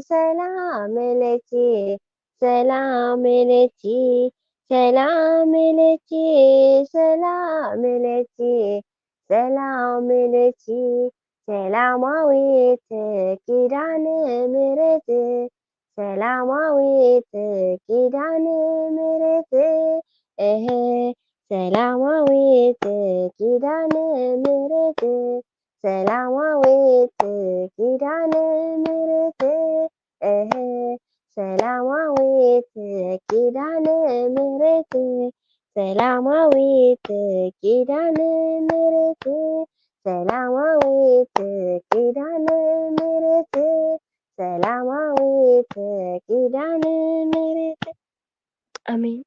ሰላም ለኪ ሰላም ለኪ ሰላም ለኪ ሰላም ለኪ ሰላም ለኪ ሰላማዊት ኪዳነ ምሕረት ሰላማዊት ኪዳነ ምሕረት እህ ሰላማዊት ኪዳነ ምሕረት ሰላማዊት ኪዳነ ምሕረት እህ ሰላማዊት ኪዳነ ምሕረት ሰላማዊት ኪዳነ ምሕረት ሰላማዊት ኪዳነ ምሕረት ሰላማዊት ኪዳነ ምሕረት። ኣሜን፣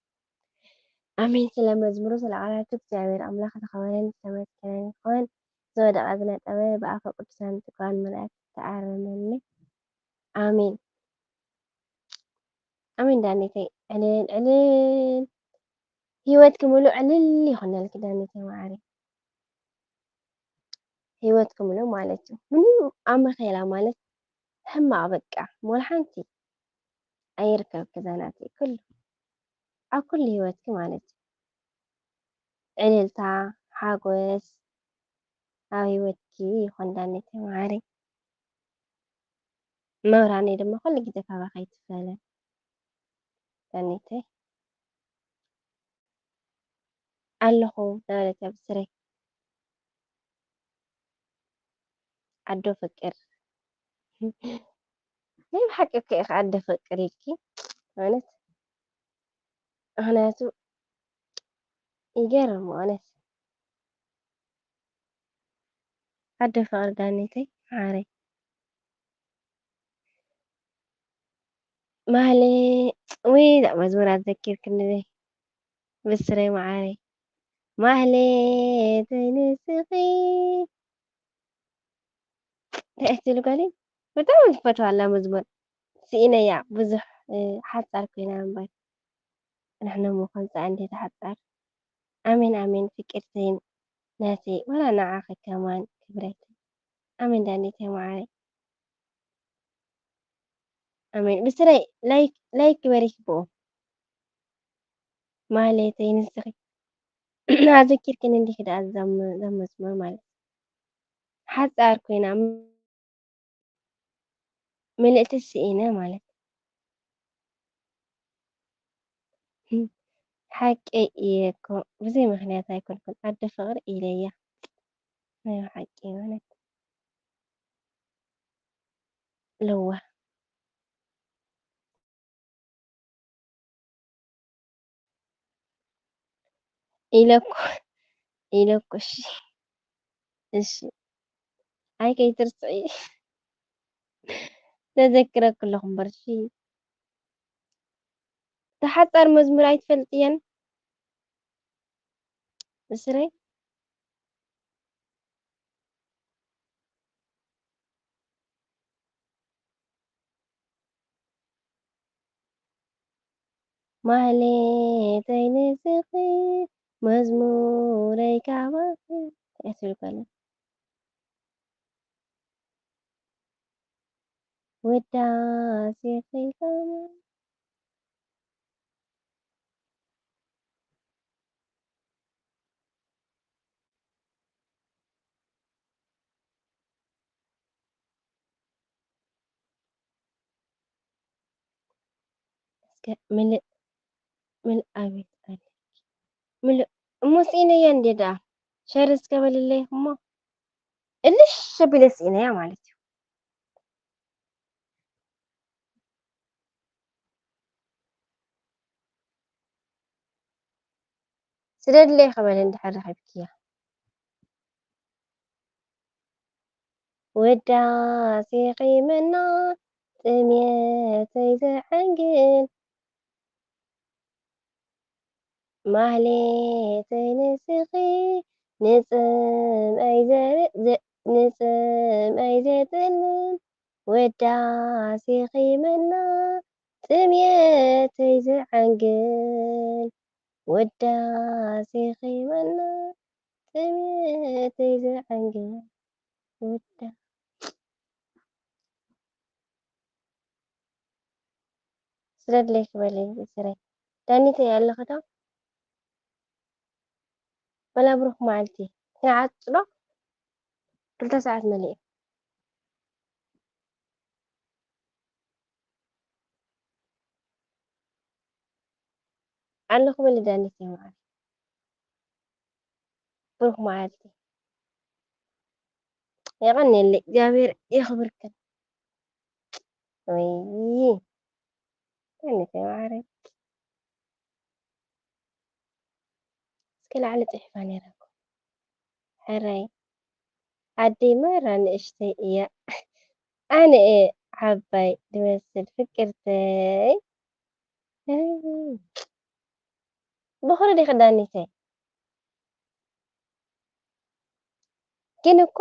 ኣሜን። ስለ መዝሙሩ፣ ስለ ቃላቱ እግዚኣብሔር ኣምላኽ ዝተኸበረን ዝተመስገነን ይኹን። ዝወደቐ ዝነጠበ ብኣፈ ቅዱሳን ትጉሃን መላእክት ተኣረመኒ። ኣሜን፣ ኣሜን። ዳኒተይ ዕልል ዕልል፣ ህይወትኪ ሙሉእ ዕልል ይኹነልኪ ዳኒተይ መዓረይ። ህይወትኪ ሙሉእ ማለት እዩ። ምንም ኣመኸላ ማለት ሕማቕ በቃ፣ ወላ ሓንቲ ኣይርከብኪ ዛናተይ። ኩሉ፣ ኣብ ኩሉ ህይወትኪ ማለት እዩ። ዕልልታ፣ ሓጎስ ኣብ ህይወትኪ ይኹን ዳኒተይ መዓረይ። መብራነይ ድማ ኩሉ ግዜ ካባኺ ኣይትፈለን ዳኒተይ። ኣለኹ እናበለት እያ ብስረይ። ኣዶ ፍቅር። ናይ ብሓቂ እኮ ኢኻ ኣደ ፍቅር ኢልኪ፣ ማለት፣ ምኽንያቱ ይገርም፣ ማለት፣ ኣደ ፍቅር ዳኒተይ መዓረይ። ማህሌ፣ ውይ፣ እዛ መዝሙር ኣዘኪርክኒ በይ። ብስረይ መዓረይ። ማህሌተይ ንስኺ። እንታይ እያ ትብል ጓለይ? ብጣዕሚ ዝፈትዋ ኣላ መዝሙር። ስኢነያ ብዙሕ፣ እ፣ ሓጻር ኮይና እምበር። ንሕና እሞ ከምጻ እንዴት ሓጻር። ኣሜን፣ ኣሜን፣ ፍቅርተይ ናተይ። ወላ ንዓኺ ከማን ክብረተይ። ኣሜን ዳኒተይ መዓረይ። ኣሜን። ብስረይ ላይክ፣ ላይክ ግበሪ ክብኡ። ማህሌተይ ንስኺ ኣዘኪርክኒ እንዲኺ ደኣ እዛ መ-፣ እዛ መዝሙር ማለት ሓጻር ኮይና ምልእቲ ስኢነ ማለት ሓቀይ እየ እኮ ብዘይ ምኽንያት ኣይኮንኩን ኣደ ፍቕሪ ኢለያ ናይ ሓቂ ማለት ለዋህ ኢለ እኮ ኢለ እኮ እሺ እሺ ኣይ ከይትርስዒ ተዘክረኪ ኣለኹ እምበር እሺ እታ ሓፃር መዝሙር ኣይትፈልጥየን ብስረይ ማህሌተይ ንስኺ መዝሙረይ ካባኺ እንታይ ትብል ጓለይ ውዳሴኺ ካባኺ እስከ ምልእ ምልእ ኣቤት ኣለ ምልእ እሞ ስኢነያ እንዴ ደኣ ሸር እስከ በልለይ እሞ እልሽ ኣቢለ ስኢነያ ማለት እዩ። ስደድለይ ክበል እንድሕር ረኺብክያ ውዳሴኺ መና ጥሜተይ ዘዐንግል ማህሌተይ ንስኺ ንጽምኣይ ዘ- ዘ- ንጽምኣይ ዘጥልል ውዳሴኺ መና ጥሜተይ ዘዐንግል ውዳሴኺ መና ጥሜተይ ዘዐንግል ውዳ ስለድለይ ክበለይ ብስረይ ዳኒተይ ኣለኺ ዶ? ወላ ብሩኽ መዓልቲ ክንዓጽ ዶ? ክልተ ሰዓት መሊኡ። ኣለኹ በሊ ዳኒተይ መዓር። ብሩኽ መዓልቲ። የቐንየለይ እግዚኣብሔር የኽብርክን። ወይ ዳኒተይ መዓረይ። እስከ ላዕሊ ጽሒፋ ነይራ እኮ። ሕራይ ዓደይ ማራ ንእሽተይ እያ። ኣነ እየ ዓባይ ድመስል ፍቅርተይ። ብኹሪ ዲኺ ዳኒተይ? ግን እኮ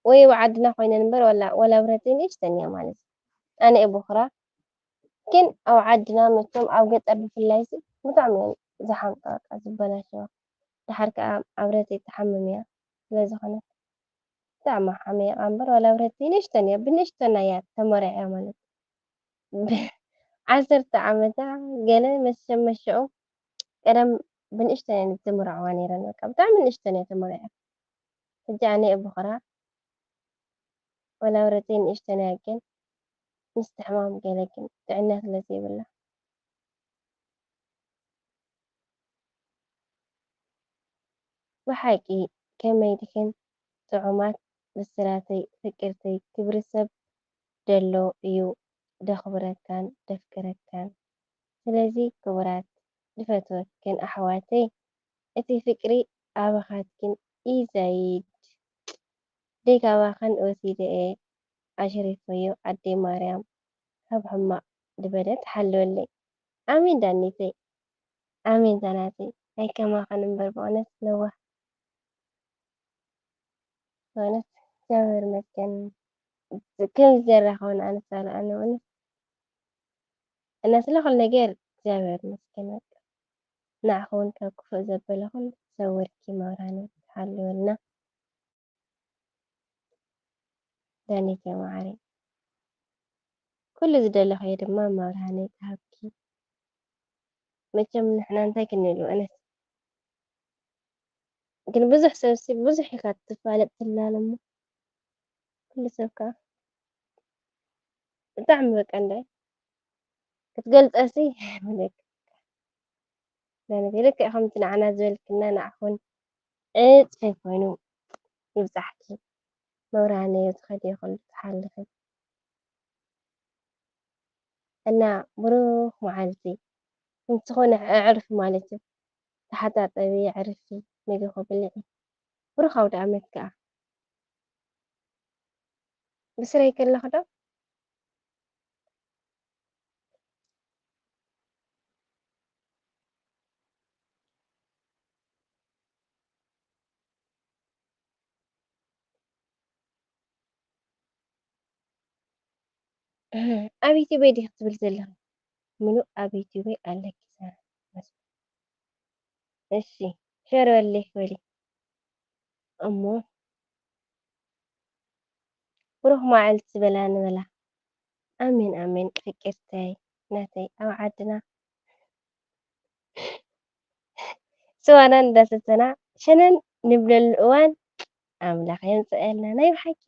ወይ ኣብ ዓድና ኮይነን እምበር፣ ወላ፣ ወላ ብረተይ ንእሽተን እያ ማለት እዩ። ኣነ እየ ቦኽራ። ግን ኣብ ዓድና መቸም ኣብ ገጠር ብፍላይ ሲ ብጣዕሚ እየን ዝሓምቃ፣ በቃ ዝበላሸዋ። ደሓር ከኣ ኣብ ብረተይ ትሓምም እያ። ስለ ዝኾነት ብጣዕሚ ሓሚቓ እምበር፣ ወላ ብረተይ ንእሽተን እያ፣ ብንእሽተና እያ ተመሪዓ ማለት እዩ። ዓሰርተ ዓመታ ገለ መሸመሸኡ ቀደም ብንእሽተን እየን ዝምርዐዋ ነይረን። በቃ ብጣዕሚ ንእሽተን እየ ተመሪዐ። ሕጂ ኣነ እየ ቦኽራ፣ ወላ ብረተይ ንእሽተን እያ፣ ግን ምስቲ ሕማም ገለ ግን ጥዕና ስለ ዘይብላ። ብሓቂ ከመይ ዲኽን ጥዑማት ብስራተይ ፍቅርተይ፣ ክብሪ ሰብ ደሎ እዩ ደኽብረካን ደፍቅረካን። ስለዚ ክቡራት ዝፈትወክን ኣሕዋተይ፣ እቲ ፍቅሪ ኣባኻትክን ይዘይድ። ደይ ካባኽን ወሲደ እየ ኣሽሪፈዮ ኣደይ ማርያም ካብ ሕማቕ ድበለ ትሓልወለይ። ኣሜን ዳኒተይ፣ ኣሜን ዛናተይ። ኣይከማኽን እምበር ብእውነት ለዋህ፣ ብእውነት እግዚኣብሔር ይመስገን። ከም ዘራኸብና ኣነስ ኣልኣነ እውነት እና ስለ ኩሉ ነገር እግዚኣብሔር ይመስገን። በቃ ንዓኹ እውን ካብ ክፉእ ዘበለ ኩሉ ሰውርኪ መብርሃን ትሓልወልና። ዳኒተይ መዓረይ፣ ኩሉ ዝደለኽዮ ድማ መብርሃነይ ትሃብኪ። መቸም ንሕና እንታይ ክንብል ብእውነት። ግን ብዙሕ ሰብሲ ብዙሕ ኢኻ ትፋለጥ ትላለ እሞ ኩሉ ሰብ ከኣ ብጣዕሚ በቃ እንደ ክትገልጸሲ ምልክ። ዳኒተይ ልክዕ ከምቲ ንዓና ዝበልክና ንዓኹን ዕጽፊ ኮይኑ ይብጻሕኪ። መብርሃነይ ትኸድዮ ኩሉ ትሓልኺ። እና ብሩኽ መዓልቲ። ንስኹን ኣዕርፊ ማለት እዩ። ተሓጻጸቢ፣ ኣዕርፊ፣ ምግቢ ብልዒ። ብሩኽ ኣውደ ኣመት ከኣ። ብስረይ ከለኹ ዶ? ኣብ ዩቱበይ ዲኺ ትብል ዘለኺ? ምሉእ ኣብ ዩቱበይ ኣለኪ ዛና መስፍን። እሺ፣ ሸር በሊ በሊ። እሞ ብሩኽ መዓልቲ በላ ንበላ። ኣሜን ኣሜን። ፍቅርተይ ናተይ ኣብ ዓድና ስዋና እንዳሰተና ሸነን ንብለሉ እዋን ኣምላኽ የምፅኣልና። ናይ ብሓቂ፣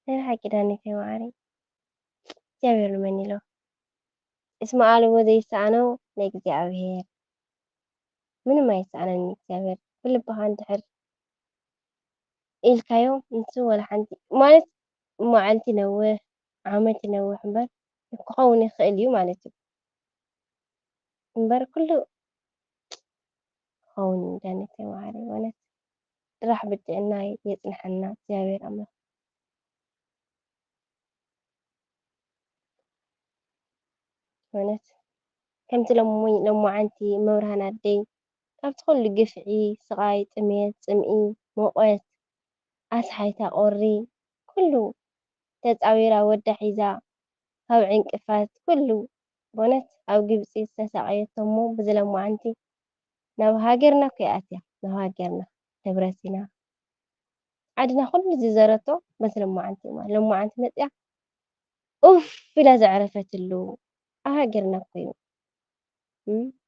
ናይ ብሓቂ ዳኒተይ መዓረይ እግዚኣብሔር ንመን ኢሎ። እስመ ኣልቦ ዘይሰኣኖ ለእግዚኣብሔር። ምንም ኣይሰኣነን እግዚኣብሔር። ብልብኻ እንድሕር ኢልካዮ ንሱ ወላ ሓንቲ ማለት መዓልቲ ይነውሕ ዓመት ይነውሕ እምበር ክኸውን ይኽእል እዩ ማለት እዩ። እምበር ኩሉ ክኸውን እዩ ዳኒተይ መዓረይ። እውነት ጥራሕ ብጥዕና የፅንሐና እግዚኣብሔር ኣምላኽ። እውነት ከምቲ ሎሚ ሎማዓንቲ መብርሃን ኣደይ ካብቲ ኩሉ ግፍዒ፣ ስቓይ፣ ጥሜት፣ ፅምኢ፣ ሙቐት፣ ኣስሓይታ ቁሪ ኩሉ ተፃዊራ ወዳ ሒዛ ካብ ዕንቅፋት ኩሉ ብእውነት ኣብ ግብፂ ዝተሳቐየቶ እሞ ብዚ ሎማዓንቲ ናብ ሃገርና እኮ እያ ኣትያ ናብ ሃገርና ደብረ ሲና ዓድና ኩሉ ዝዘረቶ በዚ ሎማዓንቲ እማ ሎማዓንቲ መፅያ ኡፍ ኢላ ዘዕረፈትሉ ኣብ ሃገርና እኮ እዩ።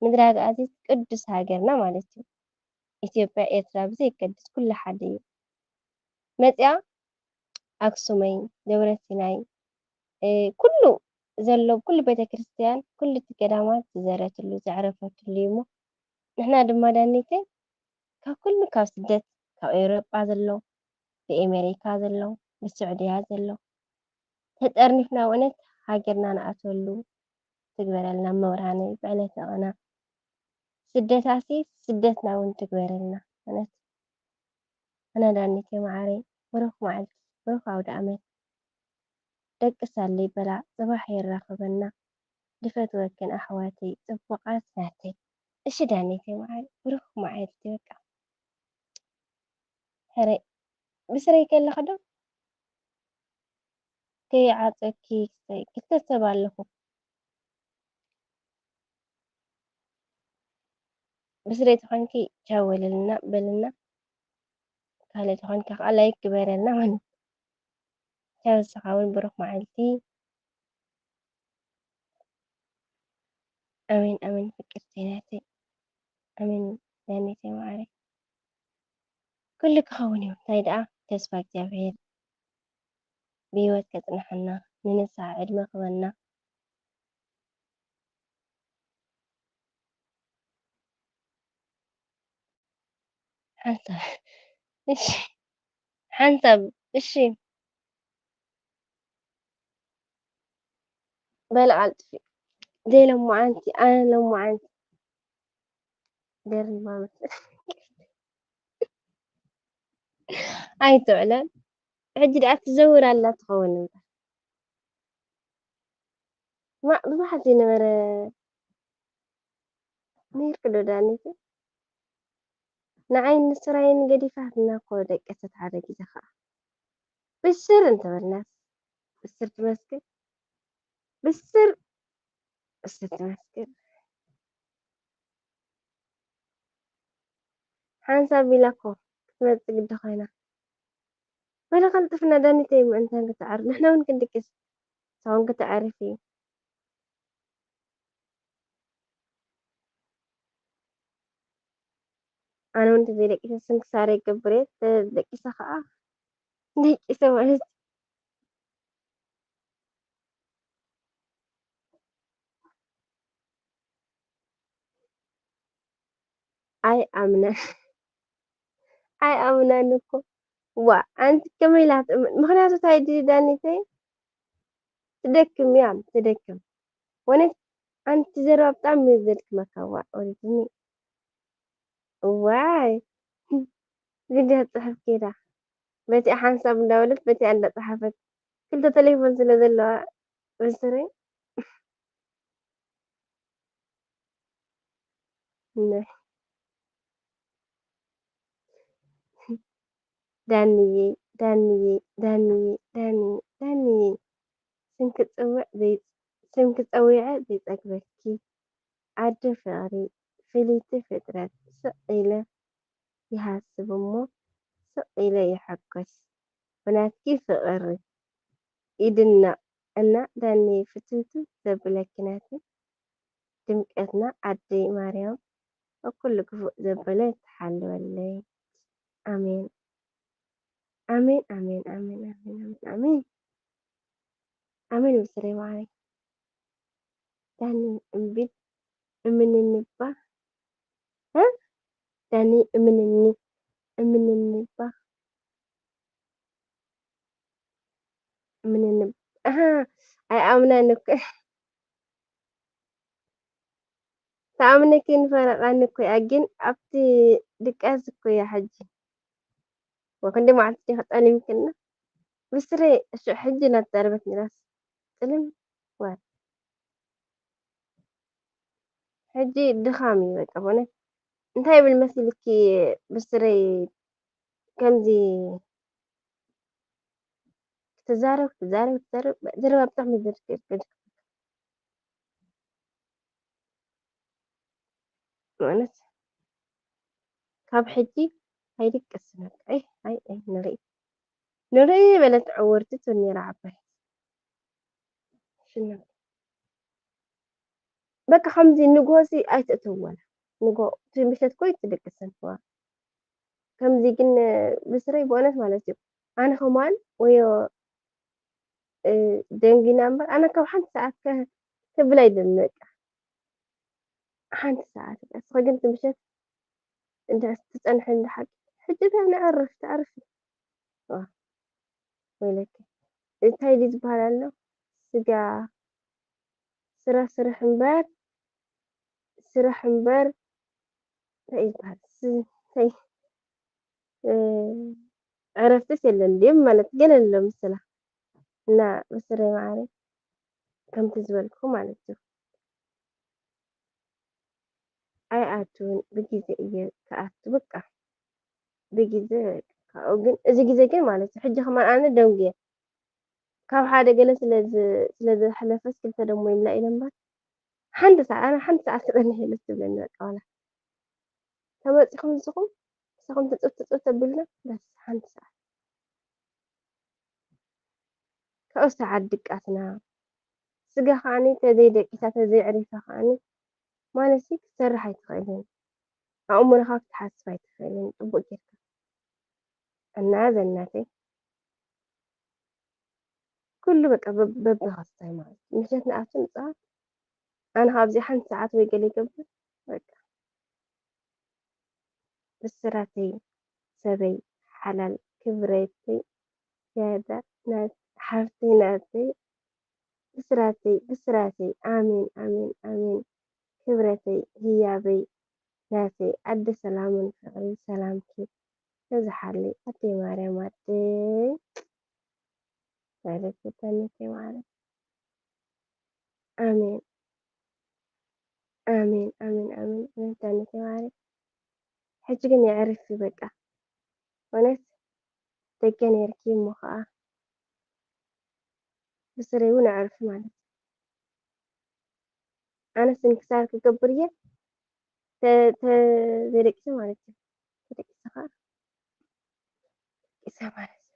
ምድረ ኣግኣዚት ቅዱስ ሃገርና ማለት እዩ። ኢትዮጵያ ኤርትራ ብዘይገድስ ኩሉ ሓደ እዩ። መፅያ ኣክሱመይ ደብረ ሲናይ ኩሉ ዘሎ ኩሉ ቤተ ክርስትያን ኩሉ እቲ ገዳማት ዝዘረትሉ ዘዕረፈትሉ እዩ እሞ ንሕና ድማ ዳኒተይ ካብ ኩሉ ካብ ስደት ካብ ኤውሮጳ ዘሎ ብኤሜሪካ ዘሎ ብስዑድያ ዘሎ ተጠርኒፍና እውነት ሃገርና ንኣትወሉ ትግበረልና መብርሃነይ ብዕለተ ቐና ስደታሲ ስደትና እውን ትግበረልና እውነት ኣነ ዳኒተይ መዓረይ ብሩኽ መዓልቲ ብሩኽ ኣውደ ኣመት። ደቅሳለይ በላ፣ ጽባሕ የራኽበና። ድፈትወክን ኣሕዋተይ ጽቡቓት ናተይ። እሺ ዳኒተይ መዓረይ፣ ብሩኽ መዓልቲ በቃ። ሕረይ፣ ብስረይ ከለኺ ዶ ከይዓጸኪ ክልተ ሰብ ኣለኹ። ብስረይ ተኾንኪ ቻው በልልና፣ በልና። ካልእ ተኾንካ ከኣ ላይክ ግበረልና ማለት። ቻው፣ ንስኻ እውን ብሩኽ መዓልቲ። ኣሜን፣ ኣሜን ፍቅርተይ ናተይ። ኣሜን ዳኒተይ መዓረይ። ኩሉ ክኸውን እዩ። እንታይ ደኣ ተስፋ እግዚኣብሔር ብህይወት ከጽንሓና፣ ንንስሓ ዕድመ ክህበና። ሓንሳብ፣ እሺ፣ ሓንሳብ፣ እሺ። በል ኣልጥፊ። ዘይሎማዓንቲ፣ ኣነ ሎማዓንቲ። ደሪባ መሰለኝ። ኣይትዕለል። ሕጂ ደኣ ትዘውር ኣላ ትኸውን እምበር። ማ-፣ ብዙሓት ዝነበረ ነይርኪ ዶ ዳኒት? ንዓይን ንስራይን ገዲፋትና እኮ ደቀሰት ሓደ ግዜ ኸዓ። ብስር እንተበልናስ፣ ብስር ትመስክር። ብስር፣ ብስር ትመስክር። ሓንሳብ ኢላ እኮ ክትመጽእ ግዲ ኮይና። በሊ ቀልጥፍና ዳኒተይ ምእንታን ክትዓርፍ፣ ንሕና እውን ክንድቅስ፣ ንሳ እውን ክትዓርፍ እዩ። ኣነ እውን እንተዘይደቂሰ ስንክሳር ይገብር እየ፣ ተደቂሰ ኸዓ ደቂሰ ማለት እዩ። ኣይኣምነን። ኣይኣምናን እኮ። ዋእ፣ ኣንቲ ከመይ ኢላ ትእመን? ምኽንያቱ እንታይ ድዩ ዳኒተይ? ትደክም እያ፣ ትደክም። ወነት ኣንቲ ዘረባ ብጣዕሚ እዩ ዘድክመካ። ዋእ፣ ወሪድኒ። ዋይ፣ ግዳ ጽሕፍ ኬዳ። በቲኣ ሓንሳብ እንዳበለት፣ በቲኣ እንዳጸሓፈት። ክልተ ተሌፎን ስለ ዘለዋ፣ ብስረይ። ነ-፣ ዳንየይ፣ ዳንየይ፣ ዳንየይ፣ ዳንየይ፣ ዳንየይ። ስምኪ ጽውዕ ዘይ-፣ ስምኪ ጸዊዐ ዘይጸግበኪ። ኣደ ፍቕሪ፣ ፍልይቲ ፍጥረት። ስቕ ኢለ ይሃስብ እሞ፣ ስቕ ኢለ ይሕጎስ። ብናትኪ ፍቕሪ ይድነቕ። እና ዳኒ ፍትውትው ዘብለኪ ናተይ ድምቀትና ኣደይ ማርያም ኣብ ኩሉ ክፉእ ዘበለ ትሓልወለይ። ኣሜን። ኣሜን፣ ኣሜን፣ ኣሜን፣ ኣሜን፣ ኣሜን፣ ኣሜን። ኣሜን ብስረይ ማዓረይ። ዳኒ እምቢል እምንንባ። እ? ዳኒ እምንኒ፣ እምንንባ። እምንንብ-፣ ኣሃ፣ ኣይኣምናን እኮ። ተኣምነኪ ንፈረቓኒ እኮ እያ፣ ግን ኣብቲ ድቃስ እኮ እያ ሕጂ። ወክንዲ መዓልቲ ዲኺ ጠሊምክና? ብስረይ፣ እሺ፣ ሕጂ እናተዛረበት ነይራስ ጥልም። ዋ። ሕጂ ድኻም እዩ በቃ፣ በእውነት። እንታይ ይብል መሲልኪ ብስረይ ከምዚ ክትዛረብ፣ ክትዛረብ፣ ክትዛረብ፣ ዘረባ ብጣዕሚ ዘድክም፣ ዘድክም። ማለት ካብ ሕጂ ኣይድቅስን በቃ። ኣይ፣ ኣይ፣ ኣይ፣ ንርኢ። ንርኢ በለት ዕውርቲ ትብል ነይራ ዓባይ። ሽና። በቃ ከምዚ ንግሆሲ ኣይትእትወላ። ንግሆ፣ እቲ ምሸት እኮ ኣይትድቅስን እዋ። ከምዚ ግን ብስረይ ብእውነት ማለት እዩ። ኣነ ከማን ወዮ፣ እ፣ ደንጊና እምበር፣ ኣነ ካብ ሓንቲ ሰዓት ከ-፣ ክብል ኣይደልን በቃ። ሓንቲ ሰዓት በቃ። እስኺ ግን እቲ ምሸት እንድሕር ትጸንሒ እንድሓቂ፣ ሕጂ እንታይ ነዕርፍ፣ ተዕርፊ። ዋ፣ ወይለኪ። እንታይ ድዩ ዝበሃል ኣሎ? ስጋ፣ ስራ ስርሕ እምበር፣ ስራሕ እምበር፣ እንታይ እዩ ዝበሃል? ስ-፣ እንታይ፣ እ፣ ዕረፍትስ የለን ድዩ ማለት ገለ ኣሎ ምስላ። እና ብስረይ ማዓረይ ከምቲ ዝበልኩ ማለት እዩ። ኣይኣቱን ብግዜ እየ ክኣቱ በቃ ብግዜ በቃ ካብኡ ግን እዚ ግዜ ግን ማለት እዩ ሕጂ ከማን ኣነ ደንጉየ ካብ ሓደ ገለ ስለ ዝ- ስለ ዝሓለፈስ ክልተ ደሞ ይምላ ኢለ እምበር ሓንቲ ሰዓት ኣነ ሓንቲ ሰዓት ክጸንሕ እየ ደስ ትብለኒ በቃ ዋላ ተመጺኹም ንስኹም ንስኹም ትጽብ ትጽብ ተብልና በስ ሓንቲ ሰዓት ካብኡ ሰዓት ድቃስና ስጋ ከዓኒ ተዘይደቂሳ ተዘይዕሪፋ ከዓኒ ማለትሲ ክትሰርሕ ኣይትኽእልን ኣእምሮኻ ክትሓስብ ኣይትኽእልን ጽቡቅ ጌርካ እና ዘናተይ ኩሉ በቃ በብኸስታይ ማለት እዩ ምሸት ንኣቱ ንፅኣት ኣነ ካብዚ ሓንቲ ሰዓት ወይ ገለ ይገብር በቃ ብስራተይ ሰበይ ሓላል ክብረተይ ያዳ ሓፍተይ ናተይ ብስራተይ ብስራተይ ኣሜን ኣሜን ኣሜን ክብረተይ ህያበይ ናተይ ኣደ ሰላምን ፍቅሪ ሰላምኪ በዝሓለይ ኣደይ ማርያም ኣደይ ማለት ተኒከ ማለት ኣሜን ኣሜን ኣሜን ኣሜን ኣሜን ተኒከ ማለት ሕጂ ግን የዕርፊ በቃ እውነት ደገ ነይርኪ እሞ ከዓ ብስረይ እውን ኣዕርፊ ማለት እዩ ኣነ ስንክሳር ክገብር እየ ተዘይደቂሰ ማለት እዩ ተደቂሰ ከዓ ደቂሰ ማለት እዩ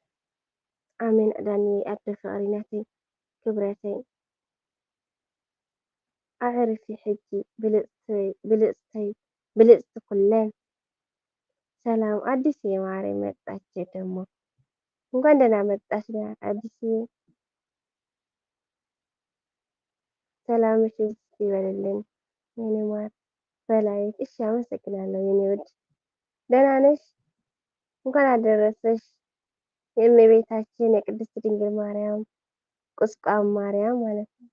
ኣሜን ዳኒ ኣደ ፍቅሪ ናተይ ክብረተይ ኣዕርፊ ሕጂ ብልፅተይ ብልፅተይ ብልፅቲ ኩለን ሰላም ኣዲስ እየ ማሬ መጣች ደሞ እንኳን ደህና መጣች አዲስ ሰላምሽ ብዝት ይበልልን የኔ ማር በላይት። እሺ አመሰግናለሁ የኔ ውድ። ደህና ነሽ? እንኳን አደረሰሽ የእመቤታችን የቅድስት ድንግል ማርያም ቁስቋም ማርያም ማለት ነው።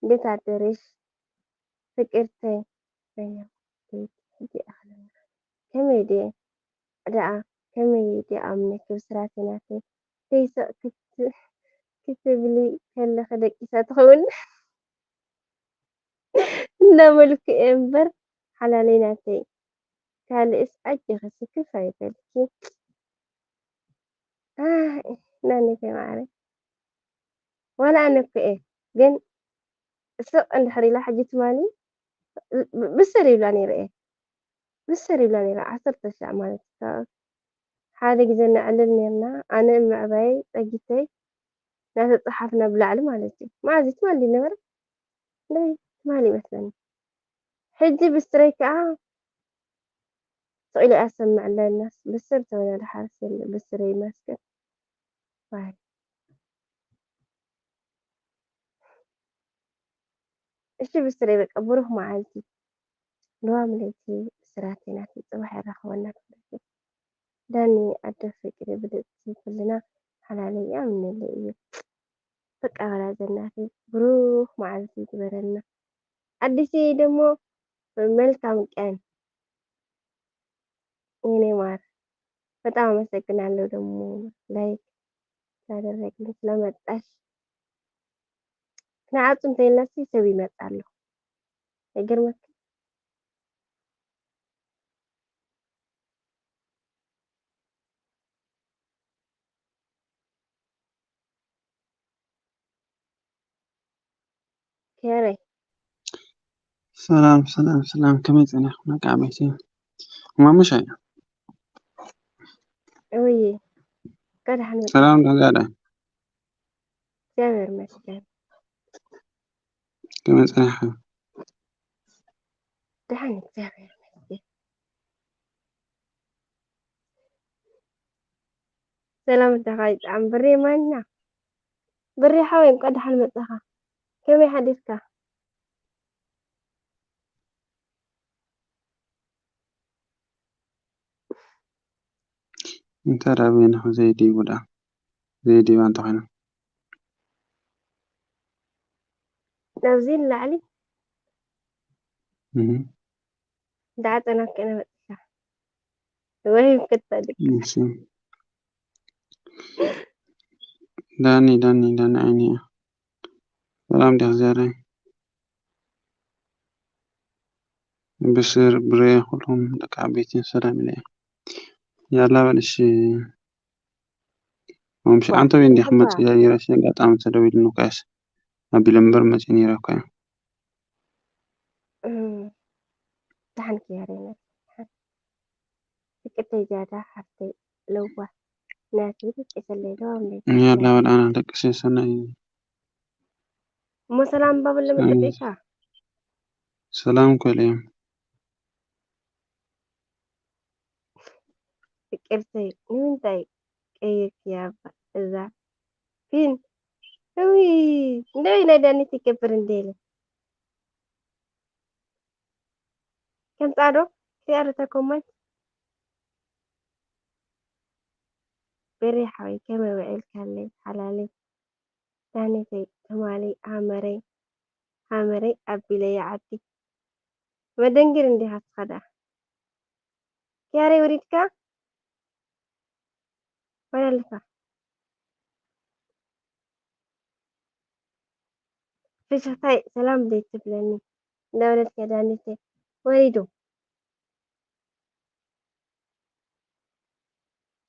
እንዴት አደረሽ ፍቅርተይ? በይና ቤት እንዲ ኣኽለና ከመይ ድየ ደኣ ከመይ ድየ ኣምነኪ ብስራተይ ናተይ ዘይስቕ ክትብሊ ከለኺ ደቂሳ ትኸውን እናበልኩ እየ እምበር ሓላለይ ናተይ ካልእስ ኣጆኺ ስክፍ ኣይበልኪ ናነይ ከይማዕረ ዋላ ኣነ እኮ እየ ግን ስቕ እንድሕር ኢላ ሕጂ ትማሊ ብስር ይብላ ነይረ እየ ብስር ይብላ ነይረ ዓሰርተ ሻዕ ማለት እዩ ሓደ ግዜ ነዕልል ነርና ኣነ ምዕባየይ ፀጊተይ ናተፃሓፍና ብላዕሊ ማለት እዩ መዓዝ እዩ ትማሊ ነበረ ናይ ትማሊ ይመስለኒ ሕጂ ብስረይ ከዓ ስቕ ኢለ እያ ዝሰምዕ ኣለናስ ብስር ተበለ ድሓርስ የለ ብስረይ ይመስገን ባይ እሺ ብስረይ በቃ ብሩኽ መዓልቲ ለዋም ለይቲ ብስራተይ ናተይ ፅባሕ የራኽበና ክብረተይ ዳኒ ኣደ ፍቅሪ ብልፅቲ ኩልና ሓላለይ ይኣምነለይ እዩ በቃ ወላ ዘናተይ ብሩኽ መዓልቲ ይግበረልና ኣዲስ ደሞ መልካም ቀን የኔ ማር በጣም አመሰግናለሁ ደግሞ like ስላደረግልኝ ስለመጣሽ ንዓጹ እንተይልና ሲ ሰብ ይመጽ ኣሎ ኣይገርመክ ኬረይ ሰላም ሰላም ሰላም ከመይ ጸኒሕኩም ደቂ ዓበይቲ ማሙሻ እዩ እውይ ቀድሓን ሰላም ዳዳዳ እግዚኣብሔር ይመስገን ከመይ ጸኒሕኩም ደሓን እግዚኣብሔር ይመስገን ሰላም እንተኻ ይጣዕም ብሬ ማኛ ብሬ ሓወይ እንኳ ደሓን መጻኻ ከመይ ሓዲርካ እንተ ዳበይንኹ ዘይድይቡ ደኣ ዘይድይባ እንተኾይኖም ናብዚ ንላዕሊ እህ፣ እንዳዓጠናካ ኢና መፅካ ወይ ከተድግ እሺ። ዳኒ ዳኒ ዳኒ ዓይኒ እያ። ሰላም ዲኻ ዘረይ? ብስር ብሬ ኩልኹም ደቂ ዓበይትን ሰላም ኢለ እየ። ያላ በል እሺ። ወምሽ ኣንተ ወይ እንዲህ መጽእ ያየራሽ አጋጣሚ ተደውል ንኳስ አቢለ እምበር መጽእ ነይረ እኮ። ደሓን ክያሬ ነርስ ደሓን ፍቅርተይ ዝያዳ ሓፍተይ ለዋህ ናቲ ደቂ ሰለይ ዶ ኣምለይ ያላ በል ኣና ደቂ ሰሰናይ እሞ ሰላም ባብለ መጠቀሻ ሰላም ኮልዮም። ፍቅርተይ ንምንታይ ቀይርክያ እባ እዛ ፊን እዊ እንደይ ናይ ዳኒት ይገብር እንደ ኢለ ከምጻ ዶ ክያርተ ኮመንት በሬ ሓወይ ከመይ ውዒልካለይ ሓላለይ ዳኒተይ ትማሊ ሃመረይ ሃመረይ ኣቢለያ ዓዲ መደንግር እንዲኻ እስኻ ደኣ ክያረይ ወሪድካ ወላ ኣለኻ ፍሽኽታይ ሰላም ዘይትብለኒ እንዳበለትካ ዳኒተይ ወሪዱ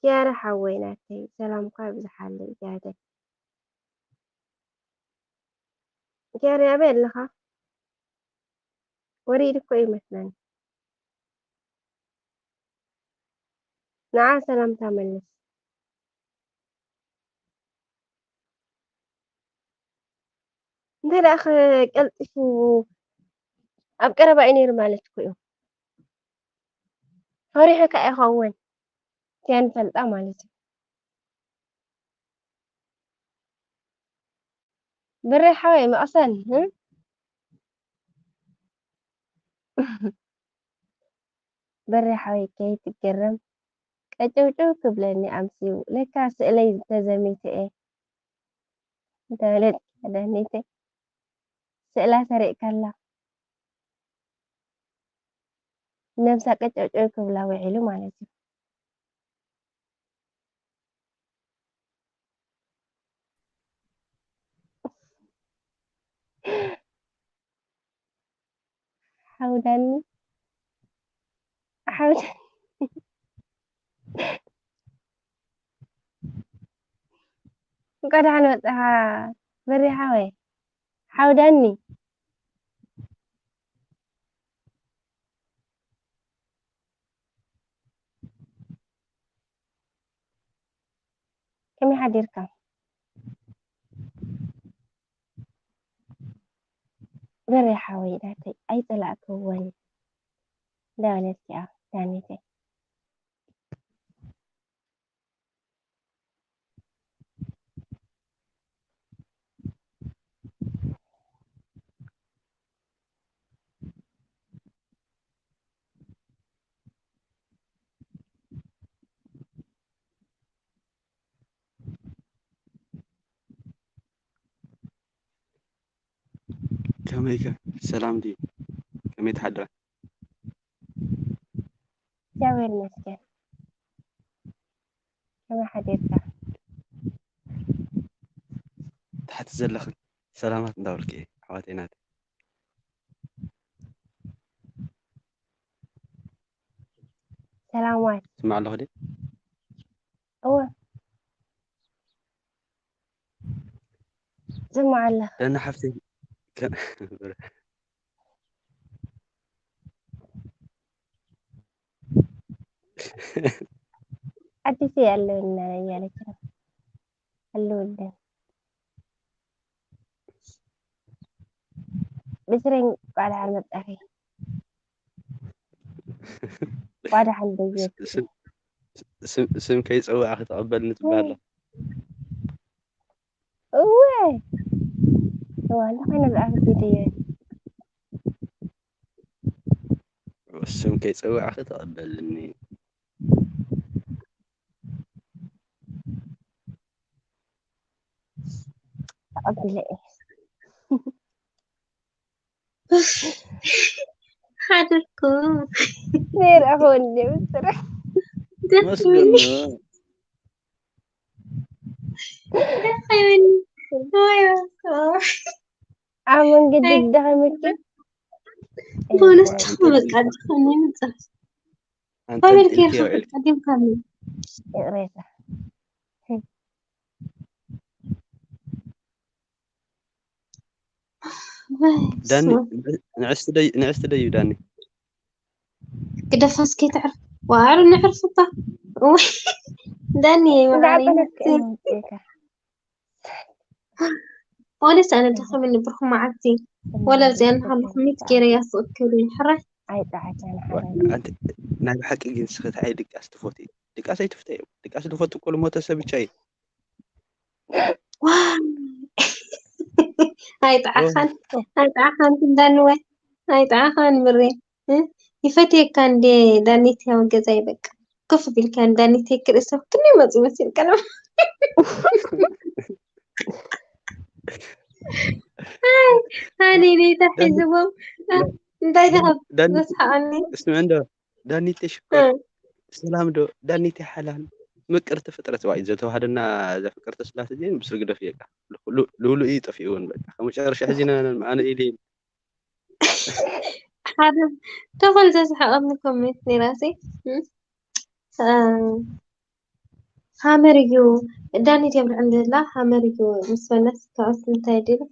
ኪያረ ሓወይ ናተይ ሰላምካ ይብዝሓለይ ኪያረ ኪያረ ኣበይ ኣለኻ ወሪድ እኮ ይመስለኒ ንዓ ሰላምታ መልስ እንተ ደኣ ቀልጢፉ ኣብ ቀረባ እዩ ነይሩ ማለት እኮ እዩ ፈሪሑ ከኣ ይኸውን እቲኣን ፈልጣ ማለት እዩ ብሬ ሓወይ መቕሰን በሬ ሓወይ ከይትገረም ቀጨውጨው ክብለኒ ኣምስዩ ለካ ስእለይ ተዘሚተ እየ እንተበለት ከደኒተ ስእላ ተሪእካላ ነብሳ ቀጨውጨው ክብላ ውዒሉ ማለት እዩ ሓውዳኒ ሓውዳኒ እንኳ ደሓን መጻኻ በሪ ሓወይ ሓውዳኒ ከመይ ሓዲርካ በሬ ሓወይ ናተይ ኣይጸላእክዎን እንዳበለት እያ ዳኒተይ ከመይከ ሰላም ድዩ? ከመይ ትሓድራ? እግዚኣብሔር ይመስገን። ከመይ ሓዲርካ? ታሕቲ ዘለኽን ሰላማት እንዳበልክ እየ ኣሕዋተይ ናተይ። ሰላማት ስማዕ ኣለኹ ድየ? እወ ስማዕ ኣለኹ። ደህና ሓፍተይ ከ- ኣዲስ ኣለውና እያለች ነው ኣለውልን ብስረኝ ቋልዓ መጣኺ ቋድሓን በየት ስም ከይፀዋዕኺ ተቐበልኒ ትበሃል እወ እዋ እንታይ ኮይነ ብኣፍ ቢደየ ስም ከይፀዋዕኺ ተቐበልኒ ተቐቢለ እየ ሓደርኩ ነይረ ክወልደ ብስራሕ መስገኑ ድዳኸመኪ ብእውነት ተኸ በቃ ድኸኒ ምፅር ኣበልክ ኣንጠልጢልኪ ይኸፍል ኣውዒልኪ ቀዲምካኒ ይቕሬታ። ዳኒ ንዕስቲ ደይ- ንዕስቲ ደዩ ዳኒ ግደፋስ ከይትዕርፍ ዋዕሩ ንዕርፍባ ወይ ዳኒ እንዳዕጠነክ ኦነስ ኣነ ደኸመኒ ብርኩ መዓልቲ ወላ እዚኣ እናሃለኹ ሚት ገይረ እያ ስቕ ክብል ሕራይ ኣይፀዓቻን ሓራይ ኣንቲ ናይ ብሓቂ ግን ስኽት ኣይ ድቃስ ትፈትዩ ድቃስ ኣይትፍተዩ ድቃስ ዝፈቱ እኮ ልሞተ ሰብ ብቻ እዩ ዋይ ኣይጠዓኻን ኣይጠዓኻን ትንዳንወ ኣይጠዓኻን ምሬ እ? ይፈትየካ እንዴ ዳኒት ያው ገዛይ በቃ ኮፍ ቢልካ ዳኒት ክርእሰብ ክንደይ መፁ መሲል ቀለም ኣነ ነይታ ሒዝዎም እንታይ ደኸብ ዳኒ ዘስሓቐኒ እስምዕ እንዶ ዳኒቴ ሽኮር ሰላም ዶ ዳኒቴ ሓላል ምቅርቲ ፍጥረት ዋይ ዘተዋህደና እዛ ፍቅርቲ ስላሴ እዚአን ብስር ግደፍ እየካ ልውሉ እዩ ጠፊኡ እውን በቃ ካብ መጨረሻ ሕዚና ኣነ ኢለ ሓደ ተኾን ዘስሓቐኒ ኮሜንት ነይራሲ ሃመር እዩ ዳኒ ጀብርዕን ዘላ ሃመር እዩ ምስ በለት ካብስ እንታይ ድል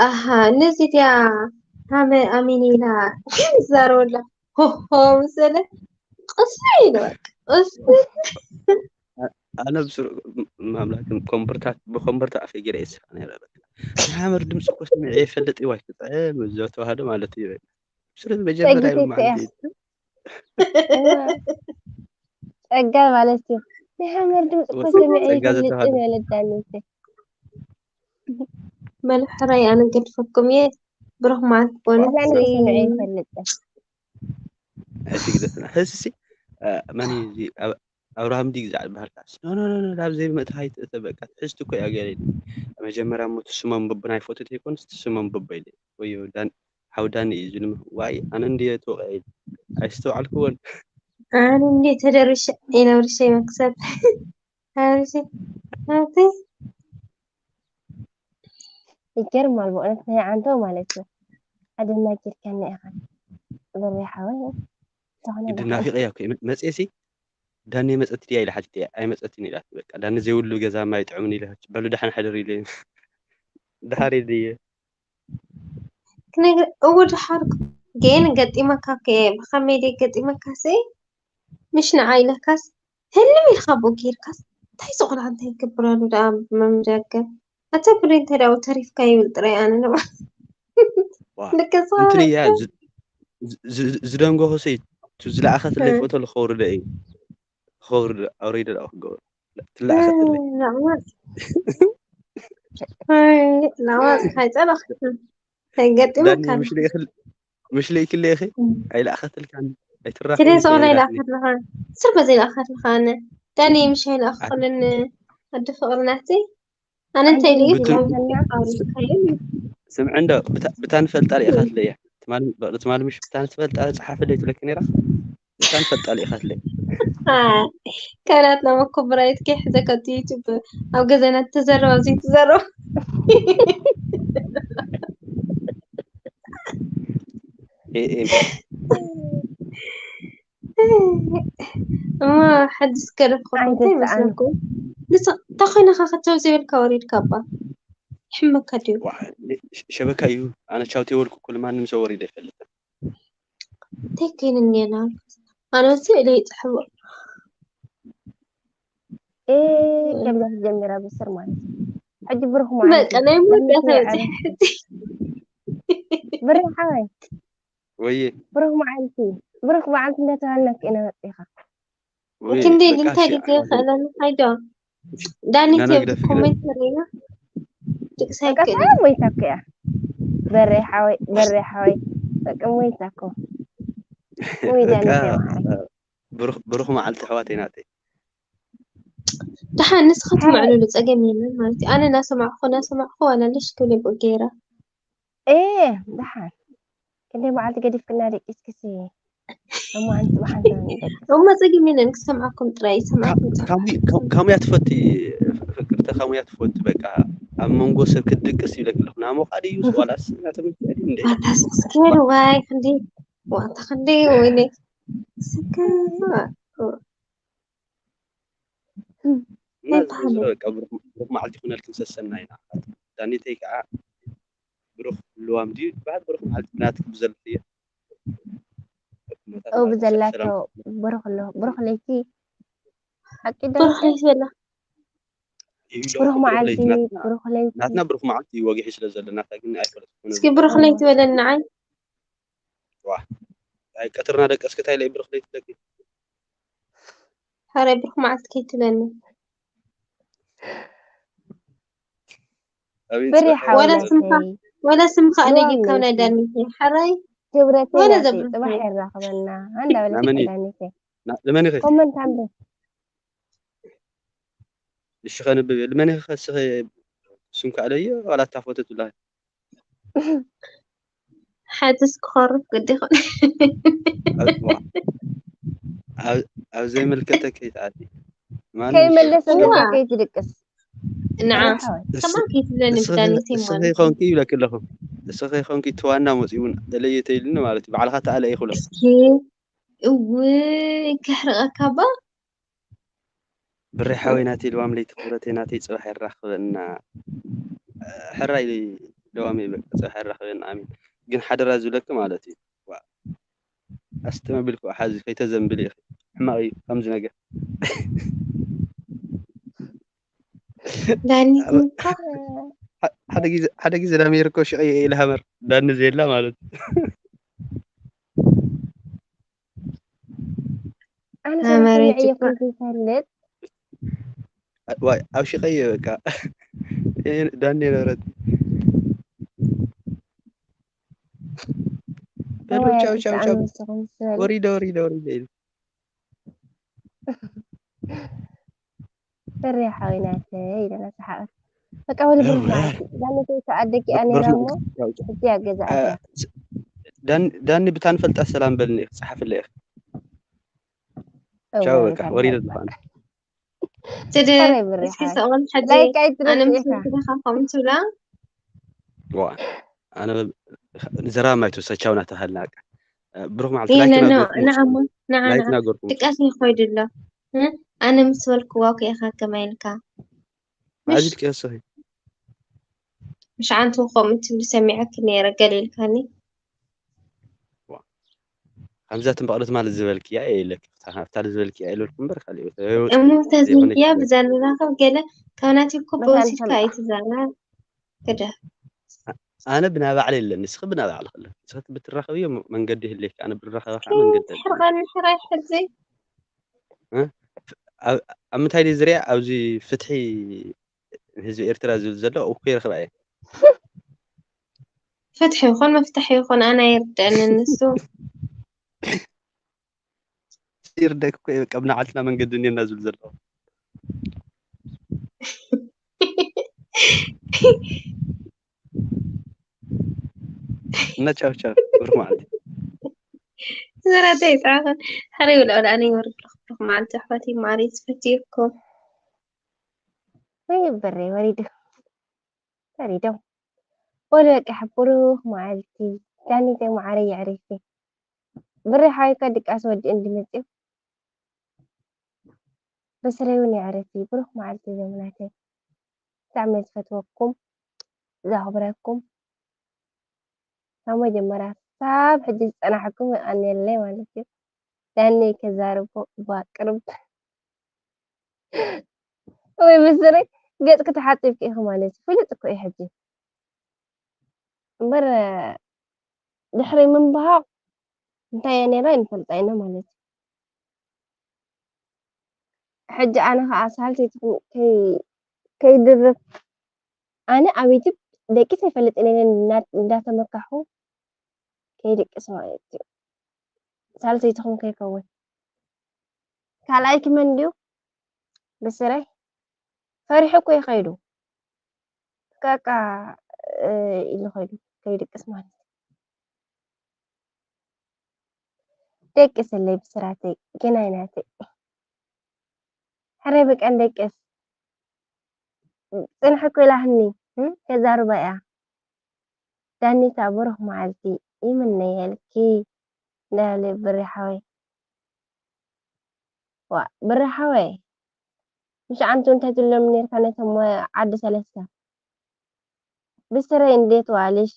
ኣሃ ነዚ ድያ ሃመ ኣሚን ኢላ ዛረበላ ሆሆ ምስ በለ ቅስይ ኢሉ በቃ ቅስይ ኣነ ብስሩ ማምላክ ኮምበርታ ብኮምበርታ ኣፈ ገለ ይስፋ ነረ በቃ ናይ ሃመር ድምፂ እኮ ሰሚዐ ይፈልጥ እዩ ኣይትጥዕም ዘተዋህደ ማለት እዩ በቃ ስለዚ መጀመሪያ ጸጊት እያ። ማለት ጸጋ ማለት እዩ ናይ ሃመር ድምፂ እኮ ወ- ሰሚዐ ጸጋ ይፈልጥ ዘተዋህደ ማለት ዳኒት መልሕራይ ኣነ ገድፈኩም እየ ብሩኽ መዓልቲ ዋላ ኣነ ቦነስ ሰሚዐ ይፈልጥ ሕጂ ግደፍና ህስሲ መን እዩ እዚ ኣብ- ኣብርሃም ዲ ግዛዕ ዝበሃል ካስ ኖ ኖ ኖ ናብ ዘይምእቲ ሃይትእተ በቃ ትሕዝቲ እኮ እያ ገለ ኢለ መጀመርያ እሞ ትስሞም ብብናይ ፎቶ ተይኮንስ ትስሞም ብበ ኢለ ወዮ ዳን ሓው ዳኒ እዩ ዝልም ዋይ ኣነ እንድየ ተወቂዐ ኢለ ኣይስተውዓልክዎን ኣነ እንዴ ተደርሸ ኢነብርሸ መክሰብ ሃብሲ ሃብሲ ይገርማል በእውነት ናይ ዓንተው ማለት እዩ ኣደናጊርካኒ ኢኻ በርያ ሓወይ ዝኾነ ግዲ ናፊቀያ እኮ መፅኤሲ ዳኒ መፀት ድያ ኢለ ሓቲተያ ኣይመፀትን ኢላት በቃ ዳኒ ዘይብሉ ገዛ ማይ ጥዕምን ኢለ በሉ ደሓን ሓደር ኢለ ደሓር ድየ ክነግር እዎ ድሓር ገይን ገጢመካ ከ ብኸመይ ደይ ገጢመካ ሲ ምሽ ንዓ ኢለካስ ህልም ኢልካ ብኡ ጌርካስ እንታይ ዝቆልዓ እንታይ ይገብራሉ ደኣ መምደገ ኣታ ብሬ እንታይ ደኣ ተሪፍካ ይብል ጥራይ ኣነ ነው ዋ ልክሳ እንትን እያ ዝ- ዝ- ዝ- ዝደንጎኹ ሲ ቱ ዝለኣኸትለይ ፎቶ ልኸውርደ እዩ ልኸውርደ ኣውረይደ ደኣ ክገብር ትለኣኸትለይ ናዕወት ናዕወት ኣይፀለኽትን ዳኒ ኣይገጢመካን ምሽ ልእኽል ምሽ ልእክል ኢኺ ኣይለኣኸትልካን ኣይትራኸቡ ክደይ ሰብላ ከይላትኒ ይለኣኸትልኻ ስርበ ዘይለኣኸትልኻ ኣነ ዳኒ ምሽ ኣይለኣኸልን ኣዲ ፍቕሪ ናተይ ኣነ እንታይ ኢሉ እዩ ብትም- ዝለኣኸልና ኣውሪድካዮ ስምዒ እንዶ ብታ- ብታ ንፈልጣ ርኢኻትለያ ትማሊ በቕሊ ትማሊ ምሽ ብታ ንትፈልጣ ፀሓፈለይ ትብለኪ ነይራ ብታ ንፈልጣ ርኢኻትለይ ካናትና መኮብራይት ከይሕዘካ እቲ ዩቱብ ኣብ ገዛና ትዘረብ ኣብዚ ትዘረብ ኤ- ኤ- እሞ ሓድስ ገረፍኩም እንታይ ኣይተጣዕም። ይመስለኩም ንስ እንታይ ኮይንካ ከተው ዘይበልካ ወሪድካ እባ ይሕመካ ድዩ ዋ- ሸበካ እዩ ኣነ ቻው ተይበልኩ እኮ ማንም ሰው ወሪደ ኣይፈልጥን እንታይ ከይንን ጌና ኣነ እዚ ኢለ ይፅሕቦ ኤ፣ ከምዛ ትጀምራ ብስር ማለት እዩ። ሕጂ ብሩኽ መዓልቲ በቃ ናይ መወዳእታ ለሚቱ በፅሐ ይዓርፍ። ሕጂ ብሩኽ ሓወይ ወየ ብሩኽ መዓልቲ ብሩኽ መዓልቲ እንዳተባልና ኢና መፂኻ። ወይ ክንደይ በቃ እንታይ እሺ ድዩ ከእለኒ ሓይዶ ዳኒት ናና ግደፍ ግደፍ ኮሜንት ሪና ድቅሳይ በቃ ክእል ሰላም ወይታ እኮ እያ በሬ ሓወይ በሬ ሓወይ በቃ ወይታ እኮ ወይ በቃ ዳኒት እያ መዓረይ ብሩኽ ብሩኽ መዓልቲ ኣሕዋተይ ናተይ ደሓን ንስኻ ትመዕልሉ ፀገም የለን ማለት እዩ ኣነ እናሰማዕኹ እናሰማዕኹ ዋላ ልሽ ክብል ብኡ ገይራ ኤ ደሓን ክንደይ መዓልቲ ገዲፍክና ደቂስክሲ እሞ ኣንቲ ብሓንሳብ ንደቅስ እሞ ፀገም የለን ክሰምዓኩም ጥራይ ይሰምዓኩም ጥራይ ካሙያ ትፈቲ ፍቅርተ ካሙያ ትፈቲ በቃ ኣብ መንጎ ሰብ ክትድቅስ ይብለኪ ኣለኹ። ናሞቓ ድዩ ዋላስ ናተመቸ ድዩ እንዴ? ኣታ ስክስኬር ዋይ ክንዲ ዋታ ክንዲ ወይኔ ስክስኬር እና ዝሮ ዝሮ በቃ ብሩኽ ብሩኽ መዓልቲ ይኹነልክን ሰሰናይና። ዳኒተይ ከዓ ብሩኽ ልዋም ድዩ ዝበሃል? ብሩኽ መዓልቲ ናትኪ ብዘለክዮ ኩነታት ኦ ማለት ሰብ ብዘላቶ ሰላም ብሩኽ ኣሎ ብሩኽ ለይቲ ሓቂ ብሩኽ ዳኒተይ ለይቲ በላ ይብሎ ብሩኽ ብሩኽ መዓልቲ ለይቲ ናትና ብሩኽ ለይቲ ናትና ብሩኽ መዓልቲ እዩ ወጊሑ ስለ ዘሎ ናታ ግን ኣይፈለጥኩ እስኪ ብሩኽ ለይቲ በለኒ ንዓይ ዋ ኣይ ቀትርና ደቀስኪ እንታይ ለይ ብሩኽ ለይቲ ደቂ ሓራይ ብሩኽ መዓልቲ ከይትብለኒ ኣቤት ብሪ ጽባሕ ወላ ሓውናተይ ስምካ ወላ ስምካ ኣለዩ ካብ ናይ ዋነይቲ ዳኒት ሓራይ ክብረተይ ወላ ናተይ ዘብርህ ጽባሕ የለን የራኽበና ኣንዳ በለኪ ናመን እዩ ዳኒተይ ልመን ኢኺ ኮመንት ኣንብብ እሺ ከንብብ ልመን ኢኺ ከስኺ ስም ከኣለዮ ዋላ እታ ፎቶ ትብላ ሓትስ ክኸርፍ ግዲ ይኹን ኣብ ዋ- ኣብ- ኣብ ዘይምልከተ ከይትኣቲ ማንም ከይመለሰ ሽግር ነካ እዋ ከይትድቅስ ንዓ ብሪ ሓወይ እስ- ከማን ከይትብለኒ እስኺ ብዳኒተይ እስኺ ማለት እዩ ኮንኪ ይብለኪ ኣለኹ እስኺ ኮንኪ ትዋና መፂኡ እውን ደለየ ተይልኒ ማለት እዩ ባዕልኻ ተኣለ ይኽሎ እስኪ እውይ ከሕርቐካ ባ ብሪ ሓወይ ናተይ ልዋም ለይቲ ክብረተይ ናተይ ፅባሕ የራኽበና ሕራይ ለዋመይ በቃ ፅባሕ የራኽበና ኣሜን ግን ሓደራ ዝብለኪ ማለት እዩ ዋ ኣስተማቢልኩ ሓዚ ከይተዘንብሊ ኢኺ ሕማቕ እዩ ከምዚ ነገር ዳኒት እኮ ሓደ ግዜ ሓደ ግዜ ዳሜር እኮ ሽቀየ ኢለ ሃመር ዳኒ ዘየላ ማለት ኣነ ኣመረይ ሰምዕየ ጅባ ኮንኩ ይፈልጥ ዋይ ኣብ ሽቀየ በቃ ዳኒ ነበረት በሉ እዋይ ቻው ቻው ቻው ኣነ ወሰኹም ዝበለ ወሪደ ወሪደ ወሪደ ኢሉ ፍርያ ሓወይ ናተይ ኢለና ሰሓቐት በቃ ወለ ብሩኽ መዓልቲ ዳነተይ ከኣ ደቂኣ ነይራ እሞ ሕጂ ኣብ ገዛ ኣትያ ዳኒ ብታ ንፈልጣ ሰላም በልኒ ኢኺ ጸሓፍለይ ኢኺ ቻው በቃ ወሪደ ዝኾነ ትደ ከመይ ብሪ እስኪ ሓወይ ሰቕል ሕጂ ላይክ ኣነ ምስ ኣይትረስዒኻ ወድኻ ከምኡ ትብላ ዋ ኣነ ዘራባ ማይ ትወስድ ቻው እናተባሃልና በቃ ብሩኽ መዓልቲ ይህ ላይክ ነኖ እናገርኩም ንዓሞ ንዓ ላይክ ንዓ እናገርኩም ድቃስ ይኮይዱ ኣሎ እ? ኣነ ምስ በልክዋ እኮ ኢኻ ከማይ ኢልካ መዓዝ ምሽ ኢልኪ ወሰኺ ምሽ ዓንቱ ከምኡ ትብሊ ሰሚዐኪ ነይረ ገለ ኢልካኒ ከምዛ ትንባቕሎ ትማሊ ዝበልክያ እየ ኢለኪ ኣብታ ዝበልክያ ኢለልኩ እምበር ካልእ እሞ እታ ዘይኮነ ዝበልክያ ብዛ ንራኸብ ገለ ካብ ናትይ እኮ መታን ወሲድካ ሰምዓ ኣይትዛረብ ግደ ኣነ ብናይ ባዕለ የለን ንስኺ ብናይ ባዕልኺ ኣለኪ ንስኺ ብትራኸብዮ መንገዲ ይህልየኪ ኣነ ብራኸባ ከዓ መንገዲ ኣለኒ ሕርቐኒ ሕራይ ሕዚ ኣብ ኣብ ምንታይ ድዩ ዝሪኣ ኣብዚ ፍትሒ ህዝቢ ኤርትራ ዝብል ዘሎ እኮ ይረኽባ እየ ፍትሒ ይኹን መፍትሒ ይኹን ኣነ ኣይርድአንን ንሱ ይርደክ እኮ እዩ በቃ ብናዓልትና መንገዲ እኔና ዝብል ዘሎ እና ቻው ቻው ብሩክ መዓልቲ ዘራተ ይፃዕኸን ሕረ ይብልዑ ኣነ ይወርድ ኣለኹ ብሩክ መዓልቲ ኣሕዋተይ ማሪ ዝፈትየኩም ወይ በሬ ወሪዱ ወሪዶም ወለ በቃ ብሩክ መዓልቲ ዳኒተይ መዓረይ የዕሪፊ ብሬ ሓወይካ ድቃስ ወዲኡ እንድመፅኡ በስረይ እውን የዕረፊ ብሩክ መዓልቲ ዘመናተይ ብጣዕሚ ዝፈትወኩም ዘኽብረኩም ካብ መጀመርያ ክሳብ ሕጂ ዝፀናሕኩም የቐንየለይ ማለት እዩ ዳኒ ከዛርቦ ባቅርብ ወይ ብስረይ ገፅኪ ተሓፂብኪ ኢኺ ማለት እዩ ፍሉጥ እኮ እዩ ሕጂ እምበር ድሕሪ ምንባሃቕ እንታይ እየ ነይረ ኣይንፈልጣ ኢና ማለት እዩ ሕጂ ኣነ ከዓ ሳልሰይትኹም ከይድርብ ኣነ ኣብ ዩቱብ ደቂሰ ኣይፈልጥን እየ እንዳተመካኹ ከይድቅስ ማለት እዩ ሳልሰይትኹም ከይከውን ካልኣይኪ መን ድዩ ብስረይ ፈሪሑ እኮ ይኸይዱ በቃ ኢሉ ኸይዱ ከይድቅስ ማለት ደቅስለይ ብስራተይ ገናይ ናተይ ሕረ በቃ ንደቅስ ፅንሕ እኮ ኢላህኒ እም፣ ከዛርባ እያ። ዳኒታ ብሩኽ መዓልቲ ይምነየልኪ። እንዳለ ብሬ ሓወይ። ዋ፣ ብሬ ሓወይ፣ ምሽ ኣንቱ እንታይ ትብሎም ነርካ ነቶም ዓዲ ሰለስተ? ብስረይ እንዴት ዋልሽ?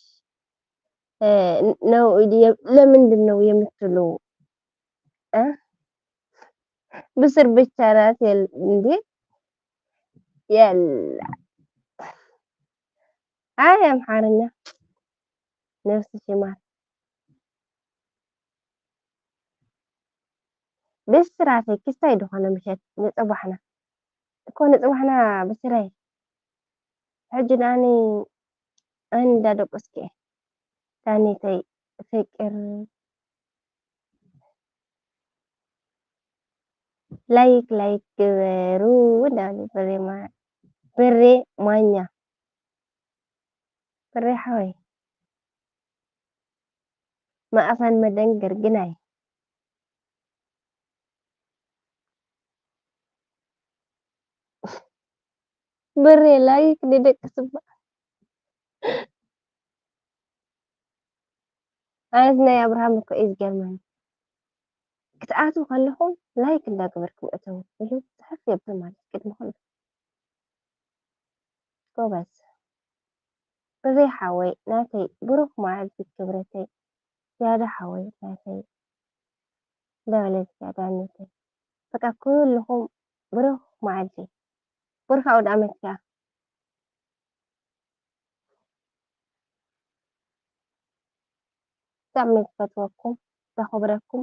እ፣ ነው የ-፣ ለምንድን ነው የምትሉ? እ? ብስር ብቻ ናት የል-፣ እንዴ? የላ። ኣይ ኣምሓርኛ። ነፍስሽ ይማር። ብስራተይ ክስታይ ድኾነ ምሸት ንጽባሕና። እኮ ንጽባሕና ብስረይ። ሕጂ ደኣኒ ኣነ እንዳደቆስኪ እየ። ዳኒተይ ፍቅር። ላይክ፣ ላይክ ግበሩ። እንዳኒ ብሬ ማ-፣ ብሬ ማኛ። ብሬ ሓወይ። መኣሳን መደንገር ግናይ። ብሬ ላይክ ንደቂ ስባ። ኣነስ ናይ ኣብርሃም እኮ እዩ ዝገርመኒ። ክትኣትዉ ከለኹም ላይክ እንዳገበርኩም እተዉ ኢሉ ጽሕፍ የብል ማለት ቅድሚ ኩሉ። ጎበዝ። ብሬ ሓወይ ናተይ ብሩኽ መዓልቲ ክብረተይ። ዝያዳ ሓወይ ናተይ። እንዳበለ ዝያዳ ናተይ። በቃ ኩልኹም ብሩኽ መዓልቲ። ብሩኽ ኣውደ ዓመት ከኣ። ብጣዕሚ ዝፈትወኩም፣ ዘኽብረኩም፣